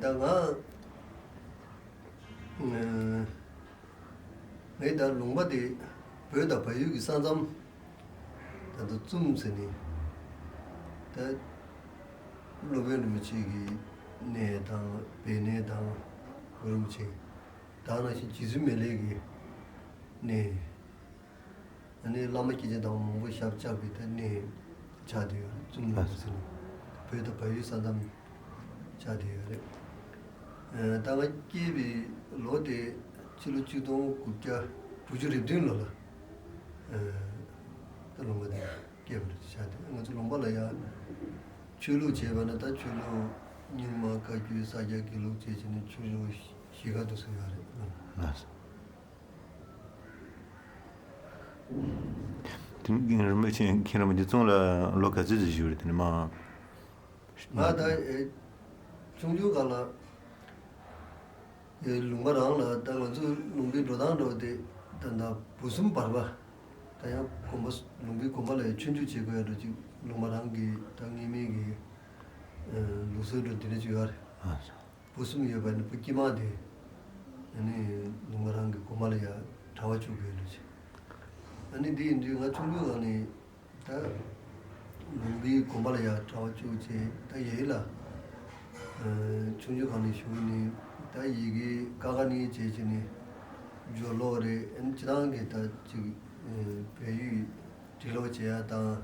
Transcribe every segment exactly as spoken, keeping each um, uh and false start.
ད་ང་ངས་ད་ལུང་པ་དེ་བོད་དང་བལ་ཡུལ་གྱི་ས་མཚམས་ད་ལྟ་བཙུམ་ཟེར་ནས། ད་སློབ་དཔོན་རིན་པོ་ཆེ་གི་གནས་དང་སྦས་གནས་དང་གུ་རུ་རིན་པོ་ཆེ་ད་ནང་བཞིན་རྗེ་བཙུན་མི་ལའི་གི་གནས། ཨ་ནི་བླ་མ་སྐྱེས་ཆེན་དམ་པ་མང་པོ་ཞབས་བཅགས་པའི་ད་གནས་ཆགས་བསྡད་ཡོད་རེད། བཙུམ་ལུང་ཟེར་ནས་བོད་དང་བལ་ཡུལ་ས་མཚམས་ཆགས་བསྡད་ཡོད་རེད། ཨ་ད་ང་སྐྱེས་པའི་ལོ་དེ་ཕྱི་ལོ་ཆིག་སྟོང་དགུ་བརྒྱ་དྲུག་ཅུ་རེ་བདུན་ལོ་ལ་ཨ་ད་ལུང་པ་དེ་སྐྱེས་པ་རེད། ཆགས་བསྡད། ང་ཚོ་ལུང་པ་ལ་ཡང་ཆོས་ལུགས་བྱས་པ་ན་ད་ཆོས་ལུགས་རྙིང་མ་བཀའ་བརྒྱུད་ས་སྐྱ་དགེ་ལུགས་བཅས་བྱས་ནས་ཆོས་ལུགས་བཞི་ཀ་འདུག་སེ་ཡོད་རེད། ལགས་སོ། དེ་ནི་རིན་པོ་ཆེ་མཁན་རིན་པོ་ཆེ་ཚོང་ལ་ལོ་ག་ཚོད་ཙམ་བཞུགས་རེད། དེ་ནི་མ། ང་ད་ཨེ་ཆུང་ཆུང་སྒང་ལ་ཨེ་ལུང་པ་རང་ལ་ད་ང་ཚོ་ལུང་པའི་འགྲོ་སྟངས་འགྲོ་དེ་ད་ད་བུ་གསུམ་བར་པ་ད་ཡང་དགོན་པ་ལུང་པའི་དགོན་པ་ལ་ཡང་ཆོས་རྒྱུགས་བྱེད་དགོས་ཡ་འགྲོ་ཅིག་ལུང་པ་རང་གི་ད་ངེས་མེད་ཀྱི་ཨེ་ལུགས་སྲོལ་འགྲོ་དེ་འདྲ་ཅིག་ཡོད་རེད། བུ་གསུམ་ཡོད་པ་ནི་བུ་དཀྱིལ་མ་དེ་ཨ་ནི་ལུང་པ་རང་གི་དགོན་པ་ལ་ཡ་གྲྭ་པ་བཅུག་དགོས་ལོ་ཆེ། ཨ་ནི་འདི་ཡིན་དུས་ང་ཆུང་ཆུང་སྒང་ནས་ད་ལུང་པའི་དགོན་པ་ལ་ཡ་གྲྭ་པ་བཅུག་བྱས། ད་ཡ་ཡིད་ལ་ཆུང་ཆུང་སྒང་ནས་ཞུགས་ནས་ད་ཡི་གེ་ཀ་ཁ་ནས་བྱས་བྱས་ནས་སྦྱོར་ཀློག་རེད། ཨ་ནི་སྤྱི་བཏང་གི་ད་ཅིག་བལ་ཡུལ་འབྲི་ཀློག་བྱེད་ཡ་དང་།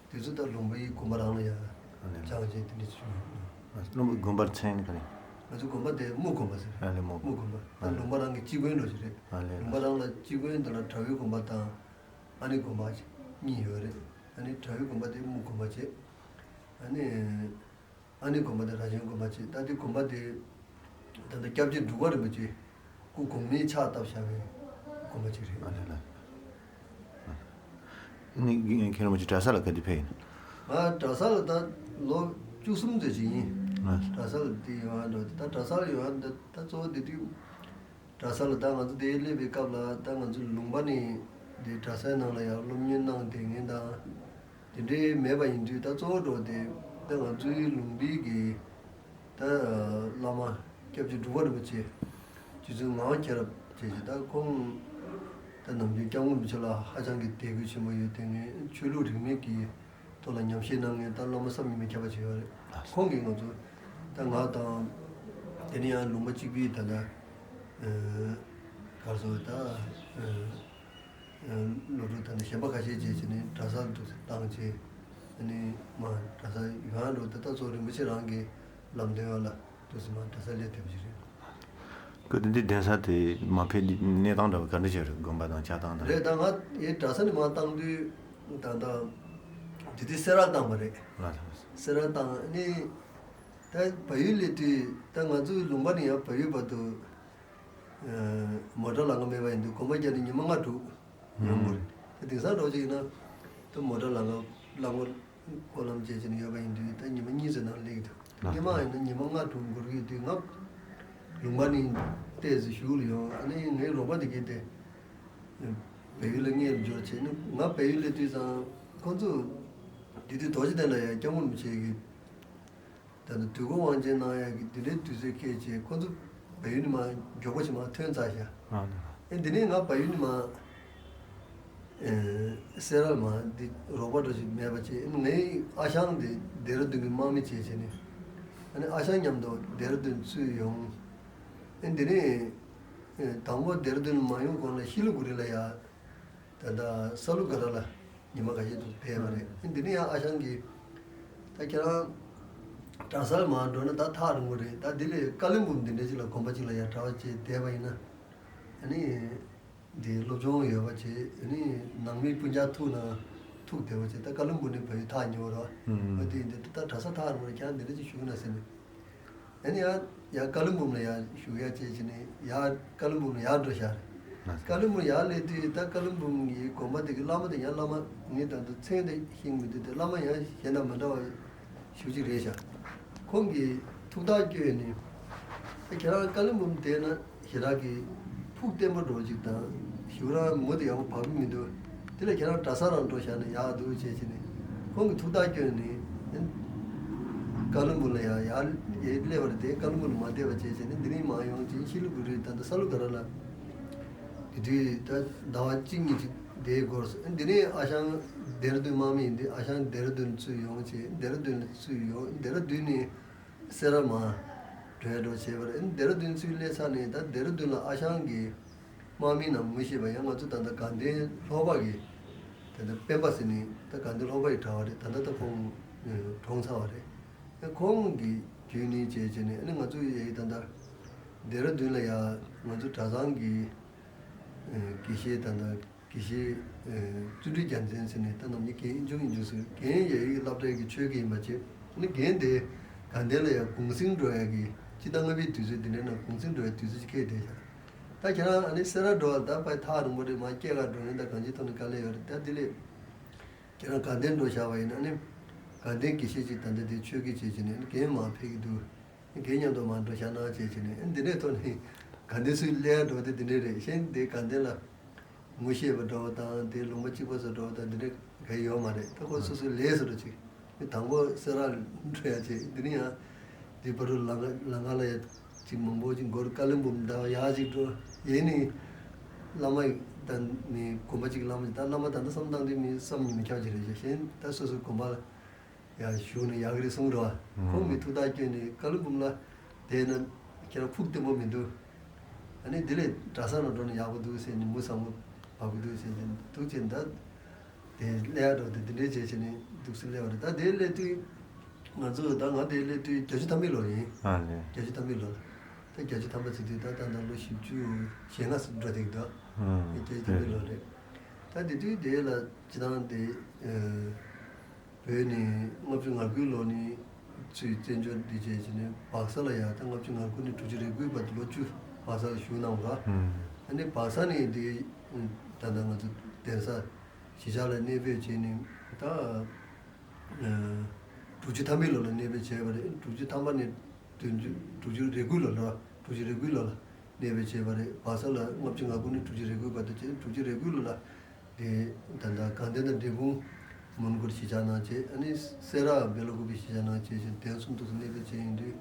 དེ་ཚོ་ད་ལུང་པའི་དགོན་པ་རང་ལ་ཡང་ཨ་ལས། སྦྱང་བྱས་དེ་འདྲ་བྱུང་། ལུང་པའི་དགོན་པར་མཚན་ག་རེ། ང་ཚོ་དགོན་པ་དེ་དམུ་དགོན་པ་ཟེར། ཨ་ལས། དམུ། དམུ་དགོན་པ། ཨ་ད་ལས། ལུང་པ་རང་གི་སྤྱི་དགོན་འདྲ་ཞིག་རེད། ཨ་ལས། ལུང་པ་ལས། རང་ལ་སྤྱི་དགོན་དེ་ལ་གྲྭ་བའི་དགོན་པ་དང་ཨ་ནི་དགོན་པ་གཉིས་ཡོད་རེད། ཨ་ནི་གྲྭ་བའི་དགོན་པ་དེ་དམུ་དགོན་པ་བྱས། ཨ་ནི། ཨ་ནི་དགོན་པ་དེ་རྭ་ཅན་དགོན་པ་བྱས། ད་དེ་དགོན་པ་དེ་ད་ལྟ་སྐྱབས་རྗེ་འབྲུག་པ་རིན་པོ་ཆེ་སྐུ་གོང་མའི་ཕྱག་བཏབ་བཞག་པའི་དགོན་པ་ཅིག་རེད། ཨ་ལས་ལ། ནི་མཁན་རིན་པོ་ཆེ་གྲྭ་ས་ལ་ག་དུས་ཕེབས་ཡིན། ང་གྲྭ་ས་ལ་ད་ལོ་བཅུ་གསུམ་ཙམ་ཅིག་ཡིན། ཨ། གྲྭ་ས་ལ་དེ་ཡོང་ཡ་འགྲོ་དེ། ད་གྲྭ་ས་ལ་ཡོང་ཡ་འདི་ད་གཙོ་བོ་དེ་དུས་གྲྭ་ས་ལ་ད་ང་ཚོ་དེ་སླེབས་པའི་སྐབས་ལ་ད་ང་ཚོ་ལུང་པ་ནས་དེ་གྲྭ་སའི་ནང་ལ་ཡང་སློབ་གཉེར་གནང་དེ་ངས་ད། དེ་འདྲའི་མེད་པ་ཡིན་དུས་ད་གཙོ་བོ་འགྲོ་དེ་ད་ང་ཚོའི་ལུང་པའི་གི་ད་བླ་མ་སྐྱབས་རྗེ་འབྲུག་པ་རིན་པོ་ཆེ་རྗེ་བཙུན་ངག་དབང་མཁྱེན་རབ་བྱས་ཀྱི་ད་ཁོང་ད་ནམ་རྒྱུན་སྐྱབས་མགོན་རིན་པོ་ཆེ་ལ་ཧ་ཅང་གི་དད་གུས་ཆེན་པོ་ཡོད། དེ་ངས་ཆོས་ལུགས་རིས་མེད་ཀྱི་ཐོག་ལ་ཉམས་བཞེས་གནང་མཁན་ད་བླ་མ་བསམ་གྱིས་མི་ཁྱབ་པ་ཅིག་ཡོད་རེད། ཁོང་གིས་ང་ཚོ་ད་ང་དང་དེ་ནས་ཡང་ལུང་པ་གཅིག་པའི་ད་ལྟ་ག་རེ་ཟེར་ད། སློབ་ཕྲུག་དང་ནི་གཞན་པ་ཁ་ཤས་བཅས་བྱས་ནས་གྲྭ་སར་འདུག་སེ་བཏང་བྱས། ཨ་ནི་མ་གྲྭ་ས་ཡོང་འགྲོ་དེ་ད་གཙོ་རིན་པོ་ཆེ་རང་གི་ལམ་སྟོན་ཡོད་ལ་འདུག་སེ་མ་གྲྭ་ས་སླེབས་ཐུབ་ཀྱི་རེད། ཁོ་དེ་འདི་གདན་ས་དེ་མ་ཕེབས་གནས་སྟངས་འདྲ་བ་ག་འདྲ་བྱས་རེད། དགོན་པ་དང་ཆགས་སྟངས་དང་། རེད། ད་ང་ཡི་གྲྭ་ས་ནས་མ་བཏང་དུས་ད་ལྟ་དེ་དུས་སེ་ར་བཏང་བ་རེད། ལགས་སོ། སེ་ར་བཏང་ནི་ད་བལ་ཡུལ་སླེབས་དུས་ད་ང་ཚོའི་ལུང་པ་ནས་ཡང་བལ་ཡུལ་བར་དུ། མོ་ཊ་ལམ་ཁ་མེད་པ་ཡིན་དུས་གོམ་པ་རྒྱག་ནས་ཉི་མ་ལྔ་དྲུག་ཡོང་དགོས་རེད། ད་དེང་སང་འདྲ་བོ་ཅིག་ཡིན་ན་ད་མོ་ཊ་ལམ་ཁ་ལམ་ཁ་སྐོར་ལམ་བྱས་བྱས་ནས་ཡོད་པ་ཡིན་དུས་ད་ཉི་མ་གཉིས་ཙམ་ནང་སླེབས་ཀྱི་འདུག་སྔོན་མ་ཡིན་ན་ཉི་མ་ལྔ་དྲུག་འགོར་གྱི་ཡོད་དུས་ང་ལུང་པ་ནས་ཏོག་ཙམ་གཞུག་ལ་ཡོང་། ཨ་ནི་ངའི་རོགས་པ་དེ་གས་དེ་བལ་ཡུལ་ལ་སྔོན་ལ་འབྱོར་བྱས་ནས་ང་བལ་ཡུལ་སླེབས་དུས་ཙང་ཁོང་ཚོ་དེ་དུས་རྡོ་རྗེ་གདན་ལ་ཡང་སྐྱབས་མགོན་རིན་པོ་ཆེ་གི་ད་ལྟ་དུས་འཁོར་དབང་ཆེན་གནང་ཡག་གི་འདི་འདྲའི་དུས་ཚོད་སྐད་ཆེ་ཁོ་ཚོ་བལ་ཡུལ་ནས་མ་མགྱོགས་པོ་ཞིག་མ་ཐོན་ཚར་ཤག་ཨ་ནི། ཨེ་འདི་ནས་ང་བལ་ཡུལ་ནས་མ་ཨེ་སེ་ར་མ་འདི་རོགས་པ་འདྲ་ཞིག་མེད་པ་བྱས། ཨེ་ངའི་ཨ་ཞང་འདི་ཌེ་ར་ལྡུན་གྱི་དམག་མི་བྱས་བྱས་ནས་ཨ་ནི་ཨ་ཞང་མཉམ་དུ་ཌེ་ར་ལྡུན་ཚུར་ཡོང་། ཨེ་འདི་ནས་ཨེ་དང་པོ་ཌེ་ར་ལྡུན་མ་ཡོང་གོང་ལ་ཤི་ལི་གུ་རི་ལ་ཡ། ད་ལྟ་ས་ལུ་ག་ར་ལ་ཉི་མ་ཁ་ཤས་འདུག་ཕེབས་པ་རེད། འདི་ནས་ཡང་ཨ་ཞང་གིས་ད་ཁྱེད་རང་གྲྭ་སར་མར་འགྲོ་ན་ད་ཐག་རིང་པོ་རེད། ད་འདི་ལས་ཀ་ལིམ་པོང་འདི་འདྲ་ཅིག་ལ་དགོན་པ་ཅིག་ལ་ཡར་གྲྭ་པ་བྱས་བསྡད་པ་ཡིན་ན་ཨ་ནི་འདི་སློབ་སྦྱོང་ཡོད་པ་བྱས། ཨ་ནི་ནང་མི་སྤུན་ཀྱག་ཐུག་ན་ཐུག་བསྡད་པ་བྱས། ད་ཀ་ལིམ་པོང་ནས་བལ་ཡུལ་ཐག་ཉེ་བོ་རེད་བ། ཨ་དེ་ཡིན་དུས་ད་གྲྭ་ས་ཐག་རིང་པོ་རེད། ཁྱེད་རང་འདི་འདྲ་ཅིག་བཞུགས་ན་ཟེར་ནས། ཨ་ནི་ཡང་ཡང་ཀ་ལིམ་པོང་ལ་ཡང་བཞུགས་ཡ་བྱས་བྱས་ནས་ཡར་ཀ་ལིམ་པོང་ལ་ཡར་འགྲོ་ཤག་ཀ་ལིམ་པོང་ཡར་སླེབས་དུས་ད་ཀ་ལིམ་པོང་གི་དགོན་པ་དེ་གི་བླ་མ་དེ་ཡང་བླ་མ་ངས་ད་དུང་མཚན་དེ་ཤེས་ཀྱི་མི་འདུག་དེ་བླ་མ་ཡང་གཞན་དང་མ་འདྲ་བ་ཞེ་པོ་ཅིག་རེད་ཤག་ཁོང་གིས་ཐུགས་ཐག་བཅད་ནས་ད་ཁྱེད་རང་ཀ་ལིམ་པོང་བསྡད་ན་ཞེ་དྲག་གི་ཕུགས་བརྟན་པོ་འདྲ་བོ་ཅིག་དང་ཞེ་པོ་རང་མུ་མཐུད་ཡག་པོ་བབས་ཀྱི་མི་འདུག་དེ་ལས་ཁྱེད་རང་གྲྭ་ས་རང་འགྲོ་བཞག་ན་ཡག་འདུག་ཅེས་བྱས་ནས་ཁོང་གིས་ཐུགས་ཐག་བཅད་ནས། ཀ་ལོན་སྦུག་ལ་ཡ་ཡར་ཡར་སླེབས་པ་རེད་དེ། ཀ་ལོན་སྦུག་ལ་མ་བསྡད་པ་བྱས་བྱས་ནས་འདི་ནས་མར་ཡོང་བྱས་ཤི་ལི་གུ་རི་ད་ལྟ་ས་ལུ་ག་ར་ལ། དེ་དུས་ད་ཟླ་བ་གཅིག་གཉིས་ཅིག་བསྡད་འགོར་སོང་། འདི་ནས་ཨ་ཞང་ལྡེ་ར་ལྡུན་དམག་མི་ཡིན་དུས་ཨ་ཞང་ལྡེ་ར་ལྡུན་ཚུར་ཡོང་བྱས། ལྡེ་ར་ལྡུན་ཚུར་ཡོང་། ལྡེ་ར་ལྡུན་ནས་སེ་ར་མར་འགྲོ་ཡ་འགྲོ་བྱས་པ་རེད། ལྡེ་ར་ལྡུན་ཚུར་སླེབས་ཚར་ནས་ད་ལྡེ་ར་ལྡུན་ལ་ཨ་ཞང་གི་དམག་མི་རྣམས་ངོ་ཤེས་པ་ཡང་ང་ཚོ་ད་ལྟ་དགའ་ལྡན་ལྷོ་པ་གི་ད་ལྟ་སྤེན་པ་ཟེར་ནི་ད་དགའ་ལྡན་ལྷོ་པ་ཡི་གྲྭ་བ་རེད། ད་ལྟ་ད་ཁོང་གྲོངས་ཚར་བ་རེད། ཁོང་གི་བརྒྱུད་ནས་བྱས་བྱས་ནས་ཨ་ནི་ང་ཚོ་ཡ་ཡི་ད་ལྟ་ལྡེ་ར་ལྡུན་ལ་ཡ་ང་ཚོ་གྲྭ་ཚང་གི་དགེ་བཤེས་ད་ལྟ་དགེ་བཤེས་བརྩོན་འགྲུས་རྒྱལ་མཚན་ཟེར་ནས་ད་ནམ་ཉི་རྒན་ཨིན་ཆུང་ཨིན་ཆུང་ཟེར། རྒན་ཡ་ཡི་སློབ་གྲྭའི་གི་ཆོས་དགེ་ཡིན་པ་བྱས། ཨ་ནི་རྒན་དེ་དགའ་ལྡན་ལ་ཡ་གུང་སེང་འགྲོ་ཡ་གི་སྤྱི་ཟླ་ལྔ་པའི་དུས་ཚོད་དེ་འདྲའི་ནང་གུང་སེང་འགྲོ་ཡ་དུས་ཚོད་ཅིག་འཁེལ་བསྡད་ཤག་ད་ཁྱེད་རང་ཨ་ནི་སེ་ར་འགྲོ་བ་ད་ཕར་ཐག་རིང་པོ་རེད། མར་སྐྱེལ་ག་འགྲོ་ཡིན། ད་གང་ཅིའི་ཐོག་ནས་དཀའ་ལས་ཡོད་རེད། ད་དེ་ལས་ཁྱེད་རང་དགའ་ལྡན་འགྲོ་བཞག་པ་ཡིན་ན་ཨ་ནི་དགའ་ལྡན་དགེ་བཤེས་ཅིག་ད་ལྟ་དེ་ཆོས་དགེ་བྱེད་བྱས་ནས་ཨ་ནི་རྒན་མར་ཕེབས་ཀྱི་འདུག་རྒན་མཉམ་དུ་མར་འགྲོ་བཞག་གནང་བྱས་བྱས་ནས་ཨ་ནི་འདི་འདྲའི་ཐོག་ནས་དགའ་ལྡན་ཚུར་སླེབས་ཡ་འགྲོ་བ་དེ་འདི་འདྲའི་རེད། གཞན་དེ་དགའ་ལྡན་ལ་ངོ་ཤེས་པ་འདྲ་བོ་དང་དེ་ལུང་པ་གཅིག་པ་བཟོ་འདྲ་བོ་དང་འདི་འདྲ་ག་ཡོད་མ་རེད། ད་ཁོ་སོ་སོའི་ལས་བཟོ་འདྲ་ཅིག་མི་དང་པོ་སེ་ར་འགྲོ་ཡ་བྱེད། འདི་ནི་ཡང་འདི་བར་དུ་ལམ་ཁ་ལམ་ཁ་ལ་ཡ་ཅིག་མང་པོ་ཅིག་འགོར། ཀ་ལོན་སྦུག་ད་ཡ་ཅིག་འགྲོ་ཡས་ནི་བླ་མ་ད་ནི་དགོན་པ་ཅིག་བླ་མ་ཅིག་ད་བླ་མ་ད་ལྟ་བསམ་བཏང་དུས་མི་བསམ་གྱིས་མི་ཁྱབ་ཅིག་རེད། གཞན་ད་སོ་སོའི་དགོན་པ་ལ་ཡ་བཞུགས་ནས་ཡག་གི་རེད་གསུང་རོགས། ཁོང་གི་ཐུགས་ཐག་བཅད་ནས་ཀ་ལོན་སྦུག་ལ་བསྡད་ན་ཁྱེད་རང་ཕུགས་བརྟན་པོ་མི་འདུག་ཨ་ནི་དེ་ལས་གྲྭ་ས་ལ་འགྲོ་ན་ཡག་པོ་འདུག་ཟེར་ནས་མུ་བསམ་པ་བབ་གི་འདུག་ཟེར་ནས་འདུག་ཅེས་ད་དེ་སླེབས་ཡག་འགྲོ་དེ་དེ་འདྲའི་བྱས་བྱས་ནས་འདུག་སེ་སླེབས་པ་རེད། ད་དེ་སླེབས་དུས་ང་ཚོ་ད་ང་དེ་སླེབས་དུས་བརྒྱད་ཅུ་ཐམ་པའི་ལོ་ཡིན། ཨ་ལེ། བརྒྱད་ཅུ་ཐམ་པའི་ལོ་ལ། ད་བརྒྱད་ཅུ་ཐམ་པ་ཚེ་དུས་ད་ད་ད་ལོ་བཞི་བཅུ་ཞེ་ལྔ་ཙམ་འགྲོ་བསྡད་ཀྱི་འདུག་ཨ་ཨ་བརྒྱད་ཅུ་ཐམ་པའི་ལོ་རེད། ད་དེ་དུས་དེ་ལ་སྤྱི་བཏང་དེ་ཨ། བོད་ནས་ལྔ་བཅུ་ང་དགུའི་ལོ་ནས་ཚུར་བཙན་བྱོལ་འདི་བྱས་བྱས་ནས་སྦག་ས་ལ་ཡ་ད་ལྔ་བཅུ་ང་དགུ་ནས་དྲུག་ཅུ་རེ་དགུའི་བར་དུ་ལོ་བཅུ་སྦག་ས་ལ་བཞུགས་གནང་བ། ཨ་ནི་སྦག་ས་ནས་འདི་ད་ལྟ་ང་ཚོ་གདན་ས་གཞིས་ཆགས་ལ་གནས་སྤོས་བྱས་ནས་ད་དྲུག་ཅུ་ཐམ་པའི་ལོ་ལ་གནས་སྤོས་བྱས་པ་རེད། དྲུག་ཅུ་ཐམ་པ་ནས་བདུན་ཅུ་དྲུག་ཅུ་རེ་དགུའི་ལོ་ལ་དྲུག་ཅུ་རེ་དགུའི་ལོ་ལ་གནས་སྤོས་བྱས་པ་རེད། སྦག་ས་ལ་ལྔ་བཅུ་ང་དགུ་ནས་དྲུག་ཅུ་རེ་དགུའི་བར་དུ་བྱས། དྲུག་ཅུ་རེ་དགུའི་ལོ་ལ། དེ་ད་ལྟ་དགའ་ལྡན་དང་འབྲས་སྤུངས་མོན་གྷོར་གཞིས་ཆགས་གནང་བྱས། ཨ་ནི་སེ་ར་སྦེ་ལ་ཀུ་པེ་གཞིས་ཆགས་གནང་བྱས་ཤིང་གདན་གསུམ་དུ་གནས་སྤོས་བྱས་ཡིན་དུས།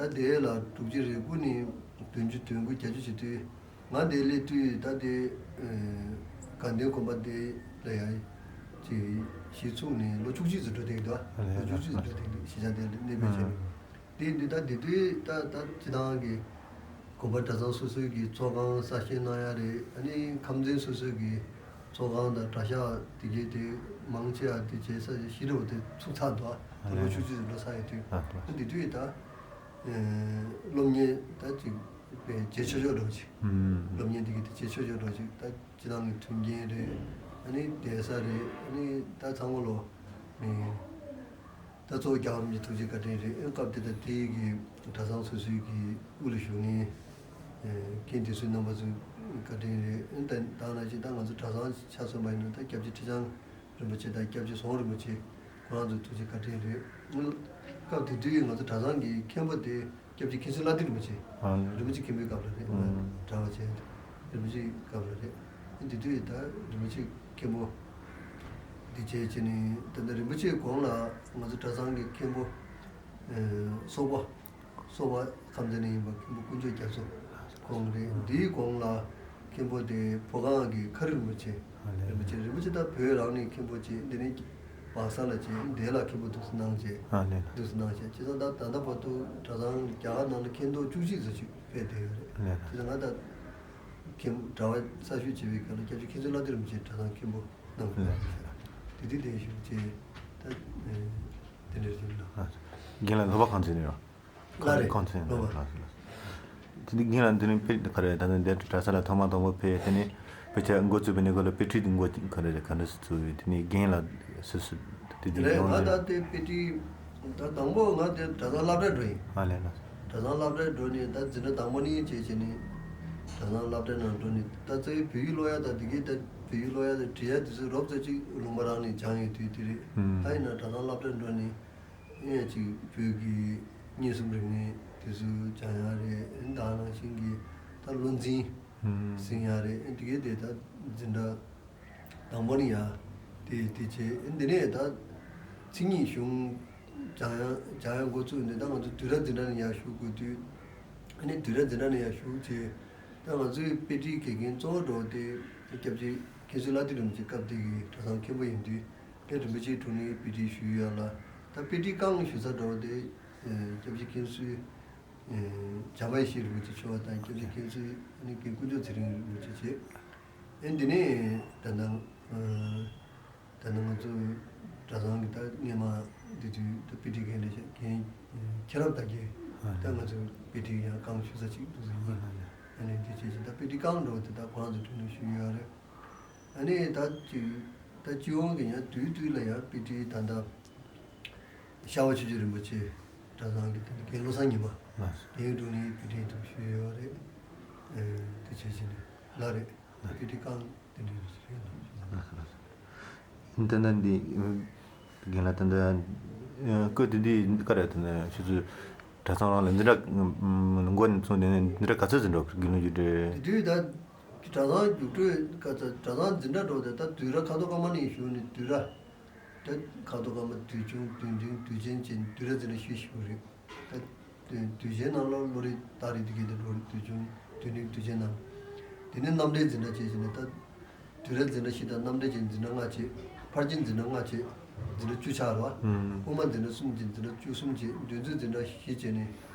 ཨ་ད་དེ་ལ་དྲུག་ཅུ་རེ་དགུ་ནས་བདུན་ཅུ་དོན་དགུ་བརྒྱད་ཅུ་བྱེད་དུས་ང་དེ་སླེབས་དུས་ད་དེ་ཨ་དགའ་ལྡན་དགོན་པ་དེ་ལ་ཡང་ཅིག་གཞི་ཚུགས་ནས་ལོ་བཅུ་གཅིག་ཙམ་འགྲོ་བསྡད་འདུག་ལོ་བཅུ་གཅིག་ཙམ་འགྲོ་བསྡད་འདུག་གཞིས་ཆགས་དེ་ལ་གནས་སྤོས་བྱས་ནས། དེ་འདི་ལྟར་དེ་དུས་ད་ད་སྤྱི་བཏང་གི་དགོན་པ་གྲྭ་ཚང་སོ་སོའི་གི་ཚོགས་ཁང་གསར་བཞེངས་གནང་ཡ་རེད། ཨ་ནི་ཁམས་ཚན་སོ་སོའི་གི་ཚོགས་ཁང་དང་གྲྭ་ཤག་དེ་གའི་དེ་མང་ཆེ་བ་དེ་བྱས་ས་ཞིག་རེད་པ། དེ་ཚུགས་ཚར་འདུག་ད་ལོ་བཅུ་གཅིག་ཙམ་འགྲོ་ཚར་ཡོད་དུས། ཨ་ལགས། ད་དེ་དུས་ད་ཨེ་སློབ་གཉེར་ད་ཅིག་དཔེ་ཇེ་ཆེ་ཤོས་འགྲོ་ཅིག་ཨུམ། སློབ་གཉེར་དེ་གའི་དེ་ཇེ་ཆེ་ཤོས་འགྲོ་ཅིག་ད་སྤྱི་བཏང་གི་མཐུན་རྐྱེན་རེད། ཨ་ནི་གདན་ས་རེད། ཨ་ནི་ད་ཚང་མ་ལོ་ཨེ། ད་གཙོ་བོ་རྒྱལ་བ་རིན་པོ་ཆེ་ཐུགས་རྗེ་བཀའ་དྲིན་རེད། ཨེ་སྐབས་དེ་དང་དེའི་གི་གྲྭ་ཚང་སོ་སོའི་གི་དབུ་ལ་བཞུགས་མཁན་ཨེ་མཁན་དེ་ཚོའི་རྣམ་པ་ཚོའི་བཀའ་དྲིན་རེད། ཨེ་ད་ད་ནང་བཞིན་ད་ང་ཚོ་གྲྭ་ཚང་ཆ་མཚོན་པ་ཡིན་ན་ད་སྐྱབས་རྗེ་ཁྲི་བྱང་རིན་པོ་ཆེ་དང་སྐྱབས་རྗེ་ཟོང་རིན་པོ་ཆེ་ཁོ་རང་ཚོའི་ཐུགས་རྗེ་བཀའ་དྲིན་རེད། ཨེ་སྐབས་དེ་དུས་ང་ཚོ་གྲྭ་ཚང་གི་མཁན་པོ་དེ། སྐྱབས་རྗེ་མཁན་ཟུར་བླ་བདེ་རིན་པོ་ཆེ། ཨ་ལེ། རིན་པོ་ཆེ་མཁན་པོའི་སྐབས་ལ་རེད། ཨ། གྲྭ་བ་བྱས། རིན་པོ་ཆེའི་སྐབས་ལ་རེད། དེ་དུས་ད་རིན་པོ་ཆེ་མཁན་པོ་འདི་བྱས་བྱས་ནས་ད་ལྟ་རིན་པོ་ཆེའི་གོང་ལ་ང་ཚོ་གྲྭ་ཚང་གི་མཁན་པོ་ཨ་སོག་པོ། སོག་པོ་ཁམས་ཚན་ནས་ཡིན་པ་མཁན་པོ་དཀོན་མཆོག་རྒྱ་མཚོ་ཁོང་རེད། འདིའི་གོང་ལ། མཁན་པོ་དེ་ཕོ་བྲང་གི་མཁར་རིན་པོ་ཆེ། ཨ་ལེ། རིན་པོ་ཆེ་རིན་པོ་ཆེ་ད་བོད་རང་ནས་མཁན་པོ་བྱས། འདི་ནས་སྦག་ས་ལ་བྱས། དེ་ལ་མཁན་པོ་འདུག་སེ་གནང་བྱས། ཨ་ལེ། འདུག་སེ་གནང་བྱས། བྱས་ཙང་ད་ད་ལྟ་བར་དུ་གྲྭ་ཚང་རྒྱ་གར་ནང་ལ་མཁན་རྡོ་བཅུ་གཅིག་ཙམ་ཞིག་ཕེབས་བསྡད་ཡོད་རེད། ཨ་ལེ། བྱས་ཙང་ང་ད་མཁན་གྲྭ་བ་གསར་ཞུགས་བྱས་པའི་སྐབས་ལ་སྐྱབས་རྗེ་མཁན་ཟུར་བླ་བདེ་རིན་པོ་ཆེ་གྲྭ་ཚང་མཁན་པོ་གནང་བྱས། ཨ་ལེ། དེ་དུས་གདན་ཞུ་བྱས། ད་དེ་འདྲ་ཞིག་ལ། རྒན་ལགས་ལྷོ་པ་གངས་ཅན་ནས་ཡོད། ལགས་རེད། ཁོང་ཚོས་ལོ་བ། ལགས་སོ་ལགས་སོ། དེ་ནི་རྒན་ལགས་འདི་ནི་དཔེ་ག་རེ་ད་ནི་འདིར་གྲྭ་ས་ལ་ཐོག་མ་དང་པོ་ཕེབས། དེ་ནི་དཔེ་ཆ་འགོ་བཙུགས་པའི་ནི་གོ་ལ་དཔེ་ཁྲིད་འགོ་ག་རེ་ག་འདྲ་བཙུགས་པའི་དེ་ནི་རྒན་ལགས་སུ་སུ་དེ་དེ་རེད། ཡོང་ང་ཟེར། ད་དེ་དཔེ་ཁྲིད་ད་དང་པོ་ང་དེ་གྲྭ་ཚང་སློབ་གྲྭར་འགྲོ་ཡིན། ཨ་ལེ་ལགས། གྲྭ་ཚང་སློབ་གྲྭར་འགྲོ་ནས་ད་འཛིན་གྲྭ་དང་པོ་ནས་བྱས་བྱས་ནས་གྲྭ་ཚང་སློབ་གྲྭ་ནང་འགྲོ་ནས་ད་རྩ་བའི་བོད་ཡིག་ཀློག་ཡ་ད་དེ་གའི་ད་བོད་ཡིག་ཀློག་ཡ་ད་བྲིས་ཡ་དེ་ཚོ་རོབ་ཙམ་ཅིག་ལུང་པ་རང་ནས་སྦྱངས་ཡོད་དུས་དེ་རེད། ཨུམ། ད་ཡིན་ན་གྲྭ་ཚང་སློབ་གྲྭར་འགྲོ་ནས། ཨེ་ཅིག་བོད་ཀྱི་མངོན་སུམ་རིག་གནས་དེ་ཚོ་སྦྱང་ཡ་རེད། ཨེ་ད་ནང་བཞིན་གྱི་ད་བློ་འཛིན་ཨུམ། ཟིན་ཡ་རེད། ཨེ་དེ་གའི་དེ་ད་འཛིན་གྲྭ་དང་པོ་ནས་ཡ་དེ་དེ་བྱས། ཨེ་འདི་ནས་ད་མཚན་ཉིད་གཞུང་ སྦྱང་ཡ་སྦྱང་ཡ་འགོ་བཙུགས་ནས། ད་ང་ཚོ་དུས་རབས་འཛིན་གྲྭ་ནས་ཡར་ཞུགས་དགོས་དུས། ཨ་ནི་དུས་རབས་འཛིན་གྲྭ་ནས་ཡར་ཞུགས་བྱས། ད་ང་ཚོའི་དཔེ་ཁྲིད་དགེ་རྒན་གཙོ་བོ་འགྲོ་དེ་སྐྱབས་རྗེ་མཁན་ཟུར་ལྷ་སྡེ་རིན་པོ་ཆེ་སྐབས་དེ་གི་གྲྭ་ཚང་མཁན་པོ་ཡིན་དུས། ཨེ་རིན་པོ་ཆེའི་དྲུང་ནས་དཔེ་ཁྲིད་ཞུས་ཡོད་ལ། ད་དཔེ་ཁྲིད་བསྐང་ཞུ་ས་འགྲོ་དེ་སྐྱབས་རྗེ་མཁན་ཟུར་བྱམས་པ་ཡེ་ཤེས་རིན་པོ་ཆེ་མཆོག་དང་། སྐྱབས་རྗེ་མཁན་ཟུར་ཨ་ནི་རྒན་དཀོན་མཆོག་ཚེ་རིང་རིན་པོ་ཆེ་བྱས། ཨེ་འདི་ནས་ད་ནང་། ད་ནང་ང་ཚོ་གྲྭ་ཚང་གི་ད་སྔས་མ་འདི་དུས་ད་དཔེ་ཁྲིད་རྒན་ལས་ཀྱི་མཁྱེན་རབ་དར་རྒྱས། ད་ང་ཚོ་དཔེ་ཁྲིད་ཡང་བསྐང་ཞུ་ས་ཅིག་འདུག་ཟེར་ཡིན། ཨ་ནི་འདི་བྱས་ཅིག་ད་དཔེ་ཁྲིད་བསྐང་འགྲོ་དེ་ད་ཁོ་རང་ཚོ་དྲུང་ནས་ཞུས་ཡོད་རེད། ཨ་ནི་ད་ཅིག་ད་སྤྱི་ཡོངས་ཀྱི་ཡང་དུས་དུས་ལ་ཡང་དཔེ་ཁྲིད་ད་ལྟ་ཤར་བ་ཆོས་རྗེ་རིན་པོ་ཆེ་གྲྭ་ཚང་གི་དེ་རྒན་བློ་བཟང་ཉི་མ། ལགས་སོ། རྒན་དྲུང་ནས་དཔེ་ཁྲིད་དུ་ཞུས་ཡོད་རེད། ཨེ་དེ་བྱས་བྱས་ནས་ལ་རེད། དཔེ་ཁྲིད་བསྐང་དེ་འདྲ་རེད། ལགས་སོ། ལགས་སོ། ད་ལྟ་འདི་རྒན་ལགས་ད་ལྟ་སྐབས་དེ་དུས་ཀ་རེད། ད་ལྟ་ཁྱེད་ཚོས་གྲྭ་ཚང་རང་ལ་འཛིན་གྲྭ་མགོ་ནས་བཙུགས་ནས་འཛིན་གྲྭ་ག་ཚོད་ཟིན་འགྲོ་དགེ་ལུགས་རྒྱུགས་སྤྲོད། དེ་དུས་ད་གྲྭ་ཚང་རྒྱུགས་སྤྲོད་ག་ཚོད་གྲྭ་ཚང་འཛིན་གྲྭ་འགྲོ་དེ་ད་དུས་རབས་ཁ་ཐོག་ཀ་མ་ནས་ཞུགས་ནས་དུས་རབས། ད་ཁ་ཐོག་ཀ་མ་དུས་ཆུང་དུས་འབྲིང་དུས་ཆེན་བཅས་དུས་རབས་འཛིན་གྲྭ་བཞི་ཞུགས་རེད། ད་དུས་ཆེན་ནང་ལ་བློ་རིག་རྟགས་རིག་དེ་གའི་དེ་འགྲོ་རེད། དུས་ཆུང་དུས་འབྲིང་དུས་ཆེན་ནང་། དེ་ནས་རྣམ་འགྲེལ་འཛིན་གྲྭ་བཅས་བྱས་ནས་ད། དུས་རབས་འཛིན་གྲྭ་བཞི་དང་རྣམ་འགྲེལ་གྱི་འཛིན་གྲྭ་ལྔ་བྱས། ཕར་ཕྱིན་འཛིན་གྲྭ་ལྔ་བྱས། འཛིན་གྲྭ་བཅུ་ཆགས་རེད་བ། ཨུམ། དབུ་མ་འཛིན་གྲྭ་གསུམ་བྱས། འཛིན་གྲྭ་བཅུ་གསུམ་བྱས། འདོན་ཚུལ་འཛིན་གྲྭ་བཞི་བྱས་ནས་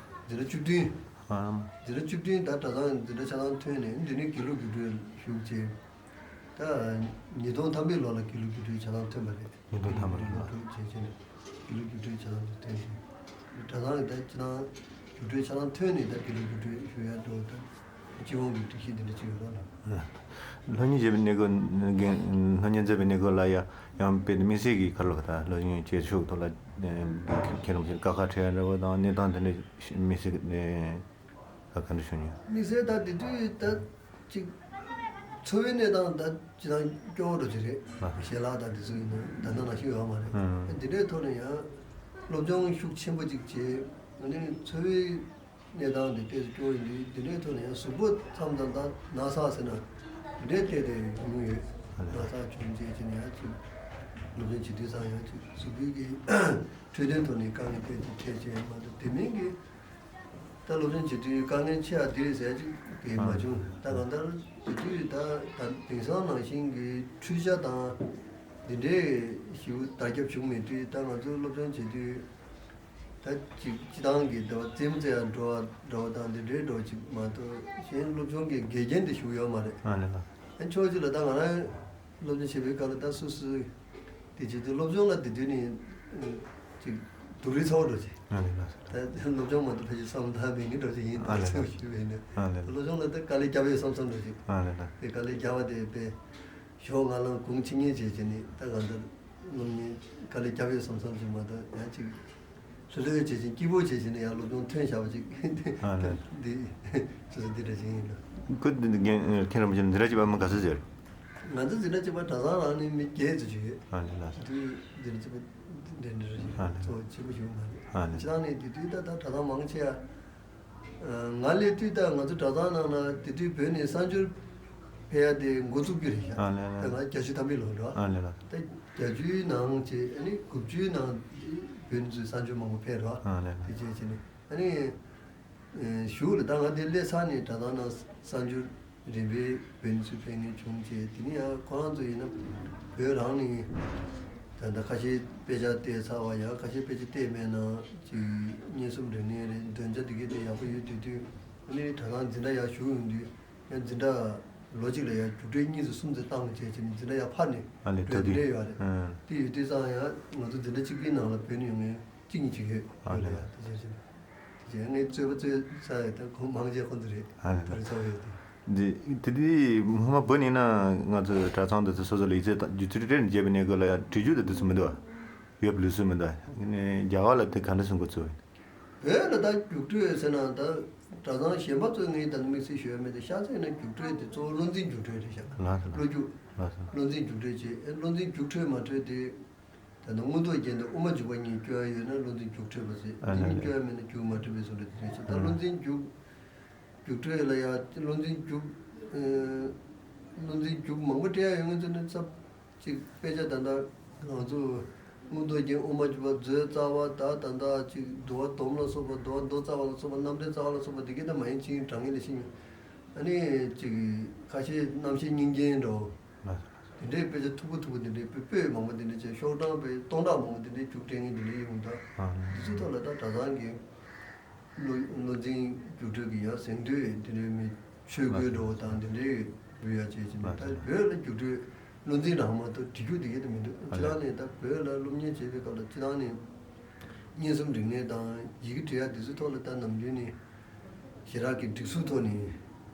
འཛིན་གྲྭ་བཅུ་བདུན། ཨ། འཛིན་གྲྭ་བཅུ་བདུན་ད་གྲྭ་ཚང་འཛིན་གྲྭ་ཆ་ཚང་ཐོན་ནས་འདི་ནས་དགེ་ལུགས་རྒྱུགས་སྤྲོད་ཞུགས་བྱས། ད་ཉིས་སྟོང་ཐམ་པའི་ལོ་ལ་དགེ་ལུགས་རྒྱུགས་སྤྲོད་ཆ་ཚང་ཐོན་པ་རེད། ཉིས་སྟོང་ཐམ་པའི་ལོ་ལ། དགེ་ལུགས་རྒྱུགས་སྤྲོད་བྱས་བྱས་ནས་དགེ་ལུགས་རྒྱུགས་སྤྲོད་ཆ་ཚང་དུ་ཐོན་ཞིང་། གྲྭ་ཚང་གི་ད་ཆ་ཚང་རྒྱུགས་སྤྲོད་ཆ་ཚང་ཐོན་ནས་ད་དགེ་ལུགས་རྒྱུགས་སྤྲོད་ཞུ་ཡ་འགྲོ་ད། སྤྱི་ཡོངས་ཀྱི་སྒྲིག་གཞི་འདི་འདྲ་ཅིག་ཡོད་རེད་ལ། སློབ་གཉེར་བྱེད་པའི་གནས་སྐབས། སློབ་གཉེར་མཛད་པའི་གནས་སྐབས་ལ་ཡང་ཡང་དཔེ་དམིགས་བསལ་གྱི་ཁ་ལོ་དང་སློབ་གཉེར་བྱེད་ཕྱོགས་ཐོག་ལ་ཁྱེད་རང་ཚོས་དཀའ་ཁག་འཕྲད་ཡ་འདྲ་བོ་དང་གནས་སྟངས་དེ་འདྲ་དམིགས་བསལ་གྱི་ག་ག་འདྲ་བྱུང་མྱོང་། དམིགས་བསལ་ད་དེ་དུས་ད་ཅིག་འཚོ་བའི་གནས་སྟངས་ད་ཅི་དང་སྐྱོ་བོ་འདྲ་ཅིག་རེད། ཞལ་ལག་དང་དེ་ཚོ་ཡིན་ན་ད་ལྟ་ནང་བཞིན་ཡོད་མ་རེད། ཨང་། དེ་འདྲའི་ཐོག་ནས་ཡང་སློབ་སྦྱོང་ཤུགས་ཆེན་པོ་ཅིག་བྱས། ཨ་ནི་འཚོ་བའི་གནས་སྟངས་དེ་ཏོག་ཙམ་སྐྱོ་བོ་ཡིན་དུས་དེ་འདྲའི་ཐོག་ནས་ཡང་གཟུགས་པོ་མཚམས་མཚམས་ད་ན་ཚ་ཟེར་ན་དེ་འདྲའི་ཐད་དེ་ཡོང་གི་ཡོད། ན་ཚ་བྱུང་རྗེས་ཀྱི་ནས་ཡང་ཅིག་སློབ་སྦྱོང་བྱེད་དུས་ཙང་ཡང་ཅིག་གཟུགས་པོའི་གི་འཕྲོད་བསྟེན་ཐོག་ནས་དཀའ་ངལ་དཔེ་ཅིག་འཕྲད་བྱས་མ་གཏོགས་དེ་མིན་གྱི་ད་སློབ་སྦྱོང་བྱེད་དུས་དཀའ་ངལ་ཆེ་བ་དེ་རེད་ཟེར་ཅིག་དེ་མ་བྱུང་། ད་གང་ལྟར་དེ་དུས་ད་ད་དེང་སང་ནང་བཞིན་གྱི་འཕྲུལ་ཆ་དང་འདི་འདྲའི་ཞིབ་དར་ཁྱབ་བྱུང་མེད་དུས་ད་ང་ཚོ་སློབ་སྦྱོང་བྱེད་དུས། ད་ཅིག་སྤྱི་བཏང་གི་འདྲ་བ་རྩེད་མོ་རྩེ་ཡ་འགྲོ་བ་འདྲ་བ་དང་འདི་འདྲའི་འགྲོ་ཅིག་མ་གཏོགས་གཞན་སློབ་སྦྱོང་གི་འགལ་རྐྱེན་དེ་ཞུགས་ཡོད་མ་རེད། ཨ་ལེ་ལགས། ཨ་ཕྱོགས་གཅིག་ལ་ད་ང་རང་སློབ་སྦྱོང་བྱེད་པའི་སྐབས་ལ་ད་སོ་སོའི་དེ་བྱེད་དུས་སློབ་སྦྱོང་ལ་དེ་དུས་ནས་ཅིག་སྡུག་རུས་ཚ་བོ་འགྲོ་ཅིག་ཨ་ལེ་ལགས། ད་སློབ་སྦྱོང་མ་གཏོགས་ཕལ་ཆེར་བསམ་བློ་མེད་ནི་འགྲོ་ཅིག་ཡིན། ཨ་ལེ་ད་ལགས། ཞུས་པ་ཡིན་ན། ཨ་ལེ་ལགས། སློབ་སྦྱོང་ལ་ད་དཀའ་ལས་བརྒྱབ་ཡོད་བསམ་བསམ་འགྲོ་ཅིག་ཨ་ལེ་ལགས། དེ་དཀའ་ལས་བརྒྱབ་པ་དེ་དཔེ་ཞོགས་སྔ་ལངས་གུང་ཕྱི་ཉལ་བྱས་བྱས་ནས་ད་གང་ལྟར་སློབ་གཉེར་དཀའ་ལས་བརྒྱབ་ཡོད་བསམ་བསམ་ཞིག་མ་གཏོགས་ཡང་ཅིག་ལྷོད་ལྷོད་བྱས་བྱས་སྐྱིད་པོ་བྱས་བྱས་ནས་ཡང་སློབ་སྦྱོང་ཐོན་བཞག་པ་ཅིག་ཨ་ནི། འདི་སོ་སོ་འདི་འདྲ་ཞིག་ཡིན་ལ། ཁོ་འདི་འདི་རྒན་མཁན་རིན་པོ་ཆེ་འཛིན་གྲྭ་གཅིག་པ་མི་ག་ཚོད་ཟེར། ང་ཚོ་འཛིན་གྲྭ་གཅིག་པ་གྲྭ་ཚང་རང་ནས་མི་བརྒྱད་ཙམ་ཅིག་ཡོད། ཨ་ནི་ལགས་སོ། དུས་འཛིན་གྲྭ་གཅིག་པ་འདི་འདྲ་ཞིག་ཨ་ནི། གཙོ་བོ་ཆེན་པོ་ཞིག་མ་རེད། ཨ་ནི། སྤྱིར་བཏང་ནས་དེ་དུས་ད་ལྟ་གྲྭ་ཚང་མང་ཆེ་བ། ང་སླེབས་དུས་ད་ང་ཚོ་གྲྭ་ཚང་ནང་ན་དེ་དུས་བོད་ནས་གསར་འབྱོར་ཕེབས་ཡ་དེ་འགོ་བཙུགས་རྒྱུ་རེད་ཤག་ཨ་ལེ་ལེ། ད་ང་བརྒྱད་ཅུ་ཐམ་པའི་ལོ་རེད་བ། ཨ་ལེ་ལེ། ད་བརྒྱད་ཅུའི་ནང་བྱས་ཨ་ནི་དགུ་བཅུའི་ནང་བོད་ནས་གསར་འབྱོར་མང་པོ་ཕེབས་རེད་བ། ཨ་ལེ་ལེ། དེ་བྱས་བྱས་ནས་ཨ་ནི་གཞུག་ལ་ད་ང་དེ་སླེབས་ཚར་ནས་གྲྭ་ཚང་ནང་གསར་འབྱོར་རིམ་པས་བོད་ནས་ཚུར་ཕེབས་མཁན་བྱུང་བྱས། དེ་ནས་ཡང་ཁོ་རང་ཚོ་ཡིན་ན་བོད་རང་ནས་ད་ལྟ་ཁ་ཤས་དཔེ་ཆ་བལྟས་ཚར་བ་ཡང་ཁ་ཤས་དཔེ་ཆ་བལྟས་མེད་ན་ཅིག་སྙན་སུམ་རིག་གནས་རེད། འདོན་ཆ་དེ་གའི་དེ་ཡག་པོ་ཡོད་དུས་དུས་ཨ་ནི་གྲྭ་ཚང་འཛིན་གྲྭ་ཡར་ཞུགས་ཡོང་དུས་ཡང་འཛིན་གྲྭ་ལོ་གཅིག་ལ་ཡང་རྒྱུགས་སྤྲོད་གཉིས་ཙམ་གསུམ་ཙམ་བཏང་བྱས་བྱས་ནས་འཛིན་གྲྭ་ཡར་ཕར་ནས་ཨ་ལེ་བོད་ཐུགས་དེ་རེད་ཡོད་རེད། ཨང་། དེ་ཡོད་དུས་ཙང་ཡང་ང་ཚོ་འཛིན་གྲྭ་གཅིག་པའི་ནང་ལ་བོད་ནས་ཡོང་མཁན་གཅིག་གཉིས་ཅིག་ཡོད། ཨ་ལེ། ཡོད་ལ་ཡང་དེ་བྱས་བྱས་ནས་དེ་བྱས་ངས་རྩོད་པ་རྩོད་ས་ཡོད། ད་ཁོང་མང་ཆེ་ཁོང་ཚོ་རེད། ཨ་ལེ། ད་རེས་ཚོགས་ཡོད་དེ། འདི་དེ་དུས་སྔོན་མ་བོད་ནས་ན་ང་ཚོ་གྲྭ་ཚང་དེ་ཚོ་སོ་སོ་ལ་ཡིག་ཚད་དང་སྒྱུ་རྩལ་སྤྲད་ནས་བརྒྱབ་པའི་གནས་སྐབས་ལ་ཡང་བྲིས་རྒྱུགས་དེ་དུས་སུ་མི་འདུག་བ། ཡོད་པ་ལུས་སུ་མི་འདུག་བ། རྒྱ་གར་ལ་དེ་ག་འདྲ་སེ་འགོ་བཙུགས་པ་ཡིན། བོད་ལ་ད་རྒྱུགས་སྤྲོད་ཟེར་ན་ད་གྲྭ་ཚང་གཞན་པ་ཚོ་ངས་ད་དམིགས་བསལ་ཞུ་ཡ་མེད་དེ། ཤར་རྩེ་ན་རྒྱུགས་སྤྲོད་དེ་གཙོ་བོ་བློ་འཛིན་རྒྱུགས་སྤྲོད་རེད་ཤག་ལགས་སོ། བློ་རྒྱུགས། ལགས་སོ། བློ་འཛིན་རྒྱུགས་སྤྲོད་བྱས། ཨེ་བློ་འཛིན་རྒྱུགས་འཕྲོད་མ་འཕྲོད་དེ། ད་ནི་མངོན་རྟོགས་རྒྱན་དུ་དབུ་མ་འཇུག་པ་གཉིས་སྐྱོར་ཡ་ཡོད་ན་བློ་འཛིན་རྒྱུགས་འཕྲོད་པ་ཟེར། ཨ་དེ་ནི་གཉིས་སྐྱོར་ཡ་མེད་ན་རྒྱུགས་མ་འཕྲོད་པའི་བཟོ་འདྲ་དེ་རེད་ཤག་ད་ཨ་བློ་འཛིན་རྒྱུགས་རྒྱུགས་འཕྲོད་ལ་ཡ་བློ་འཛིན་རྒྱུགས། ཨེ་བློ་འཛིན་རྒྱུགས་མང་པོ་སྤྲད་ཡ་ཡོད་མཁན་ཚོ་ནི་ཚབ་ཅིག་དཔེ་ཆ་ད་ལྟ་ང་ཚོ་ མངོན་རྟོགས་རྒྱན་དབུ་མ་འཇུག་པ་མཛོད་རྩ་བ་དང་། ད་ལྟ་ཅིག་འདུལ་བ་སྡོམ་ལ་སོགས་པ། འདུལ་བ་མདོ་རྩ་བ་ལ་སོགས་པ། རྣམ་འགྲེལ་རྩ་བ་ལ་སོགས་པ་འདི་གའི་ད་མ་ཡིན་ཅིག་དྲང་ངེས་ལ་ཤེས་ཡོང་། ཨ་ནི་ཅིག་ཁ་ཤས་རྣམ་བཤད་སྙིང་རྗེ་འདྲ་བོ། དེ་འདྲའི་དཔེ་ཆ་མཐུག་པོ་མཐུག་པོ་དེ་འདྲའི་དཔེ་པོད་མང་པོ་དེ་འདྲའི་བྱས། ཤོག་གྲངས་དཔེ་སྟོང་ཕྲག་མང་པོ་དེ་འདྲའི་རྒྱུགས་སྤྲད་མཁན་དེ་འདྲའི་ཡོང་། ད་འདི་ཚོའི་ཐོག་ལ་ད་གྲྭ་ཚང་གི་བློ་བློ་འཛིན་རྒྱུགས་སྤྲོད་ཀྱི་ཡང་གཟེངས་བསྟོད་དེ་འདྲའི་མི་ཆོས་གོས་འདྲ་བོ་དང་དེ་འདྲའི་འབུལ་ཡ་བྱས་ཀྱི་ནི། ད་བོད་ལ་རྒྱུགས་སྤྲོད་བློ་འཛིན་རང་མ་གཏོགས་བྲིས་རྒྱུགས་དེ་གའི་ད་མི་འདུག་ཁྱེད་རང་ནས་ད་བོད་ལ་སློབ་གཉེར་བྱེད་པའི་སྐབས་ལ་སྤྱིར་བཏང་ནས་མངོན་སུམ་རིག་གནས་དང་ཡི་གེ་འབྲི་ཡ་དེ་ཚོའི་ཐོག་ལ་ད་ནམ་རྒྱུན་ནས་ཞེ་དྲག་གི་སྒྲིག་སྲོལ་ཐོག་ནས་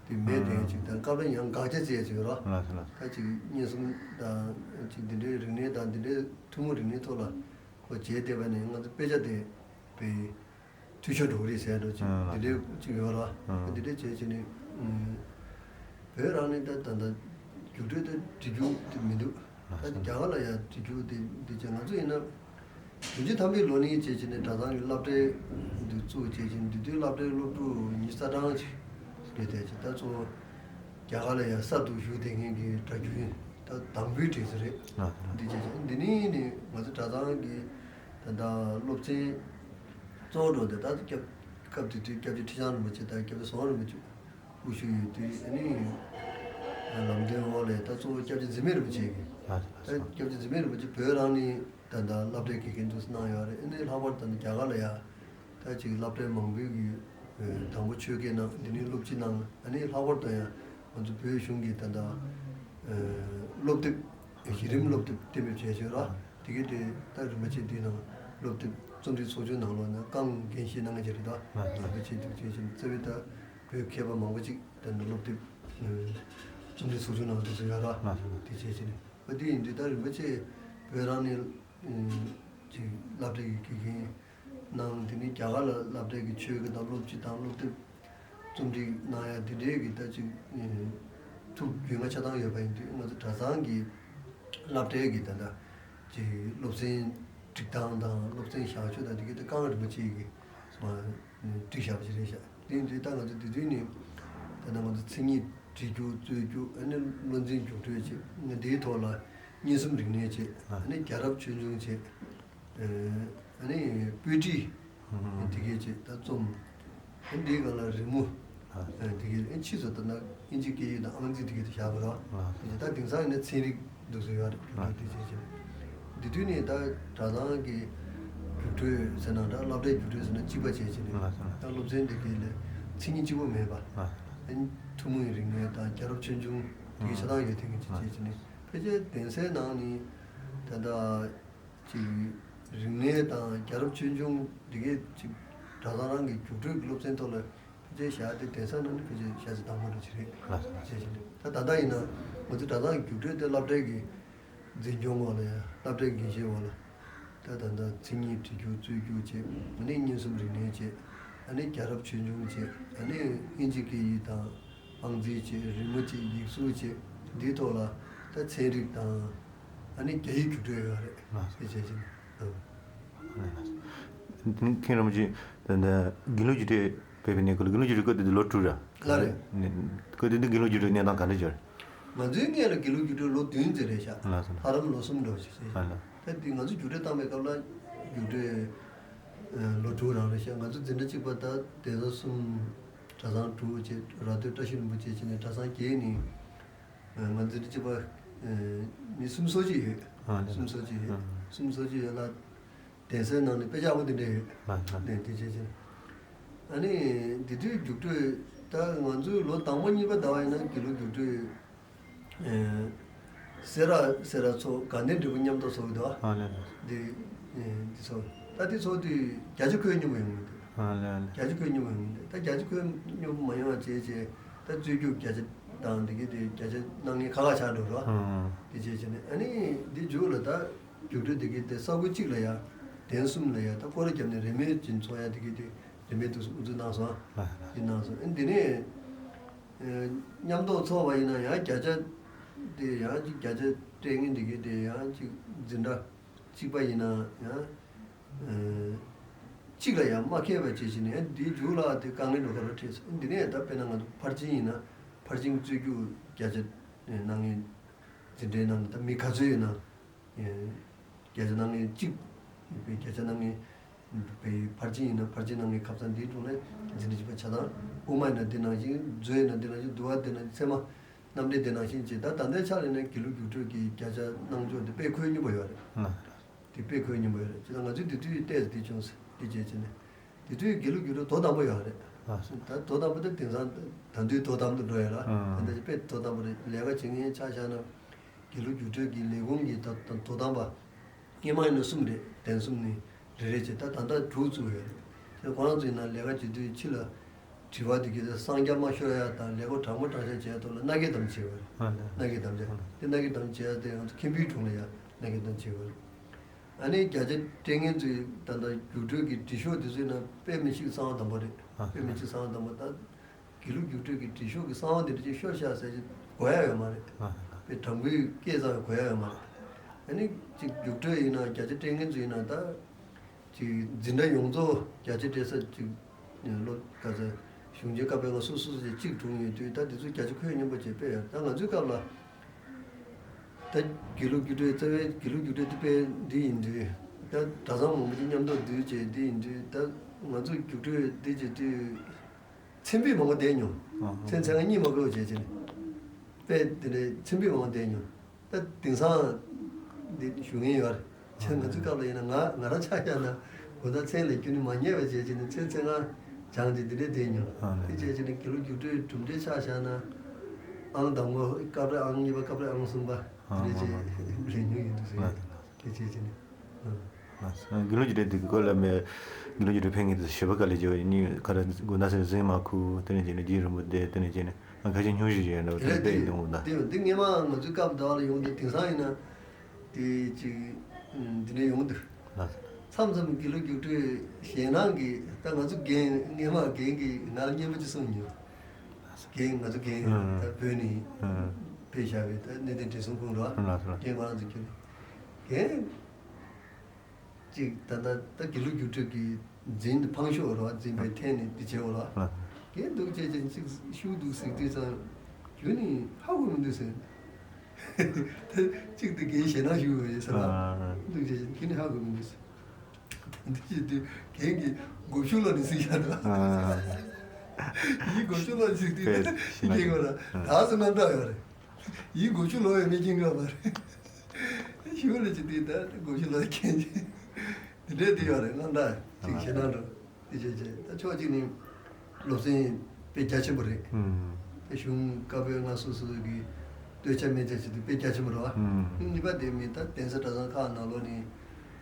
དེ་མེད་དེ་ཅིག་དང་། སྐབས་རེ་ཡང་དགག་བྱ་བྱས་ཡོད་ར། ད་ཅིག་མངོན་སུམ་དང་ཅིག་འདི་འདྲའི་རིག་གནས་དང་འདི་འདྲའི་ཐུན་མོང་རིག་གནས་ཐོག་ལ་ཁོ་བྱས་བསྡད་པ་ནས་ང་ཚོ་དཔེ་ཆ་དེ་དཔེ་འཐུས་ཤོར་འགྲོ་གི་རེད་ཟེར་འགྲོ་ཅིག་འདི་འདྲའི་ཅིག་ཡོད་ར། འདི་འདྲའི་བྱས་བྱས་ནས་བོད་རང་ནས་ད་ད་ད་རྒྱུགས་སྤྲོད་དེ་འབྲི་རྒྱུ་དེ་མི་འདུག་ད་རྒྱ་གར་ལ་ཡང་འབྲི་རྒྱུ་དེ་འདི་བྱས། ང་ཚོ་ཡིན་ན་བདུན་ཅུ་ཐམ་པའི་ལོ་ནས་བྱས་བྱས་ནས་གྲྭ་ཚང་གི་སློབ་གྲྭའི་འདི་བཙུགས་བྱས་བྱས། འདི་དུས་སློབ་གྲྭའི་སློབ་ཕྲུག་ཉི་ཤུ་རྩ་གྲངས་ཅིག་རེད་དེ། ད་གཙོ་བོ་རྒྱ་གར་ལ་ཡང་གསར་དུ་བཞུགས་བསྡད་མཁན་གྱི་གྲྭ་རྒྱུན་ད་དང་པོའི་གྲས་སུ་རེད། འདི་བྱས་བྱས་འདི་ནས་ནི་ང་ཚོ་གྲྭ་ཚང་གི་ད་ལྟ་སློབ་ཚན་གཙོ་བོ་འགྲོ་དེ་ད་སྐབས་སྐབས་དེ་དུས་སྐྱབས་རྗེ་ཁྲི་བྱང་རིན་པོ་ཆེ་དང་སྐྱབས་རྗེ་ཟམ་གདོང་རིན་པོ་ཆེ་སྐུ་གཤེགས་ཡོད་དུས། ཨ་ནི་ལམ་སྟོན་འོག་ལས་ད་གཙོ་བོ་སྐྱབས་རྗེ་འཛིན་མེད་རིན་པོ་ཆེ་གིས། ད་སྐྱབས་རྗེ་འཛིན་མེད་རིན་པོ་ཆེ་བོད་རང་ནས་ད་ལྟ་སློབ་གྲྭའི་དགེ་རྒན་དུ་གནང་ཡོད་རེད། ཨ་ནི་ལྷག་པར་དུ་རྒྱ་གར་ལ་ཡང་ད་ཅིག་སློབ་གྲྭའི་མང་པོའི་གི་དང་པོ་ཆོས་དགེ་གནང་། འདི་ནས་སློབ་སྤྱི་གནང་། ཨ་ནི་ལྷག་པར་དུ་ཡང་ང་ཚོ་བོད་གཞུང་གི་ད་ལྟ་སློབ་དེབ་གཞི་རིམ་སློབ་དེབ་གཏན་འབེབས་བྱས་ཡོད་ར། དེ་གའི་དེ་ད་རིན་པོ་ཆེ་འདི་ནང་སློབ་དེབ་རྩོམ་སྒྲིག་ཚོགས་ཆུང་ནང་ལོགས་ནས་རྐང་འགན་བཞེས་གནང་གི་རེད། ད་རིན་པོ་ཆེ་འདུག་བྱས་ཕྱིན་རྩ་བའི་ད་བོད་མཁས་པ་མང་པོ་ཅིག་ད་ནི་སློབ་དེབ་རྩོམ་སྒྲིག་ཚོགས་ཆུང་ནང་འདུག་ཚུལ་ཡོད་ར། དེ་བྱས་ཕྱིན་ཨ་དེ་ཡིན་དུས་ད་རིན་པོ་ཆེ་བོད་རང་ནས་ཅིག་སློབ་གྲྭའི་དགེ་རྒན་གནང་། དེ་ནས་རྒྱ་གར་ལ་སློབ་གྲྭའི་གི་ཆོས་དགེ་དང་སློབ་སྤྱི་དང་སློབ་དེབ་རྩོམ་སྒྲིག་གནང་ཡ་དེ་འདྲའི་གི་ད་ཅིག་ཐུགས་འགྱོད་པ་ཆ་ཚང་ཡོད་པ་ཡིན་དུས། ང་ཚོ་གྲྭ་ཚང་གི་སློབ་གྲྭའི་གི་ད་ལྟ་ཅིག་སློབ་ཚན་སྒྲིག་སྟངས་དང་སློབ་ཚན་བཞག་ཕྱོགས་དང་དེ་གི་ད་རྐང་རིན་པོ་ཆེ་གི་མ་བསྒྲིགས་བཞག་པ་ཞིག་རེད་ཤག་དེ་ཡིན་དུས་ད་ང་ཚོ་དེ་དུས་ནས་ད་ལྟ་ང་ཚོ་མཚན་ཉིད་འབྲི་རྒྱུ་རྩོད་རྒྱུ། ཨ་ནི་བློ་འཛིན་རྒྱུགས་སྤྲོད་བྱེད། ཨ་ནི་དེའི་ཐོག་ལ་མངོན་སུམ་རིག་གནས་བྱེད། ཨ་ནི་རྒྱལ་རབས་ཆོས་འབྱུང་བྱེད། ཨ་ནི་པོ་ཊི་དེ་གས་བྱེད། ད་རྩོམ། ཨ་ནི་དེའི་སྒང་ལ་རི་མོ་དེ་གས། ཨ་ནི་ཕྱིས་སུ་ད་ལྟ་དབྱིན་ཇི་སྐད་ཡིག་དང་ཨང་རྩིས་དེ་གས་དེ་བཞག་པ་རེད། ད་དེང་སང་ཡིན་ན་ཚན་རིག་འདུག་སེ་ཡོད་རེད། རྒྱུགས་སྤྲོད་དེ་བྱེད་བྱེད། འདི་དུས་ནས་ད་གྲྭ་ཚང་གི་རྒྱུགས་སྤྲོད་ཟེར་ན་འདྲ། སློབ་གྲྭའི་རྒྱུགས་སྤྲོད་ཟེར་ན་གཅིག་པ་བྱས་བྱས་ནས། ད་སློབ་ཚན་དེ་གས་ལ་མཚན་ཉིད་གཅིག་པོ་མེད་པ། ཨ་ནི་ཐུན་མོང་གི་རིག་གནས་དང་རྒྱལ་རབས་ཆོས་འབྱུང་དེ་གས་ཆ་ཚང་ཡོད་མཁན་གྱི་ཅིག་བྱས་བྱས་ནས། ཕལ་ཆེར་གདན་སའི་ནང་ནས་ད་ལྟ་ཅིག་རིག་གནས་དང་རྒྱལ་རབས་ཆོས་འབྱུང་འདི་གས་ཅིག་གྲྭ་ཚང་རང་གི་རྒྱུགས་སྤྲོད་ཀྱི་སློབ་ཚན་ཐོག་ལ་ཕལ་ཆེར་བཞག་སྟེ། གདན་ས་ནང་ནས་ཕལ་ཆེར་བཞག་ཚད་དང་པོ་འདྲ་ཅིག་རེད། ལགས་སོ། བྱས་བྱས་ནས་ད་ད་ལྟ་ཡིན་ན་ང་ཚོ་གྲྭ་ཚང་གི་རྒྱུགས་སྤྲོད་དེ་སློབ་གྲྭའི་གི་འཛིན་སྐྱོང་འོག་ལ་ཡང་། སློབ་གྲྭའི་འགན་བཞེས་འོག་ལ་ད་ད་ལྟ་མཚན་ཉིད་འབྲི་རྒྱུགས་རྩོད་རྒྱུགས་བྱས། ཨ་ནི་མངོན་སུམ་རིག་གནས་བྱས། ཨ་ནི་རྒྱལ་རབས་ཆོས་འབྱུང་བྱས། ཨ་ནི་དབྱིན་ཇི་སྐད་ཡིག་དང་ཨང་རྩིས་བྱས། རི་མོ་བྱས། ཡིག་གཟུགས་བྱས། འདིའི་ཐོག་ལ་ད་ཚན་རིག་དང་ཨ་ནི་རྒྱ་ཡིག་རྒྱུགས་སྤྲོད་ཡོད་རེད། ལགས་སོ། དེ་བྱས་བྱས་ནས། ཨ་ནི་ལགས་སོ། མཁན་རིན་པོ་ཆེ་ད་ལྟ་དགེ་ལུགས་རྒྱུགས་སྤྲོད་བྱས་པའི་གནས་སྐབས་ལ། དགེ་ལུགས་རྒྱུགས་སྤྲོད་སྐབས་དེ་ལོ་དྲུག་རེད། ལགས་རེད། ནས་སྐབས་དེ་དུས་དགེ་ལུགས་རྒྱུགས་སྤྲོད་གནས་སྟངས་ག་འདྲ་བྱུང་རེད། ང་ཚོའི་སྔོན་ལ་དགེ་ལུགས་རྒྱུགས་སྤྲོད་ལོ་བདུན་ཙམ་རེད་ཤག་ལགས་སོ། ལྷ་རམས་ལོ་གསུམ་འདྲ་བོ་ཞིག་བྱས། ལགས་ལགས། ད་འདི་ང་ཚོ་རྒྱུགས་སྤྲོད་བཏང་བའི་སྐབས་ལ་རྒྱུགས་སྤྲོད་ལོ་དྲུག་རང་རེད་ཤག་ང་ཚོ་འཛིན་གྲྭ་གཅིག་པ་ད་གདན་ས་གསུམ། གྲྭ་ཚང་དྲུག་བྱས། ར་སྟོད་བཀྲ་ཤིས་རིན་པོ་ཆེ་བྱས་ནས་གྲྭ་ཚང་བརྒྱད་ནས། ང་འཛིན་གྲྭ་གཅིག་པ་མི་སུམ་ཅུ་སོ་གཅིག་ཡོད། ཨ་ནི་སུམ་ཅུ་སོ་གཅིག་ཡོད། ཨ། སུམ་ཅུ་སོ་གཅིག་ཡོད་ལ། གདན་སའི་ནང་ནས་དཔེ་ཆ་ཡག་པོ་དེ་འདྲ་ཡོད། ཨ་ཨ། ནས་དེ་བྱས་བྱས། ཨ་ནི་དེ་དུས་རྒྱུགས་སྤྲོད་ད་ང་ཚོའི་ལོ་དང་པོ་གཉིས་པ་ཟླ་བ་ཡིན་ན་དགེ་ལུགས་རྒྱུགས་སྤྲོད་ཨེ་སེ་ར་སེ་ར་ཚོགས། དགའ་ལྡན་འབྲས་སྤུངས་མཉམ་དུ་ཚོགས་འདུག་ཨ་ལས་ལས། འདི་ཨེ་འདི་ཚོགས། ད་འདི་ཚོགས་དུས་བརྒྱ་ཆ་ཁོའི་སྙོམས་ཡོང་གི་འདུག་ཨ་ལས་ལས། བརྒྱ་ཆ་ཁོའི་སྙོམས་ཡོང་གི་འདུག་ད་བརྒྱ་ཆ་ཁོའི་སྙོམས་མ་ཡོང་བ་བྱས་བྱས། ད་རྩོད་རྒྱུགས་བརྒྱ་ཆ་དང་འདི་གི་དེ་བརྒྱ་ཆ་གནང་མཁན་ཁག་ཁག་ཆགས་འགྲོ་རོགས། ཨ། འདི་བྱས་བྱས་ནས། ཨ་ནི་འདི་མཇུག་ལ་ད་རྒྱུགས་སྤྲོད་འདི་གི་དེ་ས་ཁུལ་གཅིག་ལ་ཡ། གདན་གསུམ་ལ་ཡ་ད་སྐོར་ར་བརྒྱབ་ནས་རིན་མེད་ཅིག་ཚོགས་ཡ་འདི་གི་དེ་རིན་མེད་དུ་དབུ་འཛུགས་གནང་སོང་། ཨ། འདི་གནང་སོང་། ཨ་འདི་ནས་ཨེ་མཉམ་དུ་ཚོགས་པ་ཡིན་ན་ཡང་བརྒྱ་ཆ་དེ་ཡང་ཅིག་བརྒྱ་ཆ་སྤྲད་མཁན་འདི་གི་དེ་ཡང་ཅིག་འཛིན་གྲྭ་གཅིག་པ་ཡིན་ན་ཡང་ཨེ་གཅིག་ལ་ཡང་མ་ཁེལ་བ་བྱས་བྱས་ནས། ཡང་འདིའི་མཇུག་ལ་དེ་དཀའ་ངལ་འགྲོ་ཁ་ར་འཕྲད་སོང་། འདི་ནས་ད་དཔེར་ན་ང་ཚོ་ཕར་ཕྱིན་ཡིན་ན་ཕར་ཕྱིན་རྩོད་རྒྱུགས་བརྒྱ་ཆ་གནང་མཁན་འཛིན་གྲྭའི་ནང་ད་མི་ག་ཚོད་ཡོད་ན། ཨེ་ བརྒྱ་ཆ་ནང་ནས་གཅིག་པའི་བརྒྱ་ཆ་ནང་ནས་པའི་ཕར་ཕྱིན་ཡིན་ན་ཕར་ཕྱིན་ནང་ནས་ཁ་སང་འདིའི་དྲུང་ནས་འཛིན་གྲྭ་བཞི་པ་ཆ་ཚང་། དབུ་མ་ཡིན་ན་འདི་ནང་བཞིན། མཛོད་ཡིན་ན་འདི་ནང་བཞིན། འདུལ་བ་འདི་ནང་བཞིན། ཚད་མ་རྣམ་འགྲེལ་འདི་ནང་བཞིན་བྱས། ད་ད་ལྟའི་ཆ་ལ་ནས་དགེ་ལུགས་རྒྱུགས་སྤྲོད་ཀྱི་བརྒྱ་ཆ་གནང་ཕྱོགས་འདི་དཔེ་ཁོད་སྙོམས་པོ་ཡོད་རེད། དེ་དཔེ་ཁོད་སྙོམས་པོ་ཡོད་རེད། བྱས་ཙང་ང་ཚོས་དེ་དུས་ཏོག་ཙམ་འདི་བྱུང་ཟེར། འདི་བྱས་བྱས་ནས་དེ་དུས་དགེ་ལུགས་རྒྱུགས་སྤྲོད་དོ་དམ་པོ་ཡོད་རེད། ད་དོ་དམ་པོ་དེ་དེང་སང་ད་དུང་དོ་དམ་དུ་འགྲོ་ཡོད་ལ། ད་ལྟ་དཔེ་དོ་དམ་པོ་རེད། ལས་ཀ་བྱེད་མཁན་ཆ་བཞག་ན་དགེ་ལུགས་རྒྱུགས་སྤྲོད་ཀྱི་ལས་ཁུངས་ཀྱི་ད་ད་དོ་དམ་པ་སྔོན་མ་ཡིན་ན་གསུམ་རེད། གདན་གསུམ་ནས་རེ་རེ་བྱས། ད་ད་ལྟ་དྲུག་བཙུགས་ཡོད་རེད། དེ་ཁོ་རང་ཚོ་ཡིན་ན་ལས་ཀ་བྱེད་དུས་ཕྱི་ལ་དྲི་བ་དེ་གའི་གསང་རྒྱ་མ་ཤོར་ཡ་དང་ལས་སྒོ་དྲང་མོ་དྲང་བཞག་བྱེད་ཡ་ཐོག་ལ་མནའ་སྐྱེལ་དམ་བྱས་པ་རེད། མནའ་སྐྱེལ་དམ་བྱས། དེ་མནའ་སྐྱེལ་དམ་བྱས་ཡ་དེ་ང་ཚོ་མཁན་པོའི་དྲུང་ལ་ཡ་མནའ་སྐྱེལ་དམ་བྱས་པ་རེད། ཨ་ནི་བརྒྱ་ཆ་སྤྲད་མཁན་ཚོས་ད་ལྟ་རྒྱུགས་སྤྲོད་ཀྱི་འབྲི་ཤོག་དེ་ཚོའི་ནང་དཔེ་མི་སྲིད་གསང་བ་དམ་པོ་རེད། དཔེ་མི་སྲིད་གསང་བ་དམ་པོ། ད་དགེ་ལུགས་རྒྱུགས་སྤྲོད་ཀྱི་འབྲི་ཤོག་གི་གསང་བ་དེ་འདྲ་ཅིག་ཤོར་ཤག་ཟེར་ཅིག་དགོས་ཡ་ཡོད་མ་རེད། དཔེ་དྲང་པོའི་སྐད་གསང་བ་དགོས་ཡ་ཡོད་མ་རེད། ཨ་ནི་ཅིག་རྒྱུགས་སྤྲོད་ཡིན་ན་བརྒྱ་ཆ་སྤྲད་མཁན་ཚོ་ཡིན་ན་ད་ཅིག་འཛིན་གྲྭ་ཡོངས་རྫོགས་བརྒྱ་ཆ་སྤྲད་ས་ཅིག་སློབ་ག་ཚོད་གཞུང་ཆེན་བཀའ་པོད་ལྔ་སོ་སོ་སོ་ཅིག་གཅིག་དྲུང་ཡོད་དུས། ད་དེ་ཚོ་བརྒྱ་ཆ་ཁོད་སྙོམས་པོ་བྱས་དཔེ་ཡོད། ད་ང་ཚོའི་སྐབས་ལ་ད་དགེ་ལུགས་རྒྱུགས་སྤྲོད་རྩ་བའི་དགེ་ལུགས་རྒྱུགས་སྤྲོད་དེ་དཔེ་འདི་ཡིན་དུས། ད་གྲྭ་ཚང་མང་པོ་ཅིག་མཉམ་དུ་འདུས་བྱས་འདི་ཡིན་དུས། ད་ང་ཚོ་རྒྱུགས་སྤྲོད་འདི་བྱེད་དུས། མཚན་དཔེ་མང་པོ་བསྡད་མྱོང་། ཨ་ཧ། མཚན་མཚན་ཁ་གཉིས་མ་འགོར་བ་བྱས་བྱས་ནས། དཔེ་དེ་འདྲའི་མཚན་དཔེ་མང་པོ་བསྡད་མྱོང་། ད་དེང་སང་འདི་ཞུ་མཁན་ཡོད་རེད། ཁྱེད་ང་ཚོའི་སྐབས་ལ་ཡིན་ན་ང་ང་རང་ཆ་བཞག་ན་གོ་ད་མཚན་ལས་རྒྱུ་ནི་མ་རྙེད་པ་བྱས་བྱས་ནས་མཚན་མཚན་ཁ་སྦྱངས་ཏེ་འདི་འདྲའི་བསྡད་མྱོང་། ཨ་ནི་དེ་བྱས་བྱས་ནས་དགེ་ལུགས་རྒྱུགས་སྤྲོད་གྲུབ་འབྲས་ཆ་བཞག་ན། ཨང་དང་པོ་སྐབས་རེ་ཨང་གཉིས་པ། སྐབས་རེ་ཨང་གསུམ་པ། ཨ་འདི་འདྲའི་ཨ་ཨ་བྱས་ལེན་མྱོང་ཡོད་འདུག་ཟེར། ཨ་ནི། དེ་བྱས་བྱས་ནས། ཨ། དགེ་ལུགས་ཀྱི་སྒྲ་དེ་གོ་ལ་མེ། དགེ་ལུགས་ཀྱི་སྒྲ་ཕན་ངེས་དུ་ཞེས་པ་ག་ལས་བྱེད་པ་ཡིན་ག་རེ་དགོན་ན་ཟེར་འཛིན་མ་ཁུ་དེ་ནས་བྱས་ནས་རྗེ་རིན་པོ་ཆེ་དེ་ནས་བྱས་ནས་ཁ་ཆེ་ཉུང་ཞིག་ཡོད་འདྲ་བ་དེ་དེ་དེ་ཡིན་དུ་འོང་ད། དེ་དེ་སྔས་མ་ང་ཚོའི་སྐབས་དར་བ་ལ་ཡོང་དུས་དེང་སང་ཡིན་ན་དེ་ཅིག་འདི་འདྲ་ཡོང་འདུག། མཚམས་མཚམས་དགེ་ལུགས་རྒྱུགས་སྤྲོད་ཞེད་སྣང་གིས་ད་ང་ཚོ་རྒན་སྔས་མ་རྒན་གྱིས་ང་ལ་སྙན་པོ་ཅིག་གསུངས་མྱོང་། རྒན་ང་ཚོ་རྒན་ད་བོད་ནས་ཕེབས་བཞག་པའི་ད་གནས་བརྟན་བགྲེས་སོང་ཁོང་ར་རྒན་ཁོ་རང་ཚོ་ཁྱོད་རྒན། གཅིག་ད་ལྟ་ད་དགེ་ལུགས་རྒྱུགས་སྤྲོད་ཀྱི་འཛིན་འཕང་ཤོག་རེད་བ། འཛིན་པའི་ཐད་ནས་འདི་བྱེད་འོ་ལ། རྒན་འདུག་བྱས་ཅན་གཅིག་ཤུགས་འདུག་ཟེར་དུས་ཙང་ཁྱོད་ནི་ཧ་གོ་མི་འདུག་ཟེར། ད་གཅིག་ཏུ་རྒན་ཞེད་སྣང་ཞུ་བའི་ཟེར་བ། འདུག་བྱས་ཅན་ཁྱོད་ནི་ཧ་གོ་མི་འདུག་ཟེར། འདི་བྱེད་དུས་རྒན་གྱིས་སྒོ་ཕྱུགས་ལོག་ནས་གཟིགས་བཞག་འདུག། ཡིན་སྒོ་ཕྱུགས་ལོག་ནས་གཟིགས་དུས་རྒན་ཁོ་ན་ད་སུ་རྣམ་དག་ཡོད་རེད། ཡིན་སྒོ་ཕྱུགས་ལོག་ཡོད་མེད་མཁྱེན་གི་མ་རེད། ཤུགས་ལ་ཅི་དུས་ད་སྒོ་ཕྱུགས་ལོག་མཁྱེན་གྱི། འདི་འདྲའི་འདི་ཡོད་རེད། རྣམ་དག་ཅིག་ཞེད་སྣང་འགྲོ། འདི་བྱས་བྱས་ད་ཕྱོགས་གཅིག་ནས་སློབ་ཚན་དཔེ་རྒྱ་ཆེན་པོ་རེད། ཨུམ། དཔེ་གཞུང་བཀའ་པོད་ལྔ་སོ་སོ་གི་སྟོད་ཆ་སྨད་ཆ་བྱེད་དུས་དཔེ་རྒྱ་ཆེན་པོ་རེད་བ། ཨུམ། གཉིས་པ་དེ་མིན་ད་གདན་ས་གྲྭ་ཚང་ཁག་ནང་ལོགས་ནས་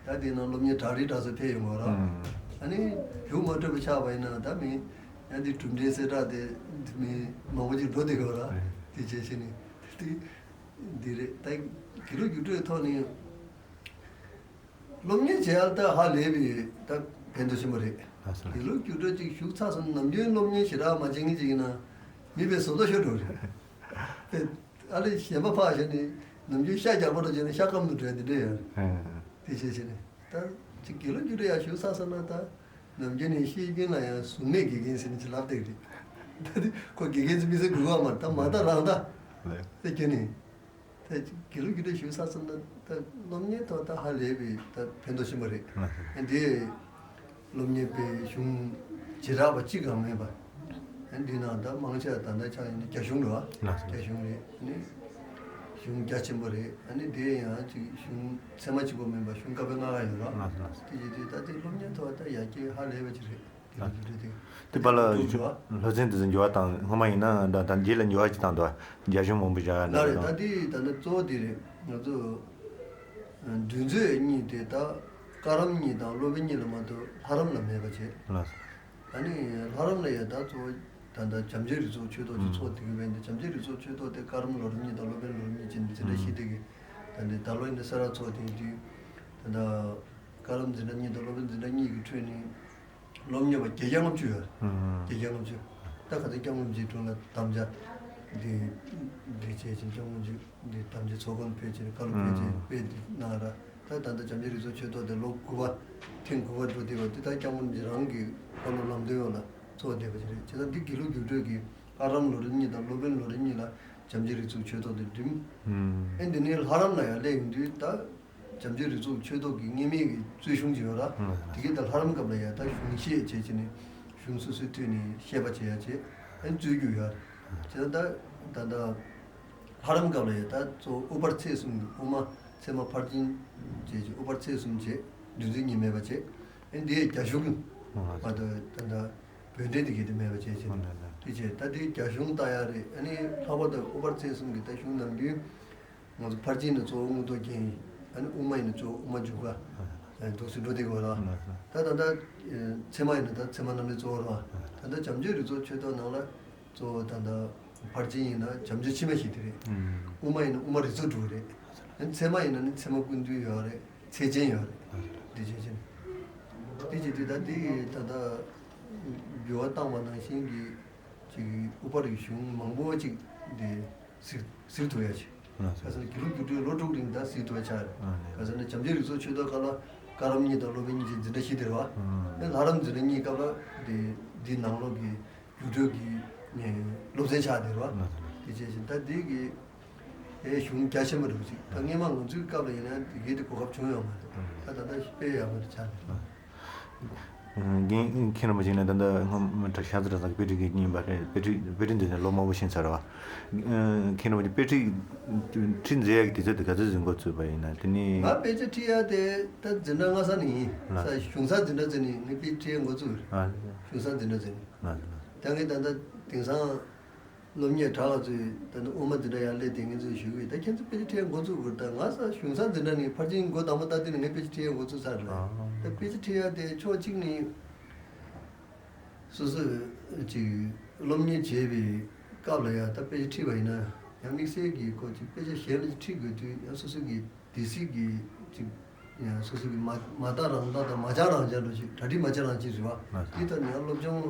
ད་དེ་ནང་སློབ་གཉེར་གྲ་སྒྲིག་གྲ་སྒྲིག་ཕེབས་ཡོང་བ་རེད། ཨུམ། ཨ་ནི་རྒྱུགས་མ་སྤྲོད་པ་ཆགས་པ་ཡིན་ན་ད་མི་ཡང་འདི་གྲུབ་འབྲས་གསལ་བསྒྲགས་དེ་མི་མང་པོ་ཅིག་འགྲོ་བསྡད་ཡོད་རེད། ཨུམ། དེ་བྱས་བྱས་ནས་དེ་འདི་རེད། ད་དགེ་ལུགས་རྒྱུགས་སྤྲོད་ཐོག་ནས། སློབ་གཉེར་བྱེད་ཡག་ད་ཧ་ལས་པའི་ད་ཕན་ཐོགས་ཆེན་པོ་རེད། ལགས་སོ། དགེ་ལུགས་རྒྱུགས་སྤྲོད་ཅིག་ཞུགས་ཚར་སོང་ན་ནམ་རྒྱུན་སློབ་གཉེར་ཞེ་དྲག་མ་བྱེད་མཁན་ཅིག་ཡིན་ན་མི་དཔེ་བཟོ་ལྟ་ཤོར་འགྲོ་རེད། དཔེ་ཨ་ལས་གཞན་པ་ཕར་བཞག་ནས་ནམ་རྒྱུན་ཤ་རྒྱགས་པ་འདྲ་བྱས་ན་ཤ་སྐམ་དུ་འགྲོ་ཡ་དེ་འདྲ་ཡོད་རེད། དེ་བྱས་བྱས་ནས་ད་ཅིག་དགེ་ལུགས་རྒྱུགས་སྤྲོད་ཡག་ཞུགས་ཚར་སོང་ན་ད་ནམ་རྒྱུན་ནས་ཤེས་རྒྱུན་ལ་ཡང་གཟུགས་མེད་དགེ་རྒན་ཟེར་ནས་ཅིག་ལབ་བསྡད་རེད། ད་དེ་ཁོ་དགེ་རྒན་ཚོ་མི་ཚེ་དགོས་ག་མ་རེད། ད་མ་ད་རང་ད་ལགས། དེ་ཁྱོད་ནི། ད་དགེ་ལུགས་རྒྱུགས་སྤྲོད་ཞུགས་ཚར་སོང་ན་ད་སློབ་གཉེར་ཐོག་ད་ཧ་ལས་པའི་ད་ཕན་ཐོགས་ཆེན་པོ་རེད། ཨ་འདི་སློབ་གཉེར་པའི་གཞུང་བྱེ་བྲག་པ་གཅིག་ཀྱང་མེད་པ། ཨ་འདི་ནང་ད་མང་ཆེ་བ་ད་ལྟ་ཆགས་ཡིན་ན་རྒྱ་གཞུང་རེད་བ། རྒྱ་གཞུང་རེད། ཨ་ནི་གཞུང་རྒྱ་ཆེན་པོ་རེད། ཨ་ནི་དེ་ཡང་ཅིག་གཞུང་ཚད་མ་གཅིག་པོ་མིན་པ་གཞུང་བཀའ་པོད་ལྔ་ཡོད་རེད་བ། དེ་བྱེད་དུས་ད་དེ་སློབ་གཉེར་ཐོག་ད་ཡར་རྒྱས་ཧ་ལས་པ་ཅིག་རེད། དེ་ལ་འགྱུར་དེ། དེ་པ་ལ་འགྱུར་བ། སློབ་ཚན་དེ་ཚོ་འགྱུར་བ་དང་སྔོན་མ་ཡིན་ན་ད་ད་རྗེས་ལ་འགྱུར་བ་ཅིག་བཏང་འདུག། རྒྱ་གཞུང་མང་པོ་བཞག་ལ་རེད། ད་འདི་ད་ནི་གཙོ་བོ་དེ་རེད། ང་ཚོ་འདུས་མཛོད་གཉིས་དེ་ད་བཀའ་རམས་གཉིས་དང་སློབ་དཔོན་གཉིས་ལ་མ་གཏོགས་ལྷ་རམས་ལ་མེད་པ་བྱས། ལགས་སོ། ད་ནི་ལྷ་རམས་ལ་ཡ་ད་གཙོ་བོ་ད་ད་བྱམས་ཆེན་རིགས་ཚོགས་ཆོས་ཐོག་ཅིག་ཚོགས་དེ་གི་བས་འདི་བྱམས་ཆེན་རིགས་ཚོགས་ཆོས་ཐོག་དེ་བཀའ་རམས་ལོ་རིམ་གཉིས་དང་སློབ་དཔོན་ལོ་རིམ་གཉིས་ཅན་འདི་ཚེ་འདྲ་ཤེས་དེ་གི་ད་འདི་ད་ལོ་ཡིན་ན་སེ་ར་ཚོགས་དེ་དུས་ད་ད་བཀའ་རམས་འཛིན་གྲྭ་གཉིས་དང་སློབ་དཔོན་འཛིན་གྲྭ་གཉིས་ཀྱི་ཁྲོད་ནས། སློབ་གཉེར་བ་བརྒྱད་བརྒྱ་ལྔ་བཅུ་ཡོད། ཨང་། བརྒྱད་བརྒྱ་ལྔ་བཅུ། ད་ག་ཚོད་སྐྱབས་མགོན་རིན་པོ་ཆེའི་དྲུང་ལ་དམ་བཅའ་འདི་འདི་བྱས་ཕྱིན། སྐྱབས་མགོན་རིན་པོ་ཆེ་འདི་དམ་བཅའ་ཚོགས་ཁང་ཕེབས་ཕྱིན། བཀའ་སློབ་ཕེབས་ཕྱིན། ཨང་། དཔེ་འདི་གནང་ར། ད་ད་ལྟ་བྱམས་ཆེན་རིགས་ཚོགས་ཆོས་ཐོག་དེ་ལོ་དགུ་པ་ཐེངས་དགུ་པ་འགྲོ་བསྡད་པ་འདི་ད་སྐྱབས་མགོན་རིན་པོ་ཆེ་རང་གི་བཀའ་སློབ་ལམ་སྟོན་འོག་ལ་ཚོགས་བསྡད་པ་ཅིག་རེད། བྱས་ཙང་འདི་དགེ་ལུགས་རྒྱུགས་སྤྲོད་ཀྱི་བཀའ་རམས་ལོ་རིམ་གཉིས་དང་སློབ་དཔོན་ལོ་རིམ་གཉིས་ལ་བྱམས་ཆེན་རིགས་ཚོགས་ཆོས་ཐོག་དེ་འགྲིམ། ཨང་། ཨེ་འདི་ནས་ལྷ་རམས་ལ་ཡང་སླེབས་ཡོང་དུས་ད། བྱམས་ཆོས་རིགས་གཙོ་ཆོས་ཐོག་གི་སྔོན་མའི་གི་རྩོད་གཞུང་ཅིག་ཡོད་ར། ཨ་དེ་གའི་ད་ལྷ་རམས་སྐབས་ལ་ཡ་ད་གཞུང་བཤད་བྱས་བྱས་ནས་གཞུང་སོ་སོའི་ཐོག་ནས་བཤད་པ་བྱེད་ཡ་བྱས་ཨ་རྩོད་རྒྱུ་ཡོད་ར། བྱས་ན་ད་ད་ད་ལྷ་རམས་སྐབས་ལ་ཡ་ད་གཙོ་བོ་ཨུཏྤལ་ཚེས་གསུམ་གི་དབུ་མ་ཚད་མ་ཕར་ཕྱིན་བྱས་བྱས་ཨུཏྤལ་ཚེས་གསུམ་བྱས་བདུན་ཚིགས་གཉིས་མེད་པ་བྱས་ཨ་འདི་ཡ་རྒྱ་གཞུང་མ་གཏོགས་ད་ད་བོད་འགྲེལ་དེ་གའི་དེ་མེད་པ་བྱས་བྱས་ནས་དེ་བྱས་ད་དེ་རྒྱ་གཞུང་ལྟ་ཡ་རེད། ཨ་ནི་ལྷག་པར་དུ་ཨུཏྤལ་ཚེས་གསུམ་གི་ད་གཞུང་ནམ་རྒྱུན། ང་ཚོ་ཕར་ཕྱིན་ནི་གཙོ་བོ་མངོན་རྟོགས་རྒྱན་ཡིན། ཨ་ནི་དབུ་མ་ཡིན་ན་གཙོ་བོ་དབུ་མ་འཇུག་པ། འདུག་སེ་འགྲོ་བསྡད་དགོས་ལ། ད་ད་ལྟ་ཚད་མ་ཡིན་ན་ད་ཚད་མ་རྣམ་འགྲེལ་གཙོ་བོ་རེད་བ། ད་ལྟ་བྱམས་ཆོས་རིགས་གཙོ་ཆོས་ཐོག་ནང་ལ་གཙོ་བོ་ད་ལྟ་ཕར་ཕྱིན་ཡིན་ན་བྱམས་ཆོས་ཕྱི་མ་ཞིག་དེ་རེད། དབུ་མ་ཡིན་ན་དབུ་མ་རིགས་ཚོགས་དྲུག་རེད། ཨ་ནི་ཚད་མ་ཡིན་ན་ནི་ཚད་མ་ཀུན་བཏུས་ཡོད་རེད། ཚད་ཆེན་ཡོད་རེད། འདི་བྱས་ཕྱིན། འདི་བྱས་དུས་ད་འདི་ད་ལྟ་འགྱུར་བ་བཏང་བ་ནང་བཞིན་གྱི་ཅིག་ཨུཏྤལ་གྱི་གཞུང་མང་པོ་ཅིག་འདི་གཟིགས་གཟིགས་ཐུབ་ཡ་ཆེ། ལགས་སོ། ཁ་སང་དགེ་ལུགས་རྒྱུགས་སྤྲོད་ལོ་དྲུག་རིང་ད་གཟིགས་ཐུབ་ཡ་ཆགས་རེད། ཨ་ནི་ཁ་སང་ནི་བྱམས་ཆོས་རིགས་གཙོ་ཆོས་ཐོག་སྐབས་ལ་བཀའ་རམས་གཉིས་དང་སློབ་དཔོན་གཉིས་ཀྱི་འཛིན་གྲྭ་བཞི་དེ་རེད་བ། ཨ་ནི་ལྷ་རམས་འཛིན་གྲྭ་གཉིས་སྐབས་ལ་འདི་འདི་ནང་ལོགས་ཀྱི་རྒྱུགས་སྤྲོད་ཀྱི་ནས་སློབ་ཚན་ཆགས་དེ་རེད་བ། ལགས་སོ། དེ་བྱས་ཕྱིན་ད་འདི་གི་དེ་གཞུང་རྒྱ་ཆེན་པོ་རེད་ཅིག་ད་སྔས་མ་ང་ཚོའི་སྐབས་ལ་ཡིན་ན་དེ་གའི་དེ་གོ་སྐབས་བྱུང་ཡོད་མ་རེད། ད་ད་ལྟ་དཔེ་ཡག་པོ་རེད་ཆགས་རེད། རྒན་མཁན་རིན་པོ་ཆེ་ནས་ད་ལྟ་སྔོན་མ་ཤ་ཚ་གྲྭ་ཚང་གི་དཔེ་ཁྲིད་མཁན་གཉིས་པ་རེད། དཔེ་ཁྲིད་དཔེ་ཁྲིད་འདི་ནས་ལོ་མང་པོ་ཕྱིན་ཚར་བ། མཁན་རིན་པོ་ཆེ་དཔེ་ཁྲིད་ཁྲིད་མཛད་ཡག་གི་དུས་ཚོད་དེ་ག་ཚོད་ཟིན་འགོ་ཚུགས་པ་ཡིན་ན་དེ་ནི། ང་དཔེ་ཆ་ཁྲིད་ཡག་དེ་ད་འཛིན་གྲྭ་ལྔ་ས་ནས་ཡིན། ལགས། ས་གཞུང་སར་འཛིན་གྲྭ་བཙུགས་ནས་ངས་དཔེ་ཁྲིད་ཡག་འགོ་བཙུགས་རེད། ལགས། གཞུང་སར་འཛིན་གྲྭ་བཙུགས་ནས། ལགས། ད་ངས་ད་ལྟ་དེང་སང་། སློབ་གཉེར་གྲྭ་ལ་ཚུད་ད་ནི་དབུ་མ་འཛིན་གྲྭ་ཡར་སླེབས་ཏེ་ངེད་ཚོས་ཞུ་གི་ཡོད། ད་ཁྱེད་ཚོ་དཔེ་ཆ་ཁྲིད་ཡག་འགོ་བཙུགས་དགོས། ད་ང་ས་གཞུང་སར་འཛིན་གྲྭ་ནས་ཕར་ཕྱིན་འགོ་དང་པོ་ད་དེ་ནས་ངས་དཔེ་ཆ་ཁྲིད་ཡག་འགོ་བཙུགས་ཚར་རེད། ད་དཔེ་ཆ་ཁྲིད་ཡག་དེ་ཕྱོགས་གཅིག་ནས་སོ་སོས་ཅིག་སློབ་གཉེར་བྱེད་པའི་སྐབས་ལ་ཡང་ད་དཔེ་ཆ་ཁྲིད་པ་ཡིན་ན་ཡང་དམིགས་བསལ་གྱི་ཁོ་ཅིག་དཔེ་ཆ་གཞན་ལ་ཅིག་ཁྲིད་དགོས་དུས་ཡང་སོ་སོ་གི་སྡེ་སྲིད་ཀྱི་ཅིག་ཡང་སོ་སོ་གི་མ་མ་བརྟགས་རང་བརྟགས་དང་མ་སྦྱངས་རང་སྦྱངས་འདྲ་ཞིག་གྲ་སྒྲིག་མ་བྱས་རང་བྱས་ཟེར་བ། ལགས་སོ། དེ་ལྟར་ཡང་སློབ་སྦྱོང་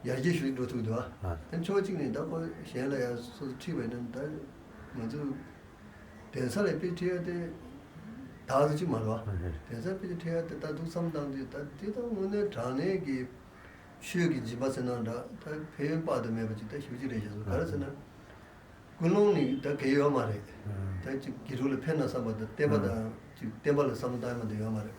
ཡར་རྒྱས་ཞུ་འགྲོ་ཐུབ་འདུག་བ། ལགས་སོ། དེ་ཕྱོགས་གཅིག་ནས་ད་ཁོ་གཞན་ལ་ཡང་སོ་སོ་ཁྲིད་པ་ཡིན་ན་ད་ང་ཚོ་གདན་ས་ལ་དཔེ་ཁྲིད་ཡ་དེ་ད་ག་ཚོད་ཅིག་མ་རེད་བ། ལགས་སོ། གདན་ས་དཔེ་ཁྲིད་ཡ་དེ་ད་འདུག་བསམ་བཏང་དུས་ད་དེ་ད་དངོས་གནས་དྲང་གནས་ཀྱི་ཆོས་ཀྱི་སྦྱིན་པ་ཟེར་ན་འདྲ་ད་ཕན་ཡོན་དཔག་ཏུ་མེད་པ་ཅིག་ད་ཞེ་པོ་ཅིག་རེད་ཤག་སོ། ག་རེ་ཟེར་ན། ཀུན་སློང་ནི་ད་གལ་ཡོད་མ་རེད། ད་ཅིག་དགེ་ཕྲུག་ལ་ཕན་ན་བསམ་པ་དང་བསྟན་པ་དང་ཅིག་བསྟན་པ་ལ་བསམ་བློ་བཏང་ཡ་མ་གཏོགས་ཡོད་མ་རེད།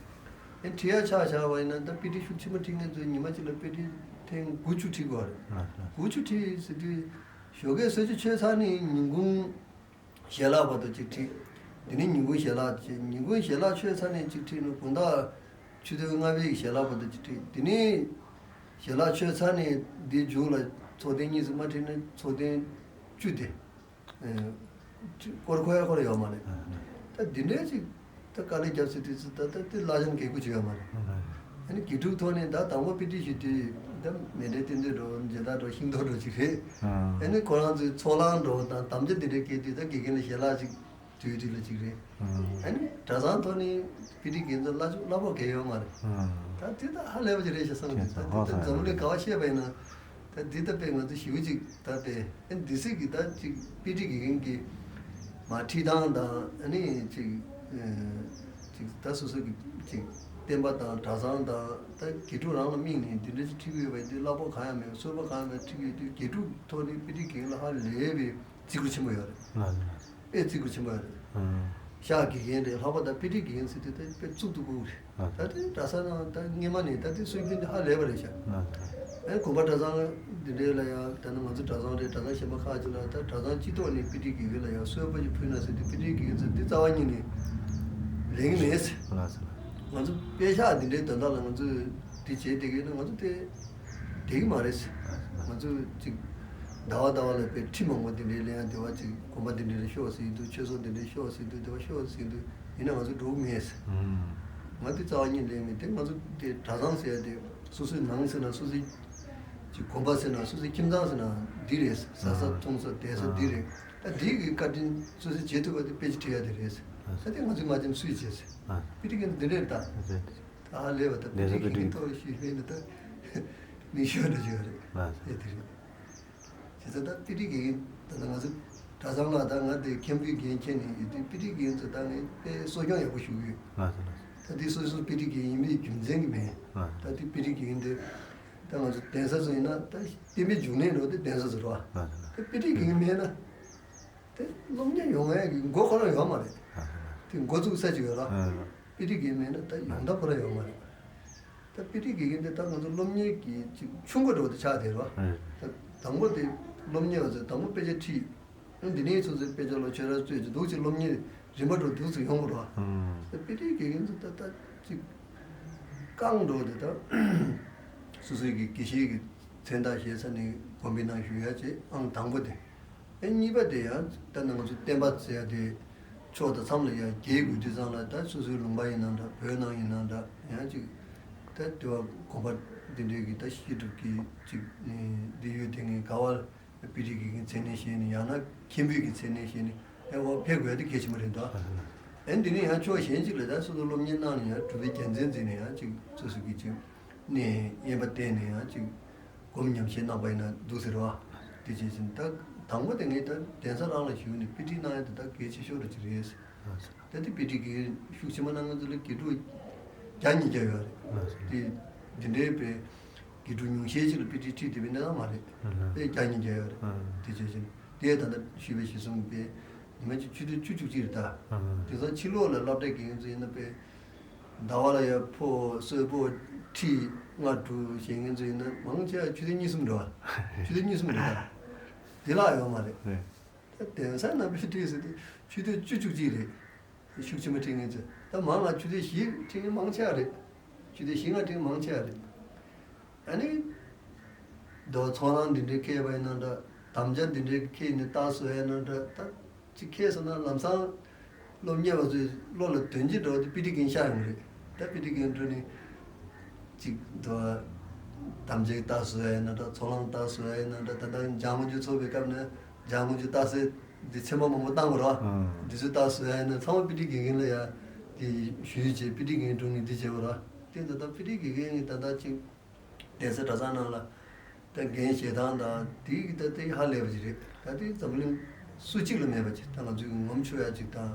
ཨེ་ཁྲིད་ཡ་ཆ་བཞག་པ་ཡིན་ན་ད་དཔེ་ཁྲིད་ཤུགས་ཆེན་པོ་ཁྲིད་མཁན་ཚོས་ཉི་མ་གཅིག་ལ་དཔེ་ཁྲིད་ཐེངས་དགུ་བཅུ་ཁྲིད་དགོས་རེད། དགུ་བཅུ་ཁྲིད་ཟེར་དུས་ཞོགས་ཀས་གསོལ་ཇ་མཆོད་ཚར་ནས་ཉིན་གུང་ཞལ་ལག་བར་དུ་གཅིག་ཁྲིད། དེ་ནས་ཉིན་གུང་ཞལ་ལག་བྱེད། ཉིན་གུང་ཞལ་ལག་མཆོད་ཚར་ནས་གཅིག་ཁྲིད་ནས་དགོང་དག་ཆུ་ཚོད་ལྔ་པའི་ཞལ་ལག་བར་དུ་གཅིག་ཁྲིད། དེ་ནས་ཞལ་ལག་མཆོད་ཚར་ནས་འདིའི་མཇུག་ལ་ཚོགས་ཐེངས་གཉིས་སུ་མ་ཁྲིད་ན་ཚོགས་ཐེངས་བཅུ་དེ། ཨེ། སྐོར་ཁོ་ཡ་སྐོར་ཡོད་མ་རེད། ད་འདི་འདྲའི་ཅིག་ད་དཀའ་ལས་རྒྱབ་ཟེར་དུས་ཚོད་ད་ད་དེ་བླ་ཆེན་གལ་ཁུ་ཅིག་ཡོད་མ་རེད། ཨ་ནི་དགེ་ཕྲུག་ཐོག་ནས་ད་དང་པོ་དཔེ་ཁྲིད་ཞུ་དུས་ད་མཎྜལ་རྟེན་འབྲེལ་འགྲོ་མཇལ་དར་འགྲོ་ཤིང་ཏོག་འགྲོ་ཅིག་རེད། ཨ་ནི་ཁོ་རང་ཚོའི་ཚོགས་ལངས་འགྲོ་དང་དམ་བཅའ་འདི་འདྲའི་སྐད་དུས་ད་དགེ་རྒན་ལ་ཞལ་ལག་ཅིག་དུས་དུས་ལ་ཅིག་རེད། ཨ་ནི་གྲྭ་ཚང་ཐོག་ནས་དཔེ་ཁྲིད་འགན་འཛིན་གླ་ཆོག་གླ་ཕོགས་གལ་ཡོད་མ་རེད། ད་དེ་ད་ཧ་ལས་པ་ཅིག་རེད་ཤག་བསམ་གྱི་འདུག་ད་འཛམ་བུ་གླིང་ག་བ་བཤད་པ་ཡིན་ན། ད་འདི་ལྟ་བུའི་ང་ཚོ་ཞེ་པོ་ཅིག་ད་དཔེ་ཨ་འདི་སྲིད་ཀྱི་ད་ཅིག་དཔེ་ཁྲིད་དགེ་རྒན་གྱི་མ་ཁྲིད་སྟངས་དང་ཨ་ནི་ཅིག་ཅིག་ད་སོ་སོ་གི་ཅིག་བསྟན་པ་དང་གྲྭ་ཚང་དང་ད་དགེ་ཕྲུག་རང་ལ་དམིགས་ནས་འདི་འདྲ་ཅིག་ཁྲིད་ཀྱི་ཡོད་པ་འདི་གླ་ཕོགས་གང་ཡང་མེད་པ་གསོལ་པ་གང་ཡང་མེད་པ་ཁྲིད་ཀྱི་ཡོད་དུས་དགེ་ཕྲུག་ཐོག་ནས་དཔེ་ཁྲིད་དགེ་རྒན་ལ་ཧ་ལས་པའི་བརྩི་བཀུར་ཆེན་པོ་ཡོད་རེད། དཔེ་བརྩི་བཀུར་ཆེན་པོ་ཡོད་རེད། ཤག་དགེ་རྒན་རེད། ལྷག་པར་དུ་དཔེ་ཁྲིད་དགེ་རྒན་ཟེར་དུས་ད་དཔེ་གཙུག་ཏུ་བཀུར་རེད། ད་དེ་གྲྭ་ས་ནང་ད་སྔས་མ་ནས་ད་དེ་སྲོལ་རྒྱུན་དེ་ཧ་ལས་པ་རེད་ཤག་ཨེ་དགོན་པ་གྲྭ་ཚང་འདི་འདྲའི་ལ་ཡང་ད་ནི་ང་ཚོ་གྲྭ་ཚང་རེད། གྲྭ་ཚང་གཞན་པ་ཁག་ཅིག་ལ་ད་གྲྭ་ཚང་སྤྱི་ཐོག་ནས་དཔེ་ཁྲིད་དགེ་རྒན་ལ་ཡང་གསོལ་བ་ཞིག་ཕུལ་ན་ཟེར་དུས་དཔེ་ཁྲིད་དགེ་རྒན་ཚོ་འདི་རྩ་བ་ཉིད་ནས་ལེན་གྱི་མེད། ང་ཚོ་དཔེ་ཤག་འདི་འདྲའི་དོན་དག་ལ་ང་ཚོས་འདི་བྱས་བསྡད་ཀྱི་ཡོད་ན་ང་ཚོ་དེ་བསྡད་ཀྱི་མ་རེད། ང་ཚོ་ཅིག་ཟླ་བ་ཟླ་བ་ལ་དཔེ་ཁྲིད་མང་པོ་འདི་འདྲའི་ལེན་ཡང་བདེ་བ་ཅིག་དགོན་པ་འདི་འདྲའི་ལ་ཤོག་ཟེར་གྱི་འདུག་ཆོས་ཚོགས་འདི་འདྲའི་ཤོག་ཟེར་གྱི་འདུག་བདེ་བ་ཤོག་ཟེར་གྱི་འདུག་ཡིན་ན་ང་ཚོ་འགྲོ་གི་མེད། ང་འདི་རྩ་བ་ཉིད་ལེན་མེད། དེ་ང་ཚོ་དེ་གྲྭ་ཚང་ཟེར་ཡ་དེ་སོ་སོའི་ནང་ཟེར་ན་སོ་སོའི་ཅིག་དགོན་པ་ཟེར་ན་སོ་སོའི་ཁྱིམ་ཚང་ཟེར་ན་འདི་རེད། ཟ་ས་འཐུང་ས་བསྡད་ས་འདི་རེད། ད་འདི་གི་བཀའ་དྲིན་སོ་སོས་བྱེད་ཐུབ་པ་དེ་དཔེ་ཆ་ཁྲིད་ཡ་དེ་རེད། ད་དེ་ང་ཚོའི་མ་བྱན་སུས་བྱེད་ཟེར། དཔེ་ཁྲིད་མཁན་འདི་འདྲས་རེད་ད། ད་ཧ་ལས་པ་ད་དཔེ་ཁྲིད་མཁན་གྱི་ཐོག་ཞུས་མིན་ད་མིག་ཤོད་འདྲ་ཅིག་ཡོད་རེད། ཨེ་དེ་རེད། བྱས་ཙང་ད་དཔེ་ཁྲིད་མཁན་ད་ལྟ་ང་ཚོ་གྲྭ་ཚང་ལ་ད་ང་དེ་མཁན་པོའི་འགན་འཁྱེར་ནས་ཡོད་དུས་དཔེ་ཁྲིད་མཁན་ཚོ་ད་ངས་དཔེ་གསོ་སྐྱོང་ཡག་པོ་ཞུ་གི་ཡོད། ད་དེ་སོ་སོ་དཔེ་ཁྲིད་མཁན་ཡིན་པའི་རྒྱུ་མཚན་གྱིས་མིན། ད་དེ་དཔེ་ཁྲིད་མཁན་དེ་ད་ང་ཚོ་གདན་ས་ཚོ་ཡིན་ན་ད་བསྟན་པའི་འབྱུང་གནས་འགྲོ་དེ་གདན་ས་ཚོ་རེད་བ། ད་དཔེ་ཁྲིད་མཁན་མེད་ན། དེ་སློབ་གཉེར་ཡོང་ཡས་ཀྱི་མགོ་ཁོ་རང་ཡོད་མ་རེད། འགོ་བཙུགས་ས་ཅིག་ཡོད་ར། ཨ། དཔེ་ཁྲིད་དགེ་རྒན་མེད་ན་ད་ཡོང་ཐབས་ཁོ་རང་ཡོད་མ་རེད། ད་དཔེ་ཁྲིད་དགེ་རྒན་དེ་ད་ང་ཚོ་སློབ་གཉེར་གྱི་ཅིག་ཆུང་བ་འདྲ་བོ་དེ་ཆགས་བསྡད་ར། ཨ། ད་དང་པོ་དེ་སློབ་གཉེར་བ་ཚོས་དང་པོ་དཔེ་ཆ་ཁྲིད། འདི་ནས་ཚོ་ཚོས་དཔེ་ཆ་ལ་ཆོས་ར་རྩོད་ཅིག་འདུག་ཅིག་སློབ་གཉེར་རིམ་པ་འགྲོ་འདུག་ཅིག་ཡོང་དགོས་ར། ཨ། ད་དཔེ་ཁྲིད་དགེ་རྒན་ཚོ་ད་ད་ཅིག་རྐང་འགྲོ་དེ་ད་སོ་སོའི་གི་དགེ་བཤེས་ཀྱི་མཚན་རྟགས་བཞེས་ས་ནས་དགོན་པའི་ནང་ཞུགས་ཡ་བྱེད། ཨང་དང་པོ་དེ། ཨེ་གཉིས་པ་དེ་ཡང་ད་ནང་ཚོ་བསྟན་པ་ཟེར་ཡ་དེ་ཕྱོགས་དང་མཚམས་ལ་ཡང་རྒྱས་དགོས་དུས་ཙང་ལ་ད་སོ་སོའི་ལུང་པ་ཡིན་ན་འདྲ། བོད་ནང་ཡིན་ན་འདྲ། ཡང་ཅིག་ད་དེ་བ་དགོན་པ་འདི་འདྲའི་གི་ད་བཤད་སྒྲུབ་ཀྱི་ཅིག་འདི་ཡོད་དེ་ངས་ག་བ་དཔེ་ཁྲིད་ཀྱི་མཚན་གནས་བཞེས་ནས་ཡང་ན་མཁན་པོའི་གི་མཚན་གནས་བཞེས་ནས་ཨེ་འོ་ཕེབས་དགོས་ཡ་དེ་གལ་ཆེན་པོ་རེད་འདུག་ཨེ་འདི་ནས་ཡང་ཕྱོགས་གཞན་ཅིག་ལ་ད་སོ་སོ་སློབ་གཉེར་གནང་ནས་ཡང་གྲུབ་པའི་རྒྱལ་མཚན་འཛིན་ནས་ཡང་ཅིག་སོ་སོ་གི་ཅིག་གནས་དབེན་པ་བསྟེན་ནས་ཡང་ཅིག་སྒོམ་ཉམས་བཞེས་གནང་པ་ཡིན་ན་འདུག་ཟེར་བ། དེ་བྱས་ཙང་ད་དང་པོ་དེ་ངས་ད་གདན་ས་རང་ལ་ཞུགས་ནས་དཔེ་ཁྲིད་གནང་ཡ་དེ་ད་གལ་ཆེ་ཤོས་རེ་ཅིག་རེད། ད་དེ་དཔེ་ཁྲིད་ཀྱི་ཤུགས་ཆེན་པོ་གནང་མཁན་ཚོ་ལ་དགེ་ཕྲུག་བརྒྱ་ཉིས་བརྒྱ་ཡོད་རེད། དེ་འདི་འདྲའི་དཔེ་དགེ་ཕྲུག་ཉུང་ཤས་ཅིག་ལ་དཔེ་ཁྲིད་ཁྲིད་བསྡད་པའི་གནས་སྟངས་མ་རེད། དཔེ་བརྒྱ་ཉིས་བརྒྱ་ཡོད་རེད། དེ་བྱས་ཙང་དེ་ད་ལྟ་ཞུས་པའི་གཞི་བཟུང་དཔེ་ཉི་མ་གཅིག་ཆུ་ཚོད་བཅུ་བཅུ་གཅིག་རེད་ད། དེང་སང་ཕྱི་ལོགས་ལ་སློབ་གྲྭ་དགེ་རྒན་ཚོ་ཡིན་ན་དཔེ་ཟླ་བ་ལ་ཡ་ཕོ་གསོལ་ཕོ་ཁྲིད་ལྔ་དྲུག་བྱེད་མཁན་ཚོ་ཡིན་ན་མང་ཆེ་བ་ཆུ་ཚོད་གཉིས་གསུམ་རེད་བ། ཆུ་ཚོད་གཉིས་གསུམ་རེད་ད། དེ་ལྷག་ཡོད་མ་རེད། ད་གདན་ས་ནང་དཔེ་ཁྲིད་ཟེར་དུས་ཆུ་ཚོད་བཅུ་བཅུ་གཅིག་རེད། ཤུགས་ཆེན་པོ་ཁྲིད་མཁན་ཚོ་ད་མང་ང་ཆུ་ཚོད་བཞི་ཁྲིད་མཁན་མང་ཆེ་བ་རེད། ཆུ་ཚོད་བཞི་ལྔ་ཁྲིད་མཁན་མང་ཆེ་བ་རེད། ཨ་ནི། རྡོ་ཚོགས་ལངས་འདི་འདྲའི་ཁེལ་བ་ཡིན་ན་འདྲ། དམ་བཅའ་འདི་འདྲའི་ཁེལ་ནས་རྟགས་བཟོ་ཡ་ཡིན་ན་འདྲ། ད་ཅིག་ཁེལ་སོང་ན་ལམ་སང་། སློབ་གཉེར་བ་ཚོའི་བློ་ལ་དོན་གྱི་འགྲོ་བ་དེ་དཔེ་ཁྲིད་རྒན་ཤར་ཡོང་གི་རེད། ད་དཔེ་ཁྲིད་རྒན་འགྲོ་ནས། ཅིག་འགྲོ་བ། དམ་བཅའི་རྟགས་བཟོ་ཡ་ཡིན་ན་འདྲ། ཚོགས་ལངས་རྟགས་བཟོ་ཡ་ཡིན་ན་འདྲ། ད་ལྟ་འཇང་དངོས་གྲུབ་ཚོགས་པའི་སྐབས་ནས་འཇང་དངོས་གྲུབ་རྟགས་གསལ་འདི་ཚན་པ་མང་པོ་བཏང་བ་རེད་བ། འདི་ཚོའི་རྟགས་བཟོ་ཡ་ཡིན་ན་ཚང་མ་དཔེ་ཁྲིད་རྒན་རྒན་ལ་ཡ། དེ་ཞུས་བྱས་དཔེ་ཁྲིད་རྒན་འགྲོ་ནས་འདི་བྱས་པ་རེད་བ། དེ་ད་ལྟ་དཔེ་ཁྲིད་དགེ་རྒན་གྱིས་ད་ལྟ་ཅིག་གདན་ས་གྲྭ་ཚང་ནང་ལ་ད་འགན་བཞེས་སྟངས་དང་དེ་གི་ད་དེ་ཧ་ལས་པ་ཅིག་རེད། ད་དེ་འཛམ་གླིང་སུ་གཅིག་ལ་མེད་པ་ཅིག་ད་ང་ཚོས་ངོམ་ཆོག་ཡ་ཅིག་དང་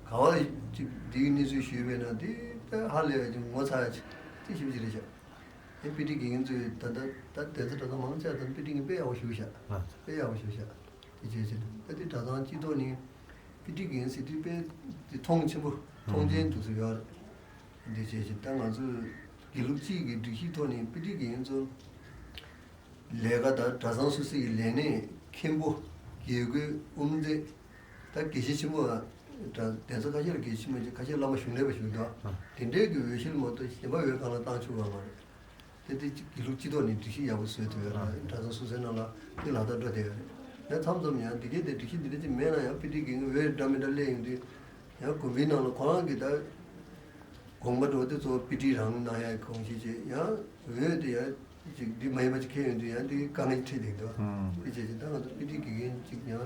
ག་བ་ཅིག་དེའི་གནས་ཚུལ་ཞུས་པས་ན་དེ་ད་ཧ་ལས་པ་ཅིག་ངོ་ཚ་ཡ་ཅིག་དེ་ཞིབ་ཅིག་རེད་ཤག་ཨེ་དཔེ་ཁྲིད་དགེ་རྒན་ཚོས་ད་ད་ད་གདན་ས་གྲྭ་ཚང་མང་ཆེ་བ་ད་དཔེ་ཁྲིད་རྒན་དཔེ་ཡག་པོ་ཞུ་ཤག་དཔེ་ཡག་པོ་ཞུ་ཤག་དེ་བྱས་ཙང་ད་དེ་གྲྭ་ཚང་སྤྱི་ཚོགས་ནས་དཔེ་ཁྲིད་རྒན་ཟེར་དུས་དཔེ་དེ་མཐོང་ཆེན་པོ་མཐོང་ཆེན་དུ་སུ་ཡོད་རེད། འདི་བྱས་ཙང་ད་ང་ཚོས་དགེ་ལུགས་སྤྱི་ཡི་སྒྲིག་གཞིའི་ཐོག་ནས་དཔེ་ཁྲིད་རྒན་ཚོ་ལས་ཀ་དང་གྲྭ་ཚང་སོ་སོའི་ལས་གནས་མཁན་པོ་དགེ་བསྐོས་དབུ་མཛད་ད་དགེ་བཤེས་ཆེན་པོ་གདན་ས་ཁ་ཤས་ལ་དགེ་བཤེས་ཆེན་པོ་ཁ་ཤས་བླ་མ་གཞུང་ལས་པ་ཞུགས་འདུག་དེ་འདྲའི་གི་འོས་གཞིར་མ་གཏོགས་གཞན་པ་འོས་གང་ལ་བཏང་ཆོག་གི་མ་རེད། དེ་དེ་དགེ་ལུགས་སྤྱི་ཐོག་ནས་སྒྲིག་གཞི་ཡག་པོ་བཟོས་ཐུབ་ཡོད་རེད། གྲྭ་ཚང་སོ་སོའི་ནང་ལ་དེ་ལག་བསྟར་འགྲོ་བསྡད་ཡོད་རེད། ཡང་མཚམས་མཚམས་ཡང་འདི་གའི་དེ་སྒྲིག་གཞི་འདི་འདྲ་ཅིག་མེད་ན་ཡང་དཔེ་ཁྲིད་ཀྱི་འོས་འདྲ་མི་འདྲ་སླེབས་ཡོང་དུས་ཡང་དགོན་པའི་ནང་ལ་ཁོ་རང་གི་ད་དགོངས་པ་འགྲོ་དེ་གཙོ་བོ་དཔེ་ཁྲིད་རང་གནང་ཡ་གོང་ཞིག་བྱས་ཡང་འོས་དེ་ཡང་ཅིག་འདི་མ་ཡིན་པ་ཅིག་འཁེལ་ཡོང་དུས་ཡང་འདི་དཀའ་ངལ་འཕྲད་བསྡད་འདུག་དེ་བྱས་ཙང་ད་ང་ཚོ་དཔེ་ཁྲིད་དགེ་རྒན་ཅིག་ཡང་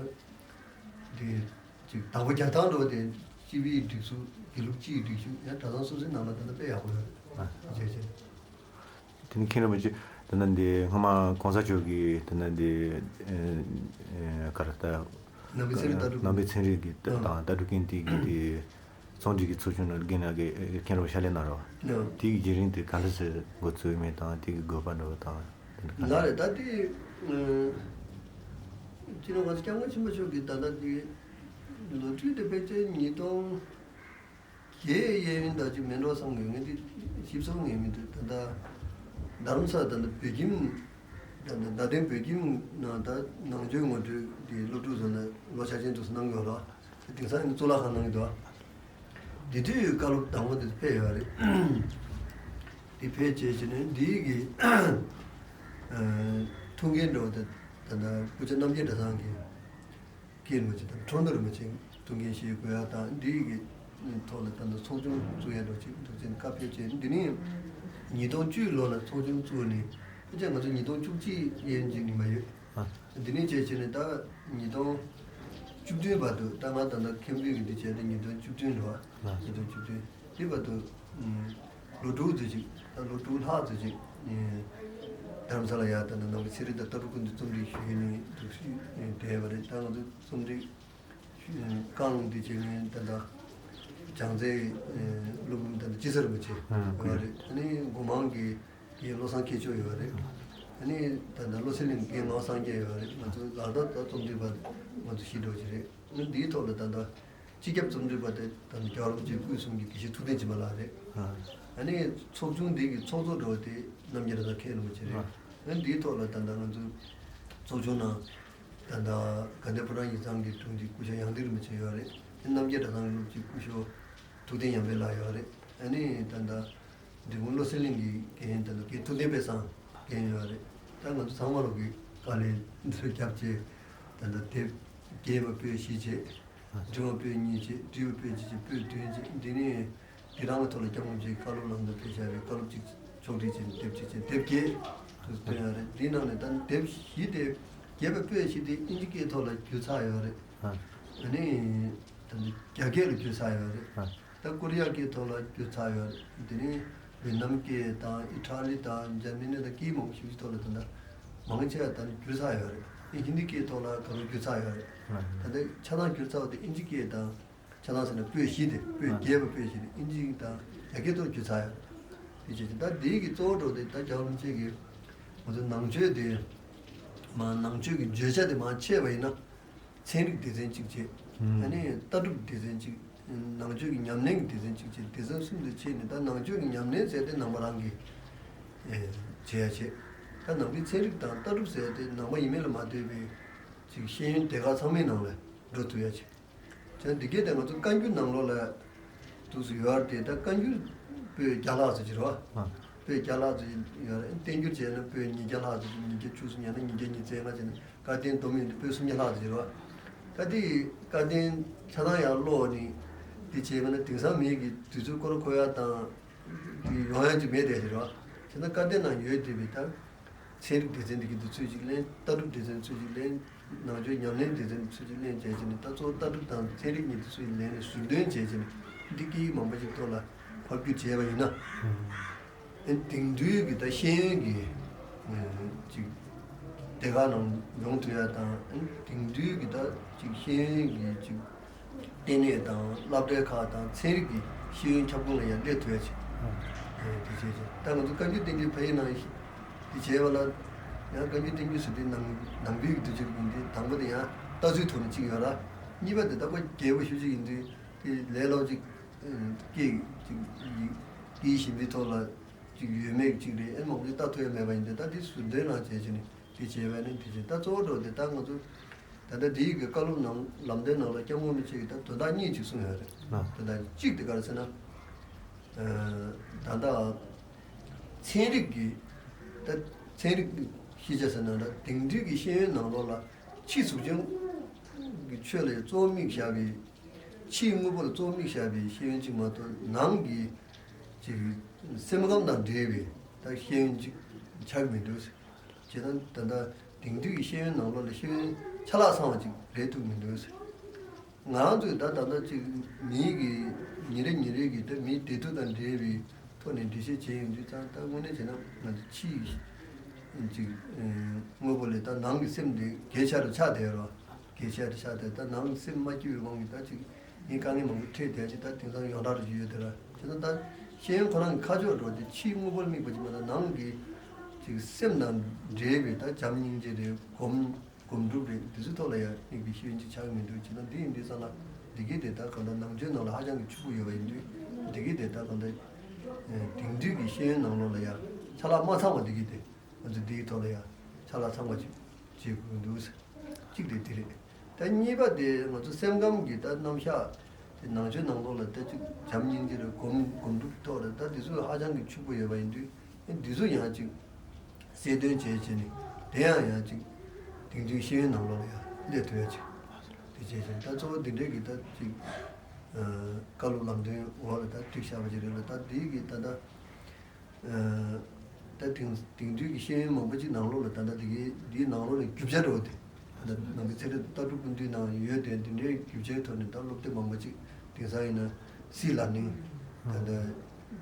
འདི་ཅིག་བདག་པོ་རྒྱག་སྟངས་འགྲོ་དེ་སྤྱི་པའི་སྒྲིག་འཛུགས་དགེ་ལུགས་སྤྱིའི་སྒྲིག་གཞི་ཡང་གྲྭ་ཚང་སོ་སོའི་ནང་ལ་ད་ལྟ་དཔེ་ཡག་པོ་ཡོད་རེད། བྱས་ཙང་། དེ་ནི་མཁན་རིན་པོ་ཆེ་ད་ལྟ་འདི་སྔ་མ་གོང་ས་མཆོག་གིས་ད་ལྟ་འདི་ཨེ་ཨེ་ག་རེ་ད་ནང་པའི་ཚན་རིག་ལྟ་གྲུབ་ནང་པའི་ཚན་རིག་གི་ད་ཨ་དང་ལྟ་གྲུབ་ཀུན་བཏུས་ཀྱི་འདི་ཚོང་སྒྲིག་གི་ཚོགས་ཆུང་ལ་རྒན་ལགས་ཀྱིས་མཁན་རིན་པོ་ཆེ་ཕྱག་ལས་གནང་རོགས། ཨ་དེ་གི་བརྒྱུད་རིམ་དེ་ག་འདྲ་སེ་འགོ་བཙུགས་མིན་དང་དེ་གི་དགོས་པ་འདྲ་བོ་དང་། ལགས་རེད། ད་དེ་ཨ་སྤྱི་ནོར་གོང་ས་སྐྱབས་མགོན་ཆེན་པོ་མཆོག་གིས་ད་ལྟ་དེ་ལོ་རྒྱུས་དེ་ཕལ་ཆེར་ཉིས་སྟོང་། རྒྱའི་གཡས་གཡོན་དག་ཅིག་མེད་འགྲོ་བསམ་གྱི་ཡོད། ངས་འདི་ཞིབ་ཚགས་ངས་མི་འདུག་ད་ལྟ་རྡ་རམ་ས་ད་ལྟ་བོད་ཁྱིམ་ད་ལྟ་རྡ་སྟེང་བོད་ཁྱིམ་ནང་ད་ནང་ཆོས་ངོ་སྤྲོད་འདི་སློབ་ཕྲུག་ཚོ་ལ་ལོ་འཆར་ཅན་དུ་གནང་གི་ཡོད་ར། དེང་སང་ཡིན་གཙུག་ལག་ཁང་གནང་གི་འདུག་འདི་དུས་བཀའ་སློབ་དང་པོ་དེ་ཕེབས་ཡོད་རེད། འདི་ཕེབས་བྱས་བྱས་ནས་འདི་གི་ཐུགས་འགན་འགྲོ་ད་ད་ལྟ་སྐུ་ཚབ་རྣམ་རྒྱལ་གྲྭ་ཚང་གི་སྐྱེས་ལོ་ཅིག་དང་ཁྲོམ་དུ་རིན་པོ་ཆེ་ཐུགས་འགན་བཞེས་དགོས་ཡ་དང་འདི་ཡི་གི་ཐོག་ལ་ད་ལྟ་ཚོགས་ཆུང་བཙུགས་ཡ་འགྲོ་ཅིག་འདུག་ཅེས་བཀའ་ཕེབས་བྱས། འདི་ནི་ཉིས་སྟོང་བཅུ་ལོ་ལ་ཚོགས་ཆུང་བཙུགས་ནས་ཕལ་ཆེར་ང་ཚོ་ཉིས་སྟོང་བཅུ་གཅིག་ཡན་ཅིག་ནི་མ་ཡོད། འདི་ནི་བྱས་བྱས་ནས་ད་ཉིས་སྟོང་བཅུ་བདུན་བར་དུ་ད་ང་ད་ལྟ་མཁན་པོའི་གི་འདི་བྱས་ཏེ་ཉིས་སྟོང་བཅུ་བདུན་ལོ་ཉིས་སྟོང་བཅུ་བདུན། དེ་བར་དུ་ལོ་དྲུག་ཙམ་ཅིག་ད་ལོ་དྲུག་ལྷག་ཙམ་ཅིག་རྡ་རམ་ས་ལ་ཡ་ད་ནང་ནང་གི་ཚན་རིག་དང་ལྟ་གྲུབ་ཀུན་ཏུ་རྩོམ་སྒྲིག་ཞུས་ནས་འདུག་ཞུས་བསྡད་པ་རེད། ད་ང་ཚོ་རྩོམ་སྒྲིག་རྐང་འདི་བྱས་ནས་ད་ལྟ་བྱང་རྩེའི་སློབ་འབུམ་ད་ལྟ་སྤྱི་སར་མ་བྱས་ཡོད་རེད། ཨ་ནི་སྒོ་མང་གི་རྒན་བློ་བཟང་མཁས་མཆོག་ཡོད་རེད། ཨ་ནི་ད་ལྟ་བློ་གསལ་གླིང་རྒན་ངག་དབང་སངས་རྒྱས་ཡོད་རེད། ང་ཚོ་ལག་བསྟར་ད་རྩོམ་སྒྲིག་པ་ང་ཚོ་བཞི་འགྲོ་གི་རེད། ཨ་ནི་འདིའི་ཐོག་ལ་ད་ལྟ་ སྤྱི་ཁྱབ་རྩོམ་སྒྲིག་པ་དེ་ད་ནི་རྒྱལ་བ་རིན་པོ་ཆེའི་སྐུ་གསུང་གི་དགེ་བཤེས་ཐུབ་བསྟན་སྦྱིན་པ་ལགས་རེད། ཨ་ནི་ཚོགས་ཆུང་འདི་གི་ཚོགས་གཙོ་འདྲ་བོ་དེ་རྣམ་རྒྱལ་རེད་ད་མཁན་རིན་པོ་ཆེ་རེད། ཨ་ནི་འདིའི་ཐོག་ལ་ད་ལྟ་ང་ཚོའི་ཚོགས་ཆུང་ནང་ད་ལྟ་དགའ་ལྡན་ཕོ་བྲང་ཡིག་ཚང་གི་དྲུང་ཆེ་སྐུ་ཞབས་ཡང་སྟེང་རིན་པོ་ཆེ་ཡོད་རེད། ཨ་ནི་རྣམ་རྒྱལ་གྲྭ་ཚང་གི་སློབ་སྤྱི་སྐུ་ཞབས་ཐུབ་བསྟན་ཉམས་པའི་ལགས་ཡོད་རེད། ཨ་ནི་ད་ལྟ་འབྲས་སྤུངས་བློ་གསལ་གླིང་གི་རྒན་ད་ལྟ་རྒན་ཐུབ་བསྟན་དཔལ་བཟང་རྒན་ཡོད་རེད། ད་ང་ཚོ་ཚང་མ་ལོག་གི་དཀའ་ལས་འདི་ཚོ་བརྒྱབ་བྱས་ད་ལྟ་དེབ་རྒྱས་པ་པོད་བཞི་བྱས། འབྲིང་བ་པོད་གཉིས་བྱས། བསྡུས་པ་པོད་གཅིག་བྱས། པོད་བདུན་བྱས། འདི་ནས་འདི་རང་གི་ཐོག་ལ་སྐྱབས་མགོན་ཆེན་བཀའ་སློབ་ལམ་སྟོན་ཕེབས་བཞག་པའི་བཀའ་སློབ་གཅིག་ཕྱོགས་སྒྲིག་བྱས་ནས་དེབ་གཅིག་བྱས། དེབ་བརྒྱད་དུ་བཏོན་ཡོད་རེད། འདིའི་ནང་ནས་ད་དེབ་བཞི་དེ་རྒྱས་པ་པོད་བཞི་དེ་ཨིན་ཇི་སྐད་ཐོག་ལ་བསྒྱུར་ཚར་ཡོད་རེད། ཨ་ནི་ད་ནི་རྒྱ་སྐད་ལ་བསྒྱུར་ཚར་ཡོད་རེད། ད་ཀོ་རི་ཡ་སྐད་ཐོག་ལ་བསྒྱུར་ཚར་ཡོད་རེད། དེ་ནས་ཝེ་ནམ་སྐད་དང་ཨི་ཊ་ལི་དང་འཇར་མ་ནི་དང་སྐད་མང་པོ་ཞིག་ཐོག་ལ་ད་ལྟ་མང་ཆེ་བ་ད་ནི་བསྒྱུར་ཚར་ཡོད་རེད། ཨེ་ཧིན་དི་སྐད་ཐོག་ལ་ད་ལོ་བསྒྱུར་ཚར་ཡོད་རེད། ད་ལྟ་ཆ་ཚང་བསྒྱུར་ཚར་བ་དེ་ཨིན་ཇི་སྐད་དང་། ཆ་ཚང་ཟེར་ན་པོད་བཞི་དེ་པོད་རྒྱས་པ་པོད་བཞི་དེ་ཨིན་ཇི་དང་རྒྱ་སྐད་ཐོག་བསྒྱུར་ཚར་ཡོད་རེད། དེ་བྱས་ཙང་ད་འདི་གི་གཙོ་བོ་འདྲ་བོ་དེ་ད་རྒྱལ་བ་རིན་པོ་ཆེ་གིས་ང་ཚོ་ནང་ཆོས་དེ་མ་ནང་ཆོས་ཀྱི་བརྗོད་བྱ་དེ་མར་ཕྱེ་བ་ཡིན་ན། ཚན་རིག་སྡེ་ཚན་གཅིག་བྱས། ཨ་ནི་ལྟ་གྲུབ་སྡེ་ཚན་གཅིག་ནང་ཆོས་ཀྱི་ཉམས་ལེན་གྱི་སྡེ་ཚན་གཅིག་བྱས། སྡེ་ཚན་གསུམ་དུ་ཕྱེ་ནས་ད་ནང་ཆོས་ཀྱི་ཉམས་ལེན་ཟེར་དེ་ནང་པ་རང་གིས་ཨེ་བྱེད་ཡ་བྱེད། ད་ནང་པའི་ཚན་རིག་དང་ལྟ་གྲུབ་ཟེར་དེ་ནང་པ་ཡིན་མིན་ལ་མ་ལྟོས་པའི་ཅིག་ཤེས་ཡོན་སྡེ་ཁག་ཚང་མའི་ནང་ལ་འགྲོ་ཐུབ་ཡ་བྱེད། བྱས་འདི་གས་དེ་ང་ཚོ་བཀའ་འགྱུར་ནང་ལོགས་ལ་འདུག་སེ་ཡོད་རེད་དེ། ད་བཀའ་འགྱུར་པོད་བརྒྱ་ལྷག་ཙམ་ཅིག་རེད་བ། པོད་བརྒྱ་ལྷག་ཙམ་ཡོད་རེད། བསྟན་འགྱུར་བྱས་ན་པོད་ཉིས་བརྒྱ་ལྷག་ཙམ་ཅིག་ཉིས་བརྒྱ་བཅུ་གསུམ་ཡང་ན་ཉིས་བརྒྱ་ཉི་ཤུ་རྩ་ལྔ་བྱས་ན། བཀའ་བསྟན་སྡོམ་ཡོད་དེ་པོད་སུམ་བརྒྱ་ལྷག་ཙམ་ཅིག་རེད་བ། ད་དེ་བཀའ་བསྟན་ཆ་ཚང་ཡར་ཀློག་ནས་དེ་བྱས་པ་ན་དེང་སང་མི་གི་དུས་ཚོད་སྐོར་འཁོར་ཡ་དང་དེ་ཡོང་ཡ་ཅིག་མེད་བསྡད་ཟེར་བ། བྱས་ན་བཀའ་བསྟན་ནང་ཡོད་བསྡད་པའི་ད། ཚན་རིག་སྡེ་ཚན་འདི་གི་འདི་ཚོས་ཅིག་ལེན། ལྟ་གྲུབ་སྡེ་ཚན་ཚོས་ཅིག་ལེན། ནང་ཆོས་ཉམས་ལེན་སྡེ་ཚན་ཚོས་ཅིག་ལེན་བྱས་བྱས་ནས་ད་གཙོ་བོ་ལྟ་གྲུབ་དང་ཚན་རིག་གཉིས་འདི་ཚོས་ལེན་ནས་ཟུར་འདོན་བྱས་བྱས་ནས་འདི་སྐད་ཡིག་མང་པོ་ཅིག་ཐོག་ལ་ཕབ་སྒྱུར་བྱས་པ་ཡིན་ན། ཨེ་དེང་དུས་ཀྱི་ད་ཤེས་ཡོན་གྱི་ཨེ་ཅིག་སྡེ་ཁག་ནང་ཡོང་ཐུབ་ཡ་དང་། ཨེ་དེང་དུས་ཀྱི་ད་ཅིག་ཤེས་ཡོན་གྱི་ཅིག་ལྟེ་གནས་དང་སློབ་གྲྭའི་ཁག་དང་ཚན་རིག་གི་ཤེས་ཡོན་ཁྱབ་ཁོངས་ལ་ཡང་སླེབས་ཐུབ་ཡ་ཅིག་ཨེ་དེ་བྱས་ཅིག་ད་ང་ཚོ་བཀའ་འགྱུར་བསྟན་འགྱུར་ཕ་ཡི་ནང་དེ་བྱས་པ་ལ་ཡང་བཀའ་འགྱུར་བསྟན་འགྱུར་ཟེར་དུས་ནང་ནང་པའི་གི་དུས་ཚོད་ཡིན་དུས་དང་པོ་དེ་ཡང་ལྟ་ཚུལ་ཐོག་ནས་གཅིག་ཡོད་ར། གཉིས་པ་དེ་ད་ཁོ་རྒྱས་པོ་ཤུགས་ཅིག་ཡིན་དུས་དེ་ལས་སླ་པོ་ཅིག་སྐད་ཅིག་སྐད་ཡིག་གཞན་པའི་ཐོག་ལ་ཅིག་ཡོད་མེད་ཅིག་རེད། ཨེ་མང་པོ་ཅིག་ལྟ་ཐུབ་ཡ་མེད་པ་ཡིན་དུས་ད་དེ་ཟུར་འདོན་ནང་བྱས་བྱས་ནས་དེ་བྱས་པ་ནི་དེ་བྱས། ད་གཙོ་བོ་འགྲོ་དེ་ད་ང་ཚོ་ད་ལྟ་དེའི་གི་བཀའ་སློབ་ནང་ལམ་སྟོན་ནང་ལ་སྐྱབས་མགོན་རིན་པོ་ཆེ་གིས་ད་དོན་དག་གཉིས་ཅིག་གསུངས་ཡོད་རེད། དོན་དག་གཅིག་དེ་ག་རེ་ཟེར་ན། ད་ལྟ་ཚན་རིག་གི་ད་ཚན་རིག་ཤེས་བྱ་ཟེར་ན་འདྲ། དེང་དུས་ཀྱི་ཤེས་ཡོན་ནང་ལོགས་ལ་ཕྱི་གཟུགས་ཅན་གྱི་ཆོས་ལ་གཙོ་བོ་དམིགས་བཞག་པའི་ཕྱིའི་དངོས་པོ་ལ་གཙོ་བོ་དམིགས་བཞག་པའི་ཤེས་ཡོན་ཅིག་མ་གཏོགས་ནང་གི་ཅིག་སེམས་ཁམས་དང་འབྲེལ་བའི་ད་ཤེས་ཡོན་ཅིག་ཆགས་ཀྱི་མི་འདུག་བྱས་ཙང་ད་ལྟ་དེང་དུས་ཀྱི་ཤེས་ཡོན་ནང་ལོགས་ལ་ཤེས་ཡོན་ཆ་ལག་ཚང་བ་ཅིག་རེད་ཐུབ་མི་འདུག་ང་རང་ཚོས་ད་ད་ལྟ་ཅིག་མིའི་གི་ཉིན་རེ་ཉིན་རེ་གི་ད་མིའི་བདེ་སྡུག་དང་འབྲེལ་བའི་ཐོག་ནས་འགྲེལ་བཤད་བྱས་ཡོང་དུས་ཙང་ད་དངོས་གནས་བྱས་ན་ང་ཚོ་ཕྱིའི་ཅིག་དངོས་པོ་ལས་ད་ནང་གི་སེམས་དེ་གལ་ཆེ་རུ་ཆགས་བསྡད་རོ། གལ་ཆེ་རུ་ཆགས་བསྡད། ད་ནང་གི་སེམས་མ་སྐྱིད་པའི་དབང་གིས་ད་ཅིག་ངས་དཀའ་ངལ་མང་པོ་འཕྲད་བསྡད་ཅིག་ད་དེང་སང་ཡོངས་གྲགས་རུ་ཅིག་ཡོད་དེ་ར། བྱས་ན་ད་ཤེས་ཡོན་ཁོ་རང་གི་ཁ་ཕྱོགས་འགྲོ་དེ་ཕྱིའི་དངོས་པོར་དམིགས་པ་ཅིག་མ་ད་ནང་གི་ཅིག་སེམས་དང་འབྲེལ་བའི་ད་བྱམས་སྙིང་རྗེ་རེད། སྒོམ་སྒོམ་སྒྲུབ་རེད། འདི་ཚོའི་ཐོག་ལ་ཡང་དམིགས་པའི་ཤེས་ཡོན་ཅིག་ཆགས་ཀྱི་མི་འདུག་བྱས་ན་འདི་ཡིན་དུས་ཙང་ལ་འདི་གའི་དེ་དག་གང་ལྟར་ནང་ཆོས་ནང་ལ་ཧ་ཅང་གི་ཕྱུག་པོ་ཡོད་པ་ཡིན་དུས་འདི་གའི་དེ་དག་གང་ལྟར་དེང་དུས་ཀྱི་ཤེས་ཡོན་ནང་ལོགས་ལ་ཡང་ཆ་ལག་མ་ཚང་བ་འདི་གའི་དེ་ང་ཚོ་འདིའི་ཐོག་ལ་ཡང་ཆ་ལག་ཚང་བ་ཅིག་བྱེད་དགོས་ཀྱི་འདུག་གཅིག་དེ་འདི་རེད། ད་གཉིས་པ་དེ་ང་ཚོ་སེམས་ཁམས་ཀྱི་ད་རྣམ་གཞག་དེ་ནང་ཆོས་ནང་ལོགས་ལ་ད་ཅིག་བྱམས་སྙིང་རྗེ་རེད། སྒོམ་སྒོམ་སྒྲུབ་ཐོག་ལ་ད་འདི་ཚོ་ཧ་ཅང་གི་ཕྱུག་པོ་ཡོད་པ་ཡིན་དུས། འདི་ཚོ་ཡང་ཅིག་གསལ་སྟོན་བྱས་བྱས་ནས་དེ་ཡང་ཡང་ཅིག་དེང་དུས་ཤེས་ཡོན་ནང་ལོགས་ལ་ཡང་སླེབས་ཐུབ་ཡ་ཅིག་དེ་བྱས་བྱས་ད་གཙོ་བོ་འདི་འདྲའི་གི་ད་ཅིག་བཀའ་སློབ་ལམ་སྟོན་འོག་ལ་ད་བསྒྲིགས་བཞག་པ་ཅིག་རེད་ལ། ད་འདི་གི་ད་ད་ད་དེང་དེང་དུས་ཀྱི་ཤེས་ཡོན་མང་པོ་ཅིག་ནང་ལོགས་ལ་ད་ད་འདི་གི་འདིའི་ནང་ལོགས་ནས་རྒྱུ་ཆ་འགྲོ་དེ། ད་ནང་པའི་ཚན་རིག་ལྟ་གྲུབ་ཀུན་བཏུས་ནང་ཡོད་དེ་འདི་འདྲའི་རྒྱུ་ཆའི་ཐོག་ནས་ད་སློབ་དེབ་མང་པོ་ཅིག་དེང་སང་ཡིན་ན་སི་ལར་ནིང་ད་ལྟ་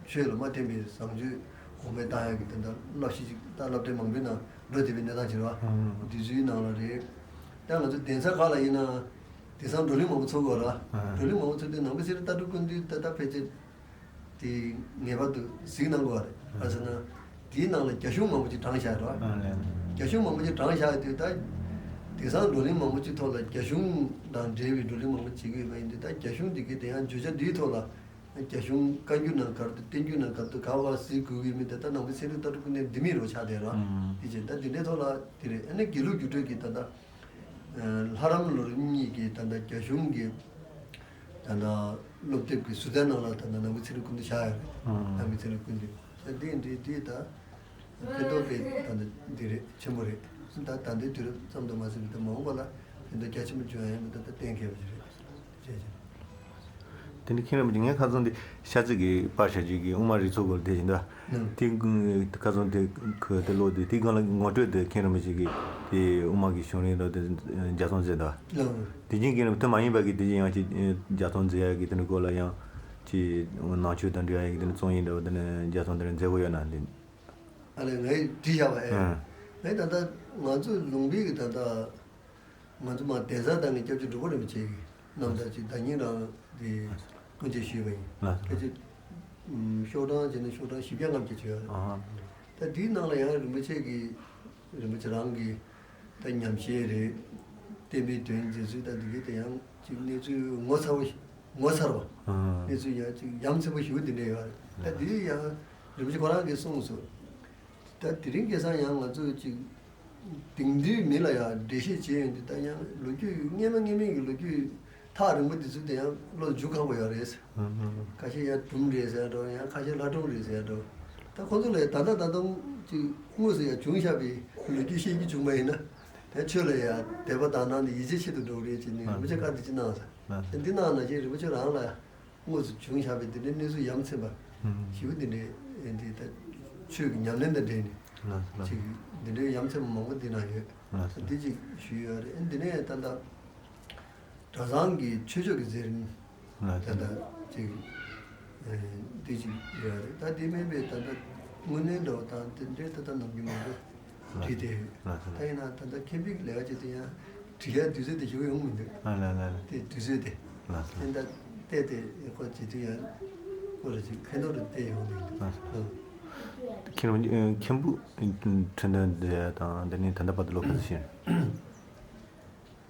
ཆོས་ལ་མ་བརྟེན་པའི་བཟང་སྤྱོད་གོང་འཕེལ་བཏང་ཡག་གི་ད་ལྟ་བསླབ་གཞི་ཅིག་ད་སློབ་གྲྭ་མང་པོའི་ནང་འགྲོ་བསྡད་པའི་གནས་སྟངས་ཅིག་རེད་བ། འདི་ཚོའི་ནང་ལ་རེད། ད་ང་ཚོ་གདན་ས་ཁག་ལ་ཡིན་ན་དེང་སང་བགྲོ་གླེང་མང་པོ་ཚོགས་དགོས་ར། བགྲོ་གླེང་མང་པོ་ཚོགས་དུས་ནང་པའི་ཚན་རིག་ལྟ་གྲུབ་ཀུན་བཏུས་ད་ལྟ་ཕལ་ཆེར་དེ་ངེས་པར་དུ་གཟིགས་གནང་དགོས་པ་རེད། ག་ཟེར་ན་དེའི་ནང་ལ་རྒྱ་གཞུང་མང་པོ་ཅིག་དྲངས་བཞག་རེད་བ། རྒྱ་གཞུང་མང་པོ་ཅིག་དྲངས་བཞག་དུས་ད་ དེང་སང་བགྲོ་གླེང་མང་པོ་ཅིག་ཐོག་ལ་རྒྱ་གཞུང་དང་འབྲེལ་བའི་བགྲོ་གླེང་མང་པོ་བྱེད་ཀྱི་ཡོད་པ་ཡིན་དུས། ད་རྒྱ་གཞུང་འདི་གའི་དེ་ཡང་བརྗོད་བྱ་འདིའི་ཐོག་ལ་རྒྱ་གཞུང་བཀའ་འགྱུར་ནང་ག་རེ་འདུག་བསྟན་འགྱུར་ནང་ག་རེ་འདུག་ག་བ་གཟིགས་དགོས་ཀྱི་མིན་དེ་ད་ནང་པའི་ཚན་རིག་ལྟ་གྲུབ་ཀུན་ལྡན་འདི་མིན་རོ་ཆགས་བསྡད་རོ། ཨང་། དེ་བྱས་ད་འདི་འདྲའི་ཐོག་ལ་དེ་རེད། ཨ་ནི་དགེ་ལུགས་རྒྱུགས་སྤྲོད་ཀྱི་ད་ལྟ་ལྷ་རམས་ལོར་གཉིས་ཀྱི་ད་ལྟ་རྒྱ་གཞུང་གི་ད་ལྟ་སློབ་དེབ་ཀྱི་ཟུར་རྩལ་ནང་ལ་ད་ལྟ་ནང་པའི་ཚན་རིག་ཀུན་ཏུ་བཞག་ཡོད་རེད། ཨང་། ནང་པའི་ཚན་རིག་ཀུན་ཏུ་ད་འདི་འདི་འདི་ད་ཕན་ཐོགས་དཔེ་ད་ལྟ་འདི་རེད། ཆེན་པོ་རེད། ད་ད་ལྟའི་དུས་རབས་ཙམ་དུ་མ་ཟད་པའི་ད་མ་འོངས་པ་ལ་ཕན་ཐོགས་རྒྱ་ཆེན་པོ་འབྱུང་ཡ་ཡིན་པ་ད་ལྟ་གཏན་འཁེལ་བ་ཞིག་རེད། ཅེས་བྱས། དེ་ནི་མཁན་རིན་པོ་ཆེ་ངའི་ཁ་སང་དེ་ཤར་རྩེ་གི་པར་ཤར་རྗེས་ཀྱི་དབུ་མ་རིགས་ཚོགས་སྐོར་དེ་བཞིན་དུ་ནང་དེ་ཁ་སང་དེ་ཁོས་དེ་ཀློག་དུས་དེའི་སྒང་ལ་ངོ་སྤྲོད་དེ་མཁན་རིན་པོ་ཆེ་གིས་དེ་དབུ་མ་གི་བྱུང་རིམ་ལ་དེ་ལྗགས་རྩོམ་མཛད་འདུག་ནང་དེ་རྗེས་མཁན་རིན་པོ་ཆེ་མ་ཡིན་པ་གི་དེ་རྗེས་ཡང་ཅིག་ལྗགས་རྩོམ་མཛད་ཡ་གི་དེ་འདྲ་སྐོར་ལ་ཡང་ཅིག་ནང་ཆོས་དང་འབྲེལ་ཡ་གི་དེ་འདྲ་རྩོམ་ཡིག་འདྲ་བོ་དེ་འདྲ་ལྗགས་རྩོམ་དེ་འདྲ་མཛད་དགོས་ཡོད་ན་དེ། ཨ་ལས་ངས་བྲིས་བཞག་པ་ཨེ། ཨང་། ངས་ད་ལྟ་ང་ཚོ་ལུང་པའི་གི་ད་ལྟ་ང་ཚོ་མ་གདན་ས་བཏང་གི་སྐྱབས་རྗེ་འབྲུག་པ་རིན་པོ་ཆེ་གི་རྣམ་ཐར་ཅིག་ཟླ་ཉིན་རང་དེ་སྐུ་མཇལ་ཞུས་པ་ཡིན། ལགས་སོ། ཕལ་ཆེར་ཤོག་གྲངས་བྱས་ན་ཤོག་གྲངས་བཞི་བརྒྱ་ལྔ་བརྒྱ་བྱས་ཡོད་རེད། ཨ་ཧ། ད་དེའི་ནང་ལ་ཡང་རིན་པོ་ཆེ་གི་རིན་པོ་ཆེ་རང་གི་ད་ཉམས་བཞེས་རེད། བསྟན་པའི་དོན་མཛད་ཚུལ་ད་འདི་གའི་དེ་ཡང་ཅིག་གནས་ཚུལ་ངོ་མཚར་བ་ཞིག་ངོ་མཚར་བ། ཨང་། གནས་ཚུལ་ཡང་ཅིག་ཡ་མཚན་པོ་ཞེ་པོ་འདི་འདྲ་ཡོད་རེད། ད་འདི་ཡང་རིན་པོ་ཆེ་ཁོ་རང་གིས་གསུངས་སོང་། ད་དེ་རིང་ཁ་སང་ཡང་ང་ཚོས་ཅིག་དེང་དུས་མི་ལ་ཡང་འགྲེལ་བཤད་བྱས་ཡོང་དུས་ད་ཡང་ལོ་རྒྱུས་སྔས་མ་སྔས་མའི་གི་ལོ་རྒྱུས་ཐག་རིང་པོ་དེ་ཚོ་དེ་ཡང་བློ་འཇུག་ཁག་པོ་ཡོད་རེད། ཨང་། ཁ་ཤས་ཡང་སྒྲུང་རེད་ཟེར་འགྲོ། ཡང་ཁ་ཤས་ལྷ་སྒྲུང་རེད་ཟེར་འགྲོ། ད་ཁོ་ཚོ་ལ་ད་ལྟ་ད་དུང་ཅིག་དངོས་སུ་ཡང་བྱུང་བཞག་པའི་ལོ་རྒྱུས་བཤད་རྒྱུ་བྱུང་བ་ཡིན་ན། དེ་ཆོས་ལ་ཡང་དད་པ་དག་སྣང་དེ་ཡིད་ཆེས་ཆེ་རུ་འགྲོ་གི་རེད་ཅེས་ནས་རིན་པོ་ཆེ་བཀའ་འདི་ཅི་གནང་ཟེར། ཨ་ནི་འདི་གནང་ན་ཅིག་རིན་པོ་ཆེ་རང་ལ་དངོས་སུ་བྱུང་བཞག་པའི་འདི་འདྲའི་གནས་ཚུལ་ཡ་མཚན་པ་ཞེ་པོ་འདི་འདྲའི་འདི་ད་ཆོས་ཀྱི་ཉམས་ལེན་དང་འབྲེལ་ནས་ཅིག་འདི་འདྲའི་ཡ་མཚན་པ་མང་པོ་འདི་ན་ཡོད། འདི་ཅིག་ཞུས་ཡོད་རེད། འདི་ནས་ད་ལྟ་གྲྭ་ཚང་གི་ཆོས་ཕྱོགས་ཀྱི་མཛད་རིམ། ལགས་སོ། ད་ལྟ་ཅིག་ཨེ། འདི་ཅིག་ཡོད་རེད། ད་དེ་མིན་པའི་ད་ལྟ་དངོས་གནས་འདྲ་བ་དང་དེ་འདྲའི་ད་ལྟ་ནམ་རྒྱུན་མང་པོ་བྲིས་ཏེ་ཡོད། ལགས་སོ། ད་ཡིན་ན་ད་ལྟ་མཁན་པོའི་ལས་ཀ་བྱེད་དུས་ཡང་བྲིས་ཡ་དུས་ཚོད་དེ་ཞུ་ཡོང་མི་འདུག་ཨ་ལ་ལ་ལ། དེ་དུས་ཚོད་དེ། ལགས་སོ། དེ་ད་བལྟས་ཏེ་ཁོ་བྱེད་དུས་ཡང་ཁོ་ར་ཅིག་ཕན་ཐོགས་རུ་བལྟས་ཡོང་གི་འདུག་ལགས་སོ། ཨ། མཁན་རིན་པོ་ཆེ་མཁན་པོ་ཁྲི་འདོན་མཛད་ཡ་དང་དེ་ནས་ད་ལྟ་བར་དུ་ལོ་ག་ཚོད་ཕྱིན།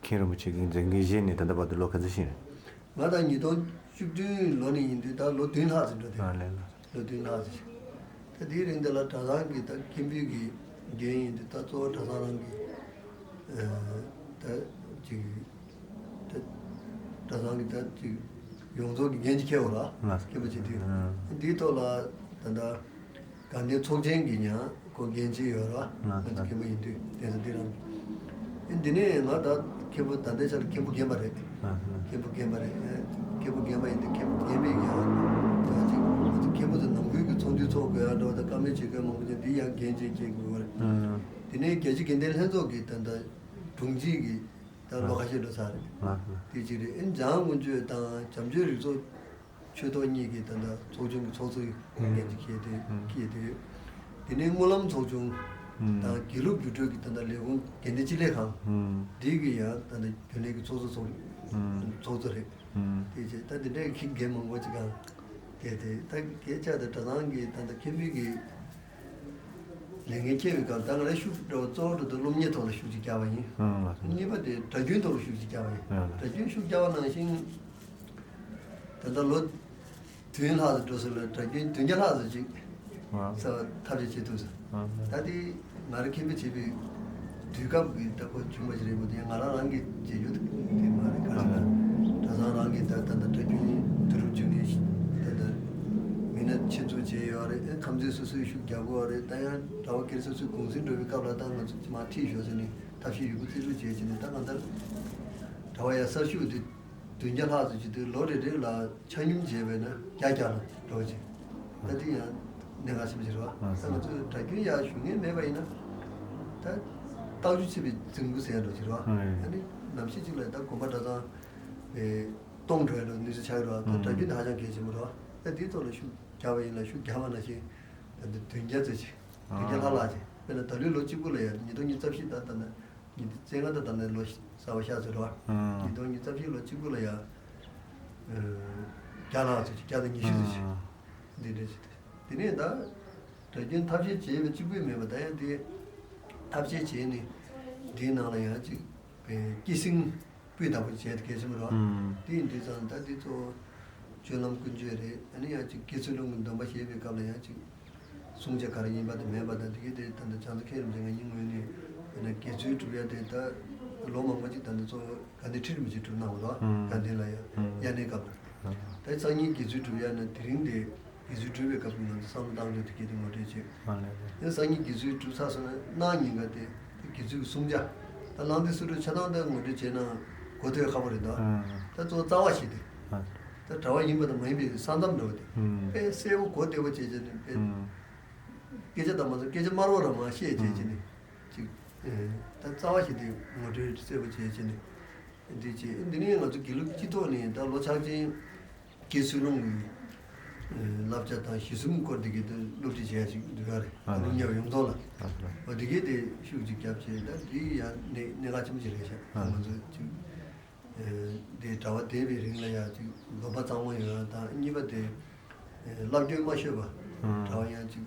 མཁན་རིན་པོ་ཆེ་གི་མཛད་འགན་བཞེས་ནས་ད་ལྟ་བར་དུ་ལོ་ག་ཚོད་ཕྱིན་རེད། ང་ད་ཉིས་སྟོང་བཅུ་བདུན་ལོ་ནས་ཡིན་དུས་ད་ལོ་བདུན་ལྷག་ཙམ་འགྲོ་དེ། ཨ་ལས་ལགས། ལོ་བདུན་ལྷག་ཙམ་ཕྱིན། ད་དེའི་རིང་འདི་ལ་གྲྭ་ཚང་གི་ད་མཁན་པོའི་གི་འགན་ཡིན་དུས་ད་གཙོ་བོ་གྲྭ་ཚང་རང་གི་ཨ། ད་ཅིག་ད་གྲྭ་ཚང་གི་ད་ཅིག་ཡོངས་རྫོགས་ཀྱི་འགན་ཅིག་འཁྱེར་ཡོད་ར། ལགས། མཁན་པོ་བྱེད་དུས། ཨ། འདིའི་ཐོག་ལ་ད་ད། དགའ་ལྡན་ཚོགས་ཆེན་གྱི་ཡང་ཁོ་འགན་འཁྱེར་ཡོད་ར། ང་ང་ཚོ་མཁན་པོ་ཡིན་དུས་གདན་ས་འདི་རང་གི། འདི་ནས་ང་ད་མཁན་པོ་ད་ལྟའི་ཆར་མཁན་པོ་རྒན་པ་རེད། ང་ང་མཁན་པོ་རྒན་པ་རེད། མཁན་པོ་རྒན་པ་ཡིན་དུས་མཁན་པོ་རྒན་པའི་ཡང་ང་ཅིག་ང་ཚོ་མཁན་པོ་ཚོ་ནང་ཁུལ་གྱི་ཚོགས་འདུ་ཚོགས་དགོས་ཡ་འདྲ་བ་དང་བཀའ་མོལ་བྱེད་མཁན་མང་པོ་ཅིག་འདི་ཡང་འགན་འཁྱེར་འཁྱེར་དགོས་པ་རེད། ང་ང་འདི་ནས་རྒྱལ་སྤྱིའི་དགེ་ལྡན་ལྷན་ཚོགས་ཀྱི་ད་ལྟ་དྲུང་ཆེ་གི་ད་ལོ་ཁ་ཤས་འགྲོ་ཚར་རེད། ང་ང་དེ་གཅིག་རེད། ཨེ་འཇང་དཀོན་མཆོག་དང་བྱམས་ཆོས་རིག་ཚོགས། ཆོས་ཐོག་གཉིས་ཀྱི་ད་ལྟ་ཚོགས་ཆུང་གི་ཚོགས་གཙོའི་འགན་ཅིག་འཁྱེར་ཏེ་འཁྱེར་ཏེ་ཡོད། དེ་ནས་སྨོན་ལམ་ཚོགས་ཆུང་དང་དགེ་ལུགས་རྒྱུགས་སྤྲོད་ཀྱི་ད་ལྟ་ལས་ཁུངས་དགེ་ལྡན་སྤྱི་ལས་ཁང་འདི་གི་ཡང་ད་ལྟ་རྒྱུན་ལས་ཀྱི་ཚོགས་གཙོ་ཚོགས་ཚོགས་གཙོ་རེད། དེ་རྗེས་ད་དེ་འདྲའི་འགན་མང་པོ་ཅིག་གང་དེ་དེ་ད་སྐད་ཆ་དེ་གྲྭ་ཚང་གི་ད་ལྟ་མཁན་པོའི་གི་ལས་འགན་འཁྱེར་བའི་སྐབས་ད་ང་རའི་ཤུགས་འདྲ་བ་གཙོ་བོ་འགྲོ་དུས་སློབ་གཉེར་ཐོག་ལ་ཤུགས་ཅིག་བརྒྱབ་པ་ཡིན། ཨང་། ལགས་སོ། གཉིས་པ་དེ་གྲྭ་རྒྱུན་ཐོག་ལ་ཤུགས་ཅིག་བརྒྱབ་པ་ཡིན། ཨང་། ལགས། གྲྭ་རྒྱུན་ཤུགས་བརྒྱབ་པ་ནང་བཞིན་ད་ལྟ་ལོ་བདུན་ལྷག་ཙམ་འགྲོ་ས་ལ་གྲྭ་རྒྱུན་བདུན་བརྒྱ་ལྷག་ཙམ་ཅིག་ཨང་། ས་ཐབས་ཤེས་བྱེད་ཐུབ་སོང་། ཨང་། ད་དེ་ང་རང་མཁན་པོ་བྱེད་པའི་དུས་སྐབས་ཀྱི་ད་ཁོ་བྱུང་བ་ཞིག་རེད་མོད། དེ་ང་རང་རང་གི་བྱེད་རྒྱུ་དེ་མ་རེད། ག་རེ་ཟེར་ན་གྲྭ་ཚང་རང་གི་ད་ད་ད་གྲྭ་རྒྱུན་དུས་རབས་བཅུ་གཉིས་ད་ད་མི་སྣ་ཆེད་འཛུགས་བྱས་ཡོད་རེད། ཨེ་ཁམས་ཚན་སོ་སོས་ཤུགས་རྒྱག་གི་ཡོད་རེད། ད་ཡང་གྲྭ་པ་སྒེར་སོ་སོའི་གུང་སེང་འགྲོ་བའི་སྐབས་ལ་ད་ང་ཚོ་མར་ཁྲིད་ཞོག་ཟེར་ནས་ཐབས་ཤེས་ཡོད་རྒུ་རྩིས་སྤྲོད་བྱས་བྱས་ནས་ད་གང་ལྟར་གྲྭ་པ་ཡང་གསར་ཞུགས་དེ་བདུན་བརྒྱ་ལྷག་ཙམ་བྱེད་དུས་ལོ་རེ་རེ་ལ་ཆ་སྙོམས་བྱས་པས་ན་བརྒྱ་བརྒྱ་ལ་འགྲོ་བྱེད། ད་དེ་ཡང་གནད་འགག་ཆེན་པོ་ཞིག་རེད་བ། ད་ང་ཚོས་གྲྭ་རྒྱུན་ཡར་ཞུ་མཁན་མེད་པ་ཡིན་ན་ད་རྟག་ཞུགས་བྱེད་པའི་རྫུན་མགོ་ཟེར་ཡ་འགྲོ་ཞིག་རེད་བ། ཨ་ནི་ནམ་ཞིག་ཅིག་ལ་ད་དགོན་པ་གྲྭ་ཚང་སྟོང་འགྲོ་ཡ་ལ་ནུས་ཤུགས་ཆག་གི་རེད་བ། ད་གྲྭ་རྒྱུན་དེ་ཧ་ཅང་གལ་ཆེན་པོ་རེད་བ། ད་དེའི་ཐོག་ལ་ཤུགས་རྒྱག་པ་ཡིན་ལ་ཤུགས་རྒྱག་པ་ནང་བཞིན་ད་ལྟ་བདུན་བརྒྱ་ཙམ་ཅིག་བདུན་བརྒྱ་ལྷག་ལྷག་ཅིག་དཔེར་ན་ད་ལོའི་ལོ་གཅིག་པུ་ལ་ཡ་ཉིས་སྟོང་ཉི་ཤུ་རྩ་བཞི་ད་ད་ནི་ཉིས་སྟོང་ཉི་ཤུ་རྩ་ལྔ་ད་ད་ནི་ལོ་གསར་པ་ཤར་ཚོད་རེད་བ། ཉིས་སྟོང་ཉི་ཤུ་རྩ་བཞི་ལོ་གཅིག་པུ་ལ་ཡ་བརྒྱ་ལྷག་ཙམ་ཅིག་བརྒྱ་དང་ཉི་ཤུ་ཙམ་ཅིག་འདི་འདྲ་ཞིག་དེ་ནས་ད་གྲྭ་རྒྱུན་ཐབས་ཤེས་བྱས་པའི་གཅིག་པུས་མེད་པ་ད་ཡང་དེ་ཐབས་ཤེས་བྱས་ནས་འདིའི་ནང་ལ་ཡང་ཅིག་པའི་སྐྱེད་སྲིང་སྤུས་དག་པོ་བྱས་ཏེ་གལ་ཆེན་པོ་རེད་བ། ཨུམ། དེ་ཡིན་དུས་ཙང་ད་འདི་གཙོ་བོ་སྤྱོད་ལམ་ཀུན་སྤྱོད་རེད། ཨ་ནི་ཡང་ཅིག་དགེ་ཚུལ་སློང་གི་སྡོམ་པ་བཞེས་པའི་སྐབས་ལ་ཡང་ཅིག་བསྲུང་བྱ་ག་རེ་ཡིན་པ་དང་མེད་པ་དང་དེ་གའི་དེ་ད་ལྟ་བྱང་ཆུབ་མཁན་རིན་པོ་ཆེ་ང་གཉིས་ངོས་ནས་ཡིན་ན་དགེ་ཚུལ་སྒྲུབ་ཡ་དེ་ད་ལོ་མང་པོ་ཅིག་ད་ལྟ་གཙོ་བོ་དགའ་ལྡན་ཁྲི་རིན་པོ་ཆེ་སྒྲུབ་གནང་བ་དང་དགའ་ལྡན་ལ་ཡང་དབྱར་གནས་སྐབས་ལ་ད་སང་ཉིན་དགེ་ཚུལ་སྒྲུབ་ཡ་ན་དེ་རིང་དེ། དགེ་ཚུལ་སྒྲུབ་པའི་སྐབས་ཀྱི་ང་ཚོ་བསམ་བློ་བཏང་དུས་དེ་གའི་དེ་ངོ་སྤྲོད་བྱེད། ཨ་ལས་རེད། དེ་སང་ཉིན་དགེ་ཚུལ་སྒྲུབ་ཚར་སོང་ན་གནངས་ཉིན་ཀ་དེ་དེ་དགེ་ཚུལ་གྱི་བསྲུང་བྱ། ད་གླང་དར་སུ་འགྲོ་ཆ་ཚང་ད་ངོ་སྤྲོད་བྱས་ན་གོ་ཐོས་ཁག་པོ་རེད་ད། ཨ། ད་གཙོ་བོ་རྩ་བ་ཞིག་དེ། ཨ། ད་གྲྭ་བ་ཡིན་པ་དང་མ་ཡིན་པའི་ས་མཚམས་འདྲ་བོ་དེ། ཨུམ། དཔེ་གསལ་པོ་གོ་བདེ་བོ་བྱས་བྱས་ནས་དཔེ། ཨུམ། སྐད་ཆ་དང་མ་ཚོ་སྐད་ཆ་དམར་པོ་རང་མ་བཤད་བྱས་བྱས་ནས། ཅིག་ཨེ། ད་རྩ་བ་ཞིག་དེ་ངོ་སྤྲོད་གསལ་པོ་བྱས་བྱས་ནས། འདི་བྱས་འདི་ནས་ང་ཚོ་དགེ་ལུགས་སྤྱི་ཐོག་ནས་ད་ལོ་ཕྱག་ཆེན། དགེ་ཚུལ་སློང་གི་བསླབ་བྱ་དང་གཞི་གསུམ་སྐོར་འདི་གའི་དེ་སློབ་ཁྲིད་བྱས་ཡ་ཅིག་འདུག་ཡ་རེད། ཨ་ལས། སློབ་གཉེར་ཡོངས་རྫོགས་ལ། ཨ་ལས། འོ་འདི་གའི་དེ་ཤུགས་ཅིག་བརྒྱབ་བྱས་ད་འདི་ཡ་གནད་གནད་འགག་ཆེན་པོ་ཅིག་རེད་ཤག་ཨ་ལས། ང་ཚོ་ཅིག་འདི་གྲྭ་པ་བསྡད་པའི་རིང་ལ་ཡ་ཅིག་སྡོམ་པ་གཙང་མ་ཡོད་ཡ་དང་གཉིས་པ་དེ་བསླབ་སྐྱོན་མ་ཤོར་བ། ཨ། གྲྭ་པ་ཡང་ཅིག་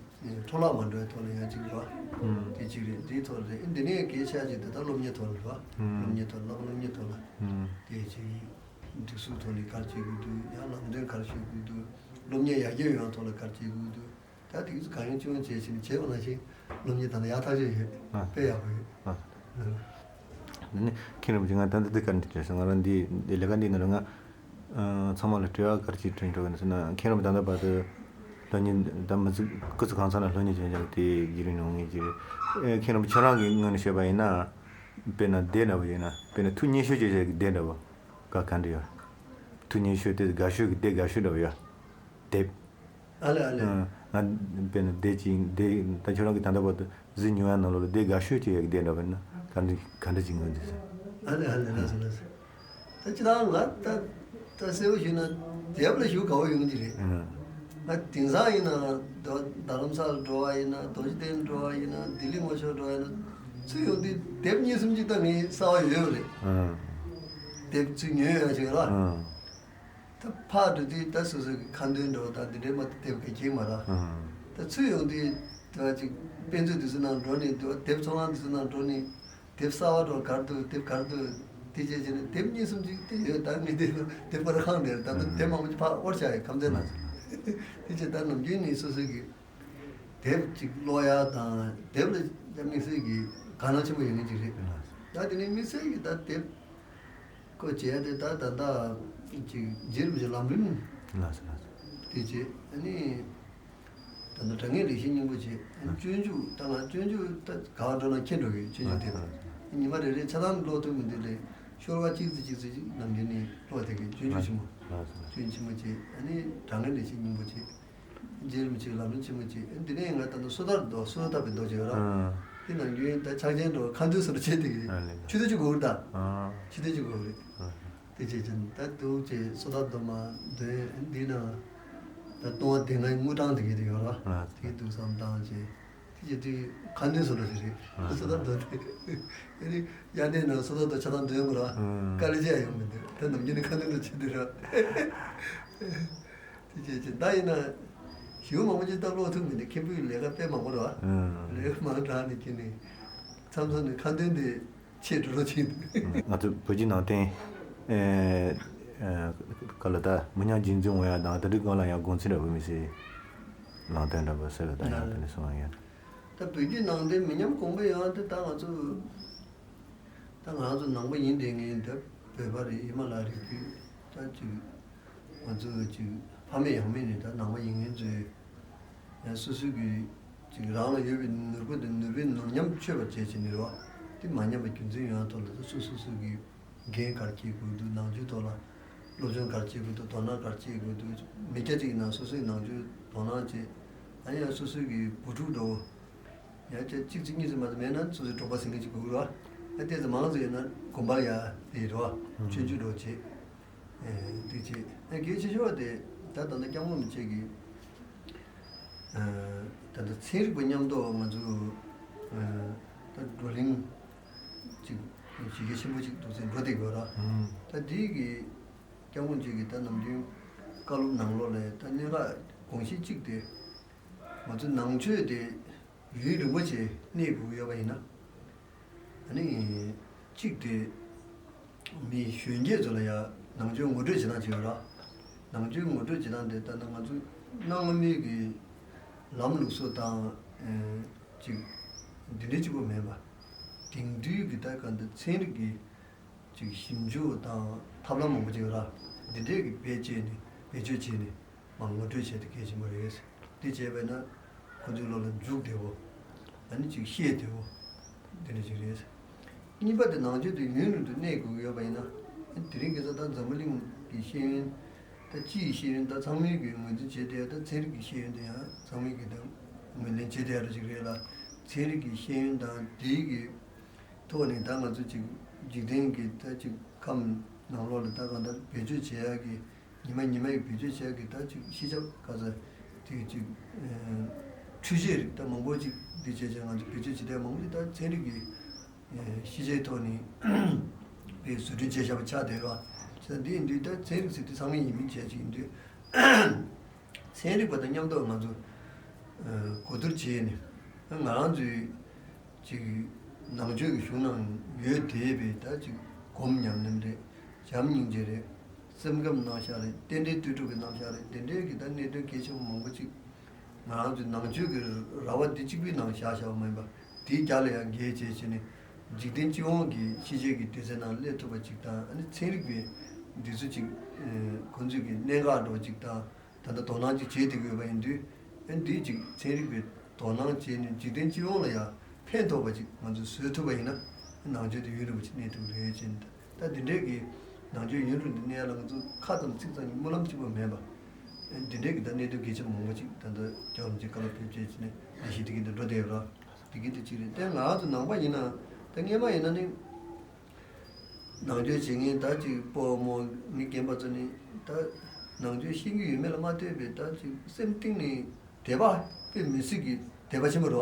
འཕྲོ་བརླག་མ་འགྲོ་བའི་ཐོག་ལ་ཡང་ཅིག་རེད་བ། ཨ། དེ་ཅིག་རེད། འདིའི་ཐོག་ལ་རེད། འདི་ནས་གལ་ཆེ་ཅིག་དེ་ད་སློབ་གཉེར་ཐོག་ལ་རེད་བ། ཨ། སློབ་གཉེར་ཐོག་བསླབ་སློབ་གཉེར་ཐོག་ལ། ཨ། དེ་ཅིག་སྒྲིག་སྲོལ་ཐོག་ནས་ག་རེ་བྱེད་དགོས་འདུག་ཡང་ལམ་སྟོན་ག་རེ་ཞུ་དགོས་འདུག་སློབ་གཉེར་ཡར་རྒྱས་ཡོང་བའི་ཐོག་ལ་ག་རེ་བྱེད་དགོས་འདུག་ད་དེ་ཚོ་གང་ཡོང་ཅི་ཡོང་བྱས་ཕྱིན་བྱས་པ་ནང་བཞིན་སློབ་གཉེར་ད་ལྟ་ཡག་ཐག་ཆོད་ཡོད། ཨ། དཔེ་ཡག་པོ་ཡོད། ཨ། ཨ། འདི་ནི་མཁན་རིན་པོ་ཆེ་ང་ད་ལྟ་འདི་ག་འདྲ་བྱས་སོང་ང་རང་འདི་འདི་ལས་ཀ་འདི་ནང་ལ་ང་ཚང་མ་ལ་དྲི་བ་ག་རེ་ཅིག་དྲི་འགྲོ་གི་ན་ཟེར་ན། མཁན་རིན་པོ་ཆེ་ད་ལྟ་བར་དུ་སློབ་གཉེར་ད་མི་ཚེ་སྐུ་ཚེ་གང་ཚང་ལ་སློབ་གཉེར་བྱས་ཀྱང་དེ་བརྒྱུད་རིང་ཡོང་ངེས་ཀྱི་རེད། མཁན་རིན་པོ་ཆེ་རང་གི་ངོས་ནས་བཤད་པ་ཡིན་ན། དཔེར་ན་སྡེ་འདྲ་བོ་ཡིན་ན་དཔེར་ན་ཐུགས་མཉེས་ཤོས་ཅིག་བྱས་ཀྱི་སྡེ་འདྲ་བོ་ག་ག་འདྲ་ཡོད། ཐུགས་མཉེས་ཤོས་དེ་དགའ་ཤོས་ཀྱི་སྡེ་དགའ་ཤོས་འདྲ་བོ་ཡོད། དེབ། ཨ་ལས་ཨ་ལས། ཨ། ང་དཔེར་ན་སྡེ་གཅིག་སྡེ་ད་ཁྱོད་རང་གི་ད་ལྟ་བར་དུ་གཟིགས་མྱོང་ཡ་ནང་ལོགས་ལ་སྡེ་དགའ་ཤོས་ཅིག་ཡ་གི་སྡེ་འདྲ་བ་ཡིན་ན་ག་འདྲ་ག་འདྲ་ཅིག་ངོས་འཛིན་ཟེར། ཨ་ལས་ཨ་ལས། ལགས་སོ་ལགས་སོ། ད་ཅི་ད་ང་ད་ད་གསལ་པོ་ཞུས་ན་དེབ་ལ་ཞུ་དགའ་བོ་ཡོང་གི་རེད། ཨ། ང་དེང་སང་ཡིན་ན་རྡོ་རྡ་རམ་ས་ལ་འགྲོ་བ་ཡིན་ན་རྡོ་རྗེ་གདན་འགྲོ་བ་ཡིན་ན་ལྡི་ལི་ངོ་ཤོར་འགྲོ་བ་ཡིན་ན་ཚུར་ཡོང་དུས་དེབ་གཉིས་གསུམ་ཅིག་ད་ངའི་གསར་པ་ཡོད་ཡོད་རེད། ཨ། དེབ་ཚུར་ཉོས་ཡོད་ཅིག་ར། ཨ། ད་ཕར་འགྲོ་དུས་ད་སོ་སོ་གི་ཁ་འདོན་འགྲོ་ད་འདི་འདྲའི་མ་དེབ་ག་གྱིས་མ་ར། ཨ། ད་ཚུར་ཡོང་དུས་ད་ཅིག་དཔེ་མཛོད་དེ་ཚོ་ནང་འགྲོ་ནས་འདུག་དེབ་ཚོང་ཁང་དེ་ཚོ་ནང་འགྲོ་ནས་དེབ་གསར་པ་འགྲོ་ག་རེ་འདུག་དེབ་ག་རེ་འདུག་དེ་བྱས་བྱས་ནས་དེབ་གཉིས་གསུམ་ཅིག་དེ་ཡོད། ད་མི་དེ་དེབ་པར་ཁང་དེར་ད་ལྟ་དེབ་མང་པོ་ཅིག་ཕར་དབོར་བྱ་ཡི་ཁམས་ཚན་ནང་། དེ་བྱས་ད་ནམ་རྒྱུན་ནས་སོ་སོ་གི་དེབ་ཅིག་ཀློག་ཡ་དང་དེབ་ལ་དམིགས་བསལ་གྱི་དགའ་སྣང་ཆེན་པོ་ཡོད་མཁན་ཅིག་རེད། ད་དེ་ནས་དམིགས་བསལ་གྱི་ད་དེབ་ཀོ་བྱས་ཏེ་ད་ད་ལྟ་ཅིག་རྗེ་རིན་པོ་ཆེ་ལམ་རིམ། ལགས་སོ་ལགས་སོ། དེ་བྱས་ཨ་ནི་ད་ལྟ་དྲང་ངེས་ལེགས་བཤད་སྙིང་པོ་བྱས། ཨ་ནི་སྤྱོད་འཇུག་ད་ང་སྤྱོད་འཇུག་ད་ག་བ་འགྲོ་ན་མཁྱེན་འགྲོ་གི་སྤྱོད་འཇུག་དེབ། ལགས་སོ་ལགས་སོ། ཉི་མ་རེ་རེ་ཆ་ཚང་ཀློག་ཐུབ་མི་འདུག་ལས་ཤོ་ལོ་ཀ་གཅིག་ཙམ་གཅིག་ཙམ་ཅིག་ནམ་རྒྱུན་ནས་ཀློག་བསྡད་ཀྱི་སྤྱོད་འཇུག་ཆེན་མོ། ལགས་སོ་ལགས་སོ། སྤྱོད་འཇུག་ཆེན་མོ་བྱས། ཨ་ནི་དྲང་ངེས་ལེགས་བཤད་སྙིང་པོ་བྱས། རྗེ་རིན་པོ་ཆེའི་ལམ་རིམ་ཆེན་མོ་བྱས། འདི་ནས་ང་ད་ལྟ་སོ་ཐར་མདོ། སོ་ཐར་པའི་མདོ་ཅིག་ཡོད་ར། ཨ། དེ་ནང་རྒྱུན་ད་ཕྱག་ཆེན་འགྲོ་ཁ་འདོན་སོ་འདྲ་བྱས་དེ་གི། ཨ་ལས། ཆུ་ཚོད་གཅིག་འགོར་གི་ད། ཨ། ཆུ་ཚོད་གཅིག་འགོར་གི་རེད། ཨ། དེ་བྱས་ཙང་ད་འདུག་བྱས་སོ་ཐར་མདོ་མ་འདོན་འདི་ན་ད་ལྟུང་བ་སྡེ་ལྔའི་དངུལ་གྲངས་དེ་གི་དེ་ཡོད་ར། ཨ། དེ་འདུག་བསམ་བཏང་བྱས། དེ་བྱས་དུས་ཁ་འདོན་སོ་འདྲ་ཞིག་རེད། ཨ། སོ་ཐར་མདོ་དེ། ཨ་ནི་དབྱར་གནས་ན་སོ་ཐར་མདོ་ཆ་ཚང་འདོན་དགོས་ར། ཨ། དཀའ་ལས་ཅི་ཡང་ཡོང་མི་འདུག་ད་ནམ་རྒྱུན་ནས་ཁ་འདོན་འདྲ་བྱས་དེ་ར། དེ་བྱས་ཙང་ད་ཡིན་ན་ཞེ་པོ་མང་པོ་ཅིག་ད་ཀློག་ཐུབ་མི་འདུག་མཁན་པོའི་ལས་ཀ་དཔེ་མང་པོ་རེད་བ། ཨང་། ལས་ཀ་མང་དྲགས་ནས་ཁྱེད་ནི་མཚམས་མཚམས་ནས་ཁ་འདོན་དེ་ཆེད་འགྲོ་རོགས་བྱེད་འདུག་ང་ཚོ་བོད་བརྒྱུད་ནང་བསྟན་ཨེ་ཨེ་ག་ལ་ད་མི་ཉམས་རྒྱུན་འཛིན་འོང་ཡ་དང་དེ་འདྲའི་སྒང་ལ་ཡང་དགོངས་ཚུལ་འདྲ་བོ་མི་སྲིད། ནང་བསྟན་འདྲ་བོ་ཟེར་ལ་ད་ཡང་དེ་ནས་སོང་ཡ། ད་བོད་བརྒྱུད་ནང་བསྟན་མི་ཉམས་གོང་འཕེལ་ཡོང་ཡ་དེ་ད་ང་ཚོ་ད་ང་ཚོ་ནང་པ་ཡིན་བསྡད་མཁན་ད་བོད་པ་རེད། ཧི་མ་ལ་རི་རྒྱུད་ད་ཅིག་ང་ཚོ་ཅིག་ཕ་མེས་ཡང་མེས་ནས་ད་ནང་པ་ཡིན་མཁན་ཚོས་ཡང་སོ་སོ་གི་ཅིག་རང་ལ་ཡོད་པའི་ནོར་བུ་དེ་ནོར་བུའི་ནོར་ཉམས་ཆོད་པར་བྱས་བྱས་ནས་རེད་བ། དེ་མ་ཉམས་པ་རྒྱུན་འཛིན་ཡོང་ཡ་ཐོག་ལ་ད་སོ་སོ་སོ་གི་འགན་ག་རེ་འཁྱེར་དགོས་འདུག་ནང་ཆོས་ཐོག་ལ་སློབ་སྦྱོང་ག་རེ་འཁྱེར་དགོས་འདུག་དོ་སྣང་ག་རེ་འཁྱེར་དགོས་འདུག་མི་སྐྱ་གཅིག་ཡིན་ན་སོ་སོའི་ནང་ཆོས་དོ་སྣང་བྱེད། ཨ་ནི་ཡང་སོ་སོའི་གི་བུ་ཕྲུག་འདྲ་བོ། ཡང་ཅིག་གཅིག་གཅིག་གཉིས་ཙམ་མ་གཏོགས་མེད་ན་སོ་སོའི་གྲོགས་པོ་ཟེར་མཁན་ཅིག་དགོས་ཀྱི་རེད་བ། ཨ་དེ་ཙམ་མང་ཙམ་ཡོད་ན་དགོན་པ་ལ་ཡ་དེ་རེད་བ། ཨང་། ཆོས་རྒྱུགས་འདྲ་བོ་བྱེད། ཨེ་དེ་བྱེད། ཨ་གལ་ཆེ་ཤོས་དེ་ད་ད་ལྟ་སྐྱབས་མགོན་རིན་པོ་ཆེ་གིས་ཨ་ད་ལྟ་ཚན་རིག་པ་མཉམ་དུ་ང་ཚོ་ཨ་ད་བགྲོ་གླེང་ཅིག་བྱེད་མཁན་ཆེན་པོ་ཅིག་འདུག་ཚེ་འགྲོ་བསྡད་ཀྱི་ཡོད་ར། ཨང་། ད་དེ་གི་སྐྱབས་མགོན་རིན་པོ་ཆེ་གིས་ད་ནམ་རྒྱུན་བཀའ་སློབ་ནང་ལོགས་ལ་ད་གནད་འགག་དགོངས་གཞི་གཅིག་དེ་ང་ཚོ་ནང་ཆོས་དེ་ཡུན་རིང་པོ་ཅིག་གནས་དགོས་ཀྱི་ཡོད་པ་ཡིན་ན། ཨ་ནི་གཅིག་དེ་ མི་གཞོན་སྐྱེས་ཚོ་ལ་ཡང་ནང་ཆོས་ངོ་སྤྲོད་བྱེད་སྟངས་ཅིག་ཡོད་ར། ནང་ཆོས་ངོ་སྤྲོད་བྱེད་སྟངས་དེ་ལྟ་ན་ང་ཚོ་གནའ་སྔ་མོའི་གི་ལམ་ལུགས་སྲོལ་དང་ཅིག་འདི་འདྲའི་གཅིག་པོ་མེད་པ། དེང་དུས་ཀྱི་ད་ག་འདི་ཚན་རིག་གི་ཅིག་ཞིབ་འཇུག་དང་ཐབས་ལམ་མང་པོ་ཅིག་ཡོད་ར། འདི་འདྲའི་གི་བེད་སྤྱད་ནས་བེད་སྤྱོད་བྱས་ནས་མར་ངོ་སྤྲོད་བྱས་ཏེ་གལ་ཆེན་པོ་རེད། འདི་བྱས་པས་ན་ཁོ་ཚོའི་བློ་ལ་འཇུག་བདེ་བོ། ཨ་ནི་ཅིག་ཤེས་བདེ་བོ། འདི་འདྲ་ཅིག་རེད། གཉིས་པ་དེ་ནང་ཆོས་དེ་ཡུན་རིང་དུ་གནས་དགོས་ཀྱི་ཡོད་པ་ཡིན་ན། དེ་རིང་ཁ་སང་ད་འཛམ་བུ་གླིང་གི་ཤེས་ཡོན་ད་སྤྱི་ཡི་ཤེས་ཡོན་ད་ཚང་མས་གི་ངོས་འཛིན་བྱེད་བསྡད་ཡ། ད་ཚན་རིག་གི་ཤེས་ཡོན་དེ་ཡང་ཚང་མས་གི་ད་ངོས་ལེན་བྱེད་བསྡད་ཡ་འདྲ་ཅིག་རེད་ལ། ཚན་རིག་གི་ཤེས་ཡོན་དང་དེའི་གི་ཐོག་ནས་ད་ང་ཚོ་ཅིག་འཇིག་རྟེན་གྱི་ད་ཅིག་ཁམས་ནང་ལོགས་ལ་ད་གང་ལྟར་བེད་སྤྱོད་བྱེད་ཡག་གི་ཉི་མ་ཉི་མ་ཡི་བེད་སྤྱོད་བྱེད་ཡག་གི་ད་ཅིག་ཤེས་བྱ་ག་ཚ་དེ་ཅིག་འཕྲུལ་ཆས་རིགས་ད་མང་པོ་ཅིག་འདི་བྱས་བྱས་ང་ཚོ་བེད་སྤྱོད་བྱེད་ཡག་མང་པོ་ཅིག་ད་ཚན་རིག་གི་ཤེས་བྱའི་ཐོག་ནས་དེ་བཟོ་སྐྲུན་བྱས་བཞག་པ་ཆགས་བསྡད་རོགས། བྱས་ཙང་འདི་ཡིན་དུས་ད་ཚན་རིག་ཟེར་དུས་ཚང་མས་ཡིན་མིན་བྱས་ཅིག་ཡིན་དུས། ཚན་རིག་པ་དང་མཉམ་དུ་ང་ཚོ་གོ་བསྡུར་བྱས་ནས་ང་རང་ཚོའི་ཅིག་ནང་ཆོས་ཀྱི་གཞུང་ནང་ཡོད་བསྡད་པའི་ད་ཅིག་སྒོམ་ཉམས་ལེན་རེད། བྱམས་སྙིང་རྗེ་རེད། སེམས་ཁམས་རྣམ་གཞག་རེད། རྟེན་འབྲེལ་ལྟོས་གྲུབ་ཀྱི་རྣམ་གཞག་རེད། དེ་འདྲའི་གི་ད་གནད་དོན་གལ་ཆེན་པོ་མང་པོ་ཅིག་ང་རང་ཚོའི་ནང་ཆོས་ཀྱི་ར་བ་འདི་གཅིག་པུའི་ནང་བཞག་བཞག་པ་མ་ཡིན་པ། དེའི་རྒྱ་ལ་ཡང་བརྒལ་བྱས་བྱས་ནས་འཇིག་རྟེན་སྤྱི་ཡོངས་ཀྱི་ཤེས་བྱའི་གི་སྡེ་ཚན་ནང་སླེབས་ཐུབ་པ་ཅིག་དང་། ཨ་ནི་ཚན་རིག་པའི་འདི་ཚོ་ཅིག་ཁོང་ཚོའི་གི་གནད་འགག་འདྲ་བོ་ཅིག་དང་། ད་ལྟ་དོ་སྣང་ཅིག་བྱེད་བསྡད་ཀྱི་ཡོད་པ་ཡིན་དུས། ཨ་ནི་འདིས་ཅིག་ཚན་རིག་པའི་དོ་སྣང་བྱས་ནས་འཇིག་རྟེན་སྤྱི་ཡོངས་ལ་ཡང་ཕན་ཐོགས་པ་ཅིག་ང་ཚོས་བཟོས་ཐུབ་པ་ཡིན་ན། ནང་ཆོས་དེ་ཡུན་རིང་པོ་ཅིག་གནས་ཐུབ་ཀྱི་རེད་ཅེས། ད་འདི་འདྲའི་གི་ནང་ཆོས་ཡུན་རིང་དུ་གནས་ཡ་ལ་ང་ཚོ་ཁ་ཙམ་ཚིག་ཙམ་གྱི་སྨོན་ལམ་གཅིག་པོ་མེད་པ། འདི་འདྲའི་གི་ད་གནད་དོན་གལ་ཆེན་མང་པོ་ཅིག་ད་ལྟ་རྒྱལ་བ་རིན་པོ་ཆེས་བཀའ་སློབ་ཕེབས་བྱས་ནས་ལས་གཞི་འདི་གི་འདི་འགྲོ་བསྡད་ཡོད་ར། འདི་གི་འདི་གཅིག་རེད། དེ་ང་ཚོ་ནང་པ་ཡིན་ན། ད་སྔས་མ་ཡིན་ན་ནི། ནང་ཆོས་བྱེད་མཁན་ད་ཅིག་སྤོ་བོ་མོ་མི་རྒན་པ་ཚོ་ནི་ད་ནང་ཆོས་ཤེས་ཀྱི་ཡོད་མེད་ལ་མ་ལྟོས་པའི་ད་ཅིག་སེམས་གཏིང་ནས་དད་པ་དཔེ་མི་སྲིད་ཀྱི་དད་པ་ཆེན་པོ་རེད་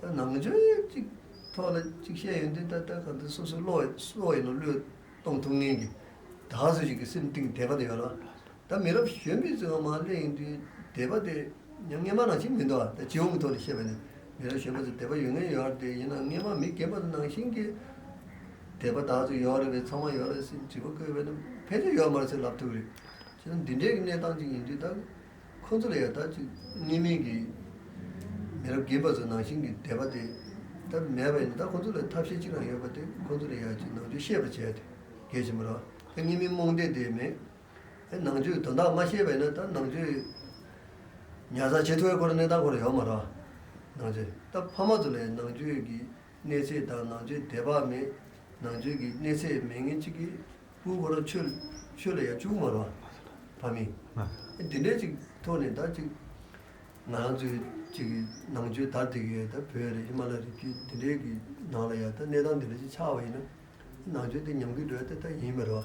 བ། ད་ནང་ཆོས་ཅིག་ཐོག་ལ་ཅིག་བཤད་ཡོང་དུས་ད་ད་ག་འདི་སོ་སོའི་བློ་བློ་ཡིན་ན་བློས་གཏོང་ཐུབ་མཁན་གྱི་ད་ག་ཚོད་ཅིག་གི་སེམས་གཏིང་དད་པ་དེ་ཡོད་རེད་བ། ད་མི་རབས་གཞོན་པའི་ཚོས་མར་སླེབས་ཡོང་དུས་དད་པ་དེ་ཡང་སྔས་མ་ནང་བཞིན་མི་འདུག་ཨ། ད་སྤྱི་ཡོངས་ཀྱི་ཐོག་ནས་བཤད་པ་ནི་མི་རབས་གཞོན་པ་ཚོ་དད་པ་ཡོད་མཁན་ཡོད་རེད་དེ། ཡིན་ནའང་སྔས་མ་མི་རྒན་པ་ཚོ་ནང་བཞིན་གྱི་དད་པ་ད་ཚོ་ཡོད་རེད་པས། ཚང་མ་ཡོད་རེད་ཟེར་དྲི་བ་བཀོད་པས་ན་ཕལ་ཆེར་ཡོད་མ་རེད་ཟེར་ལབ་ཐུབ་རེད། བྱས་ན་འདི་འདྲའི་གི་གནས་སྟངས་ཅིག་ཡིན་དུས་ད་ཁོ་ཚོ་ལ་ཡང་ད་ཅིག་སྔས་མའི་གི་མི་རབས་རྒན་པ་ཚོ་ནང་བཞིན་གྱི་དད་པ་དེ་ད་མེད་པ་ཡིན་ན། ད་ཁོ་ཚོ་ལ་ཐབས་ཤེས་གཅིག་རང་ཡོད་པ་དེ་ཁོ་ཚོ་ལ་ཡང་ཅིག་ནང་ཆོས་ཤེས་པ་བྱས་ཏེ་གལ་ཆེན་པོ་རེད། ད་སྔས་མའི་རྨོངས་དད་དེ་མེད། ཨེ་ནང་ཆོས་དོན་དག་མ་ཤེས་པས་ན་ད་ནང་ཆོས་ཉར་ཚགས་བྱེད་ཐུབ་པའི་ཁོ་རང་གནས་སྟངས་ཁོ་རང་ཡོད་མ་རེད། ནང་ཆོས་ད་ཕ་མ་ཚོ་ལ་ནང་ཆོས་ཀྱི་གནས་ཚད་དང་ནང་ཆོས་དད་པ་མེད། ནང་ཆོས་ཀྱི་གནས་ཚད་མེད་མཁན་གཅིག་གིས་སྤུ་གུ་ཁོ་རང་ཆོས་ཆོས་ལ་ཡར་བཅུག་མ་རེད། ཕ་མས། ཨེ་འདི་འདྲའི་ཅིག་ཐོག་ནས་ད་ཅིག་ང་རང་ཚོའི་ཅིག་ནང་ཆོས་དར་བསྡད་ཀྱི་ཡོད། ད་བོད་རེད། ཧི་མ་ལ་རི་རྒྱུད་འདི་འདྲའི་གི་ནང་ལ་ཡང་ད་གནས་སྟངས་འདི་འདྲ་ཅིག་ཆགས་པ་ཡིན་ན། ནང་ཆོས་དེ་ཉམས་རྒུད་འགྲོ་ཡ་དེ་ད་ཡིན་མ་རེད་བ།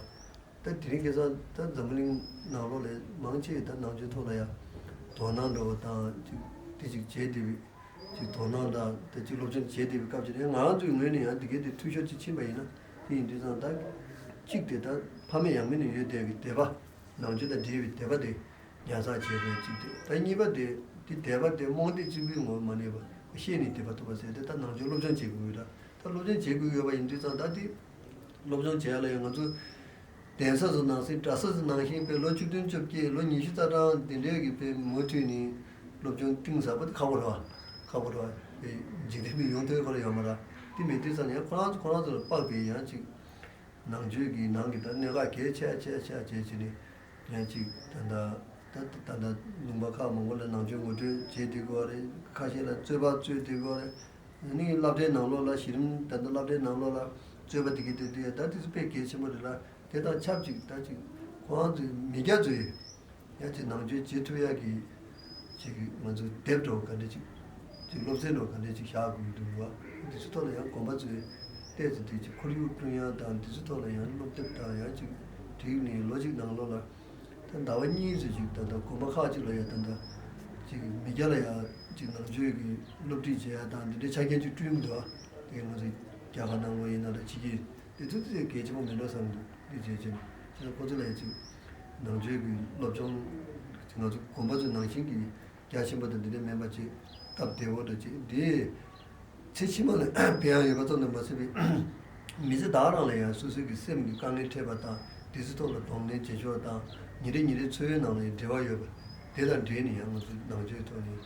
ད་དེ་རིང་ཁ་སང་ད་འཛམ་བུ་གླིང་ནང་ལོགས་ལ་མང་ཆེ་ད་ནང་ཆོས་ཐོག་ལ་ཡང་དོ་སྣང་འགྲོ་བ་དང་ཅིག་དེ་ཅིག་བྱས་བསྡད་པའི་ཅིག་དོ་སྣང་དང་དེ་ཅིག་སློབ་སྦྱོང་བྱས་བསྡད་པའི་སྐབས་ཅིག་ནས་ང་རང་ཚོའི་ངོས་ནས་ཡང་དེ་གའི་དེ་འཐུས་ཤོར་ཅིག་ཕྱིན་པ་ཡིན་ན། དེ་ཡིན་དུས་ཙང་ད་གཅིག་དེ་ད་ཕ་མེས་ཡང་མེས་ནས་ཡོད་བསྡད་ཀྱི་དད་པ། ནང་ཆོས་དང་འབྲེལ་བའི་དད་པ་དེ་ཉར་ཚགས་བྱེད་དགོས་གཅིག་དེ། ད་གཉིས་པ་དེ་དེ་དད་པ་དེ་རྨོངས་དད་གཅིག་པུའི་ངོ་མ་གནས་པར་ཤེས་ནས་དད་པ་ཐོབ་པ་ཟེར་དེ་ད་ནང་ཆོས་སློབ་སྦྱོང་བྱེད་དགོས་ཡོད་ར། ད་སློབ་སྦྱོང་བྱེད་དགོས་ཡོད་པ་ཡིན་དུས་ཙང་ད་དེ་སློབ་སྦྱོང་བྱེད་ཡ་ལ་ཡང་ང་ཚོ་གདན་ས་ཚོ་ནང་བཞིན་གྲྭ་ས་ཚོ་ནང་བཞིན་དཔེ་ལོ་བཅུ་བདུན་བཅོ་བརྒྱད་ལོ་ཉི་ཤུ་རྩ་གྲངས་དེ་འདྲའི་གི་དཔེ་མུ་མཐུད་ནས་སློབ་སྦྱོང་གཏིང་ཟབ་པ་དེ་ཁག་པོ་རེད་བ། ཁག་པོ་རེད་བ། དཔེ་འཇིག་རྟེན་མི་ཡོང་ཐོས་ཁོ་ར་ཡོད་མ་ར། དེ་མེད་དུས་ཙང་ཡང་ཁོ་རང་ཚོ་ཁོ་རང་ཚོ་ལ་དཔག་པའི་ཡང་ཅིག་ནང་ཆོས་ཀྱི་ནང་གི་ད་གནད་འགག་གལ་ཆེ་ཆེ་ཆེ་ཆེ་བྱས་ནས་ཡང་ཅིག་ད་ལྟ་ད་ད་ལྟ་ལུང་པ་ཁག་མང་པོ་ལ་ནང་ཆོས་ངོ་སྤྲོད་བྱེད་བསྡད་དགོས་རེད། ཁ་ཤས་ལ་རྩོད་པ་རྩོད་བསྡད་དགོས་རེད། ནི་སློབ་གྲྭའི་ནང་ལོགས་ལ་གཞི་རིམ་ད་ལྟ་སློབ་གྲྭའི་ནང་ལོགས་ལ་རྩོད་པ་དེ་གི་དེ་དེ་ད་དེ་ཚོ་དཔེ་གལ་ཆེན་པོ་རེད་ལ། དེ་དང་ཆབས་ཅིག་ད་ཅིག་ཁོ་རང་ཚོའི་མི་སྐྱ་ཚོས་ཡང་ཅིག་ནང་ཆོས་བྱེད་ཐུབ་ཡག་གི་ཅིག་ང་ཚོ་དེབ་འདྲ་བོ་ག་འདྲ་ཅིག་ཅིག་སློབ་ཚན་འདྲ་བོ་ག་འདྲ་ཅིག་བཞག་དགོས་ཀྱི་འདུག་བ། འདི་ཚོ་ཐོག་ལ་ཡང་དགོན་པ་ཚོས་ཏོག་ཙམ་དེ་ཅིག་ཁོར་ཡུག་བསྐྲུན་ཡག་དང་འདི་ཚོ་ཐོག་ལ་ཡང་སློབ་དེབ་དང་ཡང་ཅིག་བསྒྲིགས་ནས་ལོ་གཅིག་ནང་ལོགས་ལ་ད་ཟླ་བ་གཉིས་ཙམ་ཅིག་ད་ལྟ་དགོན་པ་ཁག་ཅིག་ལ་ཡང་ད་ལྟ་ཅིག་མི་སྐྱ་ལ་ཡང་ཅིག་ནང་ཆོས་ཀྱི་སློབ་ཁྲིད་བྱེད་ཡག་དང་འདི་འདྲའི་ཆ་རྐྱེན་ཅིག་བསྐྲུན་གྱི་འདུག་བ། དེ་ང་ཚོ་རྒྱ་གར་ནང་ལོགས་ཡིན་ན་ལ་ཕྱི་རྒྱལ་དེ་ཚོ་དེ་གལ་ཆེན་པོ་མིན་འགྲོ་བསམ་གྱི་འདུག་འདི་བྱས་ཙང་ཁོ་ཚོ་ལ་ཡང་ཅིག་ནང་ཆོས་ཀྱི་སློབ་སྦྱོང་ང་ཚོ་དགོན་པ་ཚོ་ནང་བཞིན་གྱི་རྒྱ་ཆེན་པོ་དང་འདི་འདྲ་མིན་པ་ཅིག་སྟབས་བདེ་བོ་འདྲ་ཅིག་འདི་ཚེ་ཕྱི་མ་ལ་ཕན་ཡག་ཡོད་པ་ཙམ་དུ་མ་ཟད་པའི་ མི་ཚེ་དག་རང་ལ་ཡང་སོ་སོའི་གི་སེམས་ཀྱི་དཀའ་ངལ་འཕྲད་པ་དང་དེ་ཚོའི་ཐོག་ལ་གདོང་ལེན་བྱེད་ཕྱོགས་དང་ཉིན་རེ་ཉིན་རེའི་འཚོ་བའི་ནང་ལ་ཡང་འབྲེལ་བ་ཡོད་པ་དེ་དང་འབྲེལ་ནས་ཡང་ང་ཚོ་ནང་ཆོས་ཐོག་ནས་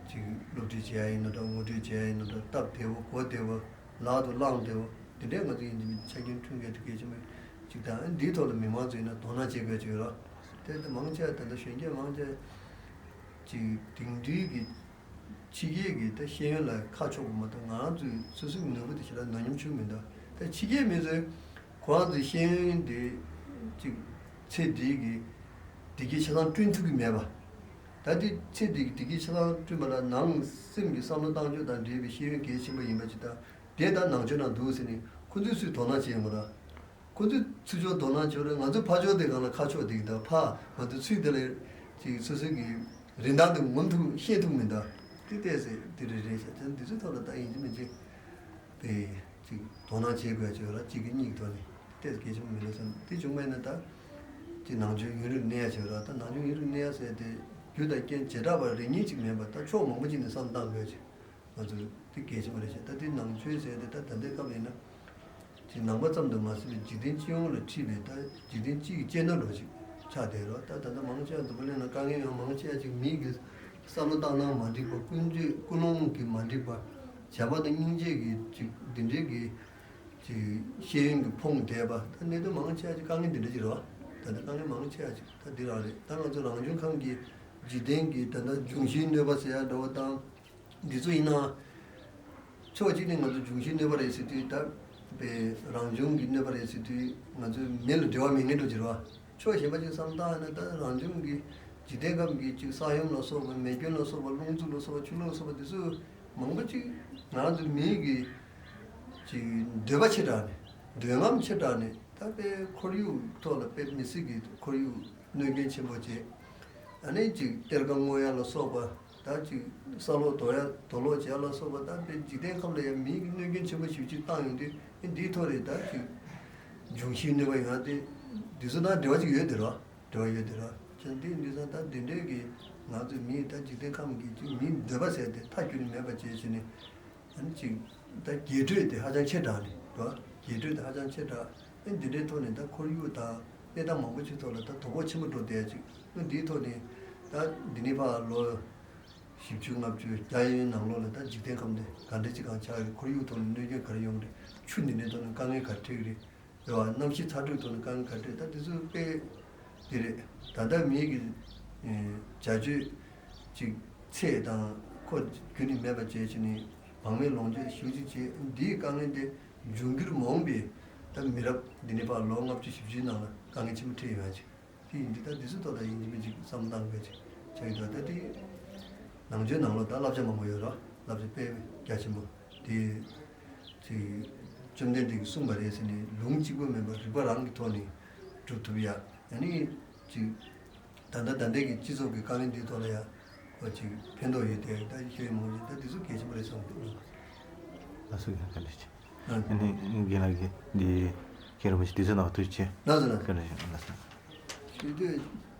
ཅིག་སློབ་ཁྲིད་བྱེད་ཡ་ཡིན་ན་འདྲ། ངོ་སྤྲོད་བྱེད་ཡ་ཡིན་ན་འདྲ། སྟབས་བདེ་བོ་གོ་བདེ་བོ་ལག་ཏུ་བླངས་བདེ་བོ་དེ་འདྲའི་ང་ཚོ་ཡིན་གྱི་མིན་ཆ་རྐྱེན་བསྐྲུན་མཁན་དེ་གལ་ཆེན་པོ་ཅིག་དང་། འདིའི་ཐོག་ལ་མི་མང་ཚོ་ཡིན་ན་དོ་སྣང་བྱེད་དགོས་ཅིག་ཡོད་ར། དེ་ལྟ་མང་ཆེ་ད་ལྟ་གཞོན་སྐྱེས་མང་ཆེ་ཅིག་དེང་དུས་ཀྱི་ཕྱི་རྒྱལ་གྱི་ད་ཤེས་ཡོན་ལ་ཁ་ཕྱོགས་པ་མ་གཏོགས་ང་རང་ཚོའི་སོ་སོའི་ནོར་བུ་དེ་ཞེ་དྲག་ནོར་ཉམས་ཆུང་མི་འདུག་ད་ཕྱི་རྒྱལ་མི་ཚོས་ཁོ་རང་ཚོའི་ཤེས་ཡོན་དེ་ཅིག་ཚེ་འདིའི་གི་བདེ་སྐྱིད་ཆ་ཚང་བསྐྲུན་ཐུབ་ཀྱི་མེད་པ། ད་དེ་ཚེ་འདིའི་གི་བདེ་སྐྱིད་ཆ་ཚང་བསྐྲུན་པ་ལ་ནང་སེམས་ཀྱི་བསམ་བློ་བཏང་ཕྱོགས་དང་འབྲེལ་བའི་ཤེས་ཡོན་གལ་ཆེན་པོ་ཡིན་པ་ཅིག་དང་། དེ་ད་ནང་ཆོས་ནང་འདུག་ཟེར་ནས་ཁོ་ཚོས་སུས་དོ་སྣང་བྱེད་ཡོང་གི་ར། ཁོ་ཚོས་ཚུར་ཕྱོགས་དོ་སྣང་བྱེད་རེད། ང་ཚོའི་ཕར་ཕྱོགས་དེ་སྒང་ལ་ཁ་ཕྱོགས་དེ་གི་ད་ཕར་ང་ཚོའི་ཚུལ་དེ་ལ་ཅིག་སོ་སོའི་གི་རིན་ཐང་དེ་ངོམ་ཐུབ་ཤེས་ཐུབ་མི་འདུག་དེ་ལྟས་ཟེར་དེ་རེ་རེ་བྱ་ཅན་འདི་ཚོའི་ཐོག་ལ་ད་ཡིན་གཅིག་མིན་གཅིག་དེ་ཅིག་དོ་སྣང་བྱེད་དགོས་ཡ་ཅིག་ཡོད་ར། གཅིག་གི་གཉིས་ཀྱི་ཐོག་ནས་དེ་ལྟས་གལ་ཆེན་པོ་མིན་འགྲོ་བསམ། དེ་བྱུང་བ་ཡིན་ན་ད་ཅིག་ནང་ཆོས་ཡུན་རིང་གནས་ཡ་ཅིག་ཡོད་ར། ད་ནང་ཆོས་ཡུན་རིང་གནས་ཡ་ཟེར་དེ་རྒྱུ་དང་རྐྱེན་བྱེ་བྲག་པ་རེ་གཉིས་ཅིག་མིན་པ་ད་ཕྱོགས་མང་པོ་ཅིག་ནས་བསམ་བློ་བཏང་དགོས་ཅིག་ང་ཚོ་དེ་གལ་ཆེན་པོ་རེད་ཤག་ད་དེ་ནང་ཆོས་ཟེར་དེ་ད་ད་ལྟའི་སྐབས་ཡིན་ན་དེ་ནང་པ་ཙམ་དུ་མ་ཟད་པའི་འཇིག་རྟེན་སྤྱི་ཡོངས་ལ་འཁྲིད་པའི་ད་འཇིག་རྟེན་སྤྱི་ཡི་གཅེས་ནོར་འདྲ་ཞིག་ཆགས་བསྡད་རོགས། ད་ད་ད་ལྟ་མང་ཆེ་བ་འཛམ་བུ་གླིང་ན་དཀའ་ངལ་ཡོང་མང་ཆེ་བ་ཅིག་མི་གི་བསམ་བློ་བཏང་སྟངས་མ་འགྲིག་པ། ཀུན་སྤྱོད་ཀུན་སློང་གི་མ་འགྲིག་པ། བྱམས་པ་དང་སྙིང་རྗེ་གི་ཅིག་འདི་འདྲའི་གི་ཅིག་ཤེས་ཡོན་གྱི་ཕོངས་བསྡད་པ། ད་གནད་དོན་མང་ཆེ་བ་ཅིག་དཀའ་ངལ་འདི་འདྲ་ཅིག་རེད་བ། ད་ལྟ་དཀའ་ངལ་མང་ཆེ་བ་ཅིག་ད་འདི་རང་རེད། ད་ང་ཚོ་རང་བྱུང་ཁམས་ཀྱི་འཇིག་རྟེན་གྱི་ད་ལྟ་འབྱུང་བཞིའི་གནོད་པ་ཟེར་ཡ་འདྲ་བོ་དང་། འདི་ཚོ་ཡིན་ན། ཕྱོགས་གཅིག་ནས་ང་ཚོ་འབྱུང་བཞིའི་གནོད་པ་རེད་ཟེར་དུས་ད། པའི་རང་བྱུང་གི་གནོད་པ་རེད་ཟེར་དུས་ང་ཚོའི་མི་ལ་འབྲེལ་བ་མེད་མཁན་འགྲོ་གི་རེད་བ། ཕྱོགས་གཞན་པ་ཅིག་བསམ་བཏང་ཡིན་ན་ད་རང་བྱུང་གི་འཇིག་རྟེན་ཁམས་ཀྱི་ཅིག་ས་ཡོམ་ལ་སོགས་པ། མེ་སྐྱོན་ལ་སོགས་པ། རླུང་འཚུབ་ལ་སོགས་པ། ཆུ་ལོག་ལ་སོགས་པ། འདི་ཚོ་མང་པོ་ཅིག་ང་རང་ཚོ་མིའི་གི་ཅིག་འདོད་པ་ཆེ་དྲགས་ནས། འདོད་རྔམ་ཆེ་དྲགས་ནས་ད་དཔེ་ཁོར་ཡུག་ཐོག་ལ་དཔེ་མི་སྲིད་ཀྱི་ཁོར་ཡུག་གནོད་སྐྱོན་ཆེན་པོ་བྱས། ཨ་ནི་ཅིག་གཏེར་ཁ་སྔོག་ཡ་ལ་སོགས་པ། ད་ཅིག་ས་སློག་དོ་ཡ་དོ་སློག་བྱེད་ཡ་ལ་སོགས་པ། ད་དཔེ་འཇིག་རྟེན་ཁམས་ལ་ཡང་མིའི་གནོད་སྐྱོན་ཆེན་པོ་ཞེ་པོ་ཅིག་བཏང་ཡོང་དུས། ཨེ་འདིའི་ཐོག་ནས་ད་ཅིག་འབྱུང་བཞིའི་གནོད་པ་ཡོང་ཡ་དེ་འདི་ཚོ་དང་འབྲེལ་བ་ཅིག་ཡོད་དེ་རོ། འབྲེལ་བ་ཡོད་དེ་རོ། བྱས་ཙང་འདི་འདི་ཚོ་ད་འདི་འདྲའི་གི་ང་ཚོ་མིའི་ད་འཇིག་རྟེན་ཁམས་ཀྱི་ཅིག་མིའི་འདོད་པ་ཟེར་དེ་མཐའ་གཅིག་ནས་མེད་པ་བྱས་བྱས་ནས། ཨ་ནི་ཅིག་ད་རྒྱས་སྤྲོས་དེ་ཧ་ཅང་ཆེ་དྲགས་ནས་འགྲོ། རྒྱས་སྤྲོས་དེ་ཧ་ཅང་ཆེ་དྲགས། ཨ་ནི་འདི་འདྲའི་ཐོག་ནས་ད་ཁོར་ཡུག་དང་གནས་སྟངས་མང་པོ་ཅིག་ཐོག་ལ་ད་དོ་ཕོག་ཆེན་པོ་འགྲོ་བསྡད་ཡ་ཅིག་ཨ་ནི་འདིའི་ཐོག་ནས་ད་འདི་ནས་ཕར་ལོ་བཞི་བཅུ་ལྔ་བཅུ་བརྒྱ་ཡན་ནང་ལོགས་ལ་ད་འཇིག་རྟེན་ཁམས་དེ་ག་འདྲ་ཅིག་གང་ཆགས་ཀྱི། ཁོར་ཡུག་ཐོག་ནས་གནོད་སྐྱོན་ག་རེ་ཡོང་གི་རེད། ཆུ་འདི་འདྲའི་ཐོག་ནས་དཀའ་ངལ་ག་རེ་འཕྲད་ཀྱི་རེད། རེད་བ། གནམ་གཤིས་ཚ་དྲོད་ཐོག་ནས་དཀའ་ངལ་ག་རེ་འཕྲད། ད་དེ་ཚོ་དཔེ་དེ་རེད། ད་ལྟ་མིའི་གི་ཨེ་བྱ་སྤྱོད་ཅིག་ཚད་དང་ཁོ་རྒྱུན་ནས་མེད་པ་བྱས་བྱས་ནས་བག་མེད་ལོངས་སྤྱོད་ཞེ་པོ་ཅིག་བྱས། འདིའི་དཀའ་ངལ་དེ་འབྱུང་འགྱུར་མ་འོངས་པའི་ད་མི་རབས་འདི་ནས་ཕར་ལོ་ལྔ་བཅུ་ཞེ་བཅུའི་ནང་ལ་དཀའ་ངལ་ཆེན་པོ་འཕྲད་ཡོང་ཡ་ཅིག་དེ་ཡིན་དུས་ད་འདི་ཚོ་ཐོག་ལ་ཡིན་གཅིག་མིན་གཅིག་བསམ་བློ་བཏང་དགོས་ཅིག་ཆགས་ཀྱི་འདུག་ད་དེ་ནང་ཆོས་ནང་ལོགས་ད་བསླབ་བྱ་མང་པོ་ཡོད་ར། བསླབ་བྱ་དཔེ་རྒྱ་ཆེན་པོ་དེ། ཅིག་བཅོམ་ལྡན་འདས་ཀྱིས་གསུངས་པ་རེད་ཟེར་ནས་ལུང་གཅིག་པོ་མིན་པར་རིགས་པ་རང་གི་ཐོག་ནས་སྒྲུབ་ཐུབ་ཡ། ཡང་ནི་ཅིག་ད་ལྟ་ད་ལྟའི་གི་སྤྱི་ཚོགས་ཀྱི་དཀའ་ངལ་འདིའི་ཐོག་ལ་ཡ་ཁོ་ཅིག་ཕན་ཐོགས་ཡོད་དེ། ད་ཤེས་མང་ཡོད། ད་འདི་ཚོ་གལ་ཆེན་པོ་རེད་བསམ་གྱི་འདུག་ལགས་སོ། ཡང་བཀའ་འདྲི་ཆེ། ཨ་ནི་རྒན་ལགས་ཀྱིས་འདི་ཁྱེད་རང་མི་ཞིག་དུས་ཚོད་ནང་ཐུགས་རྗེ་ཆེ། ལགས་སོ་ལགས། བཀའ་འདྲི་ཆེ་ལགས་སོ། ཞུ་འདོད།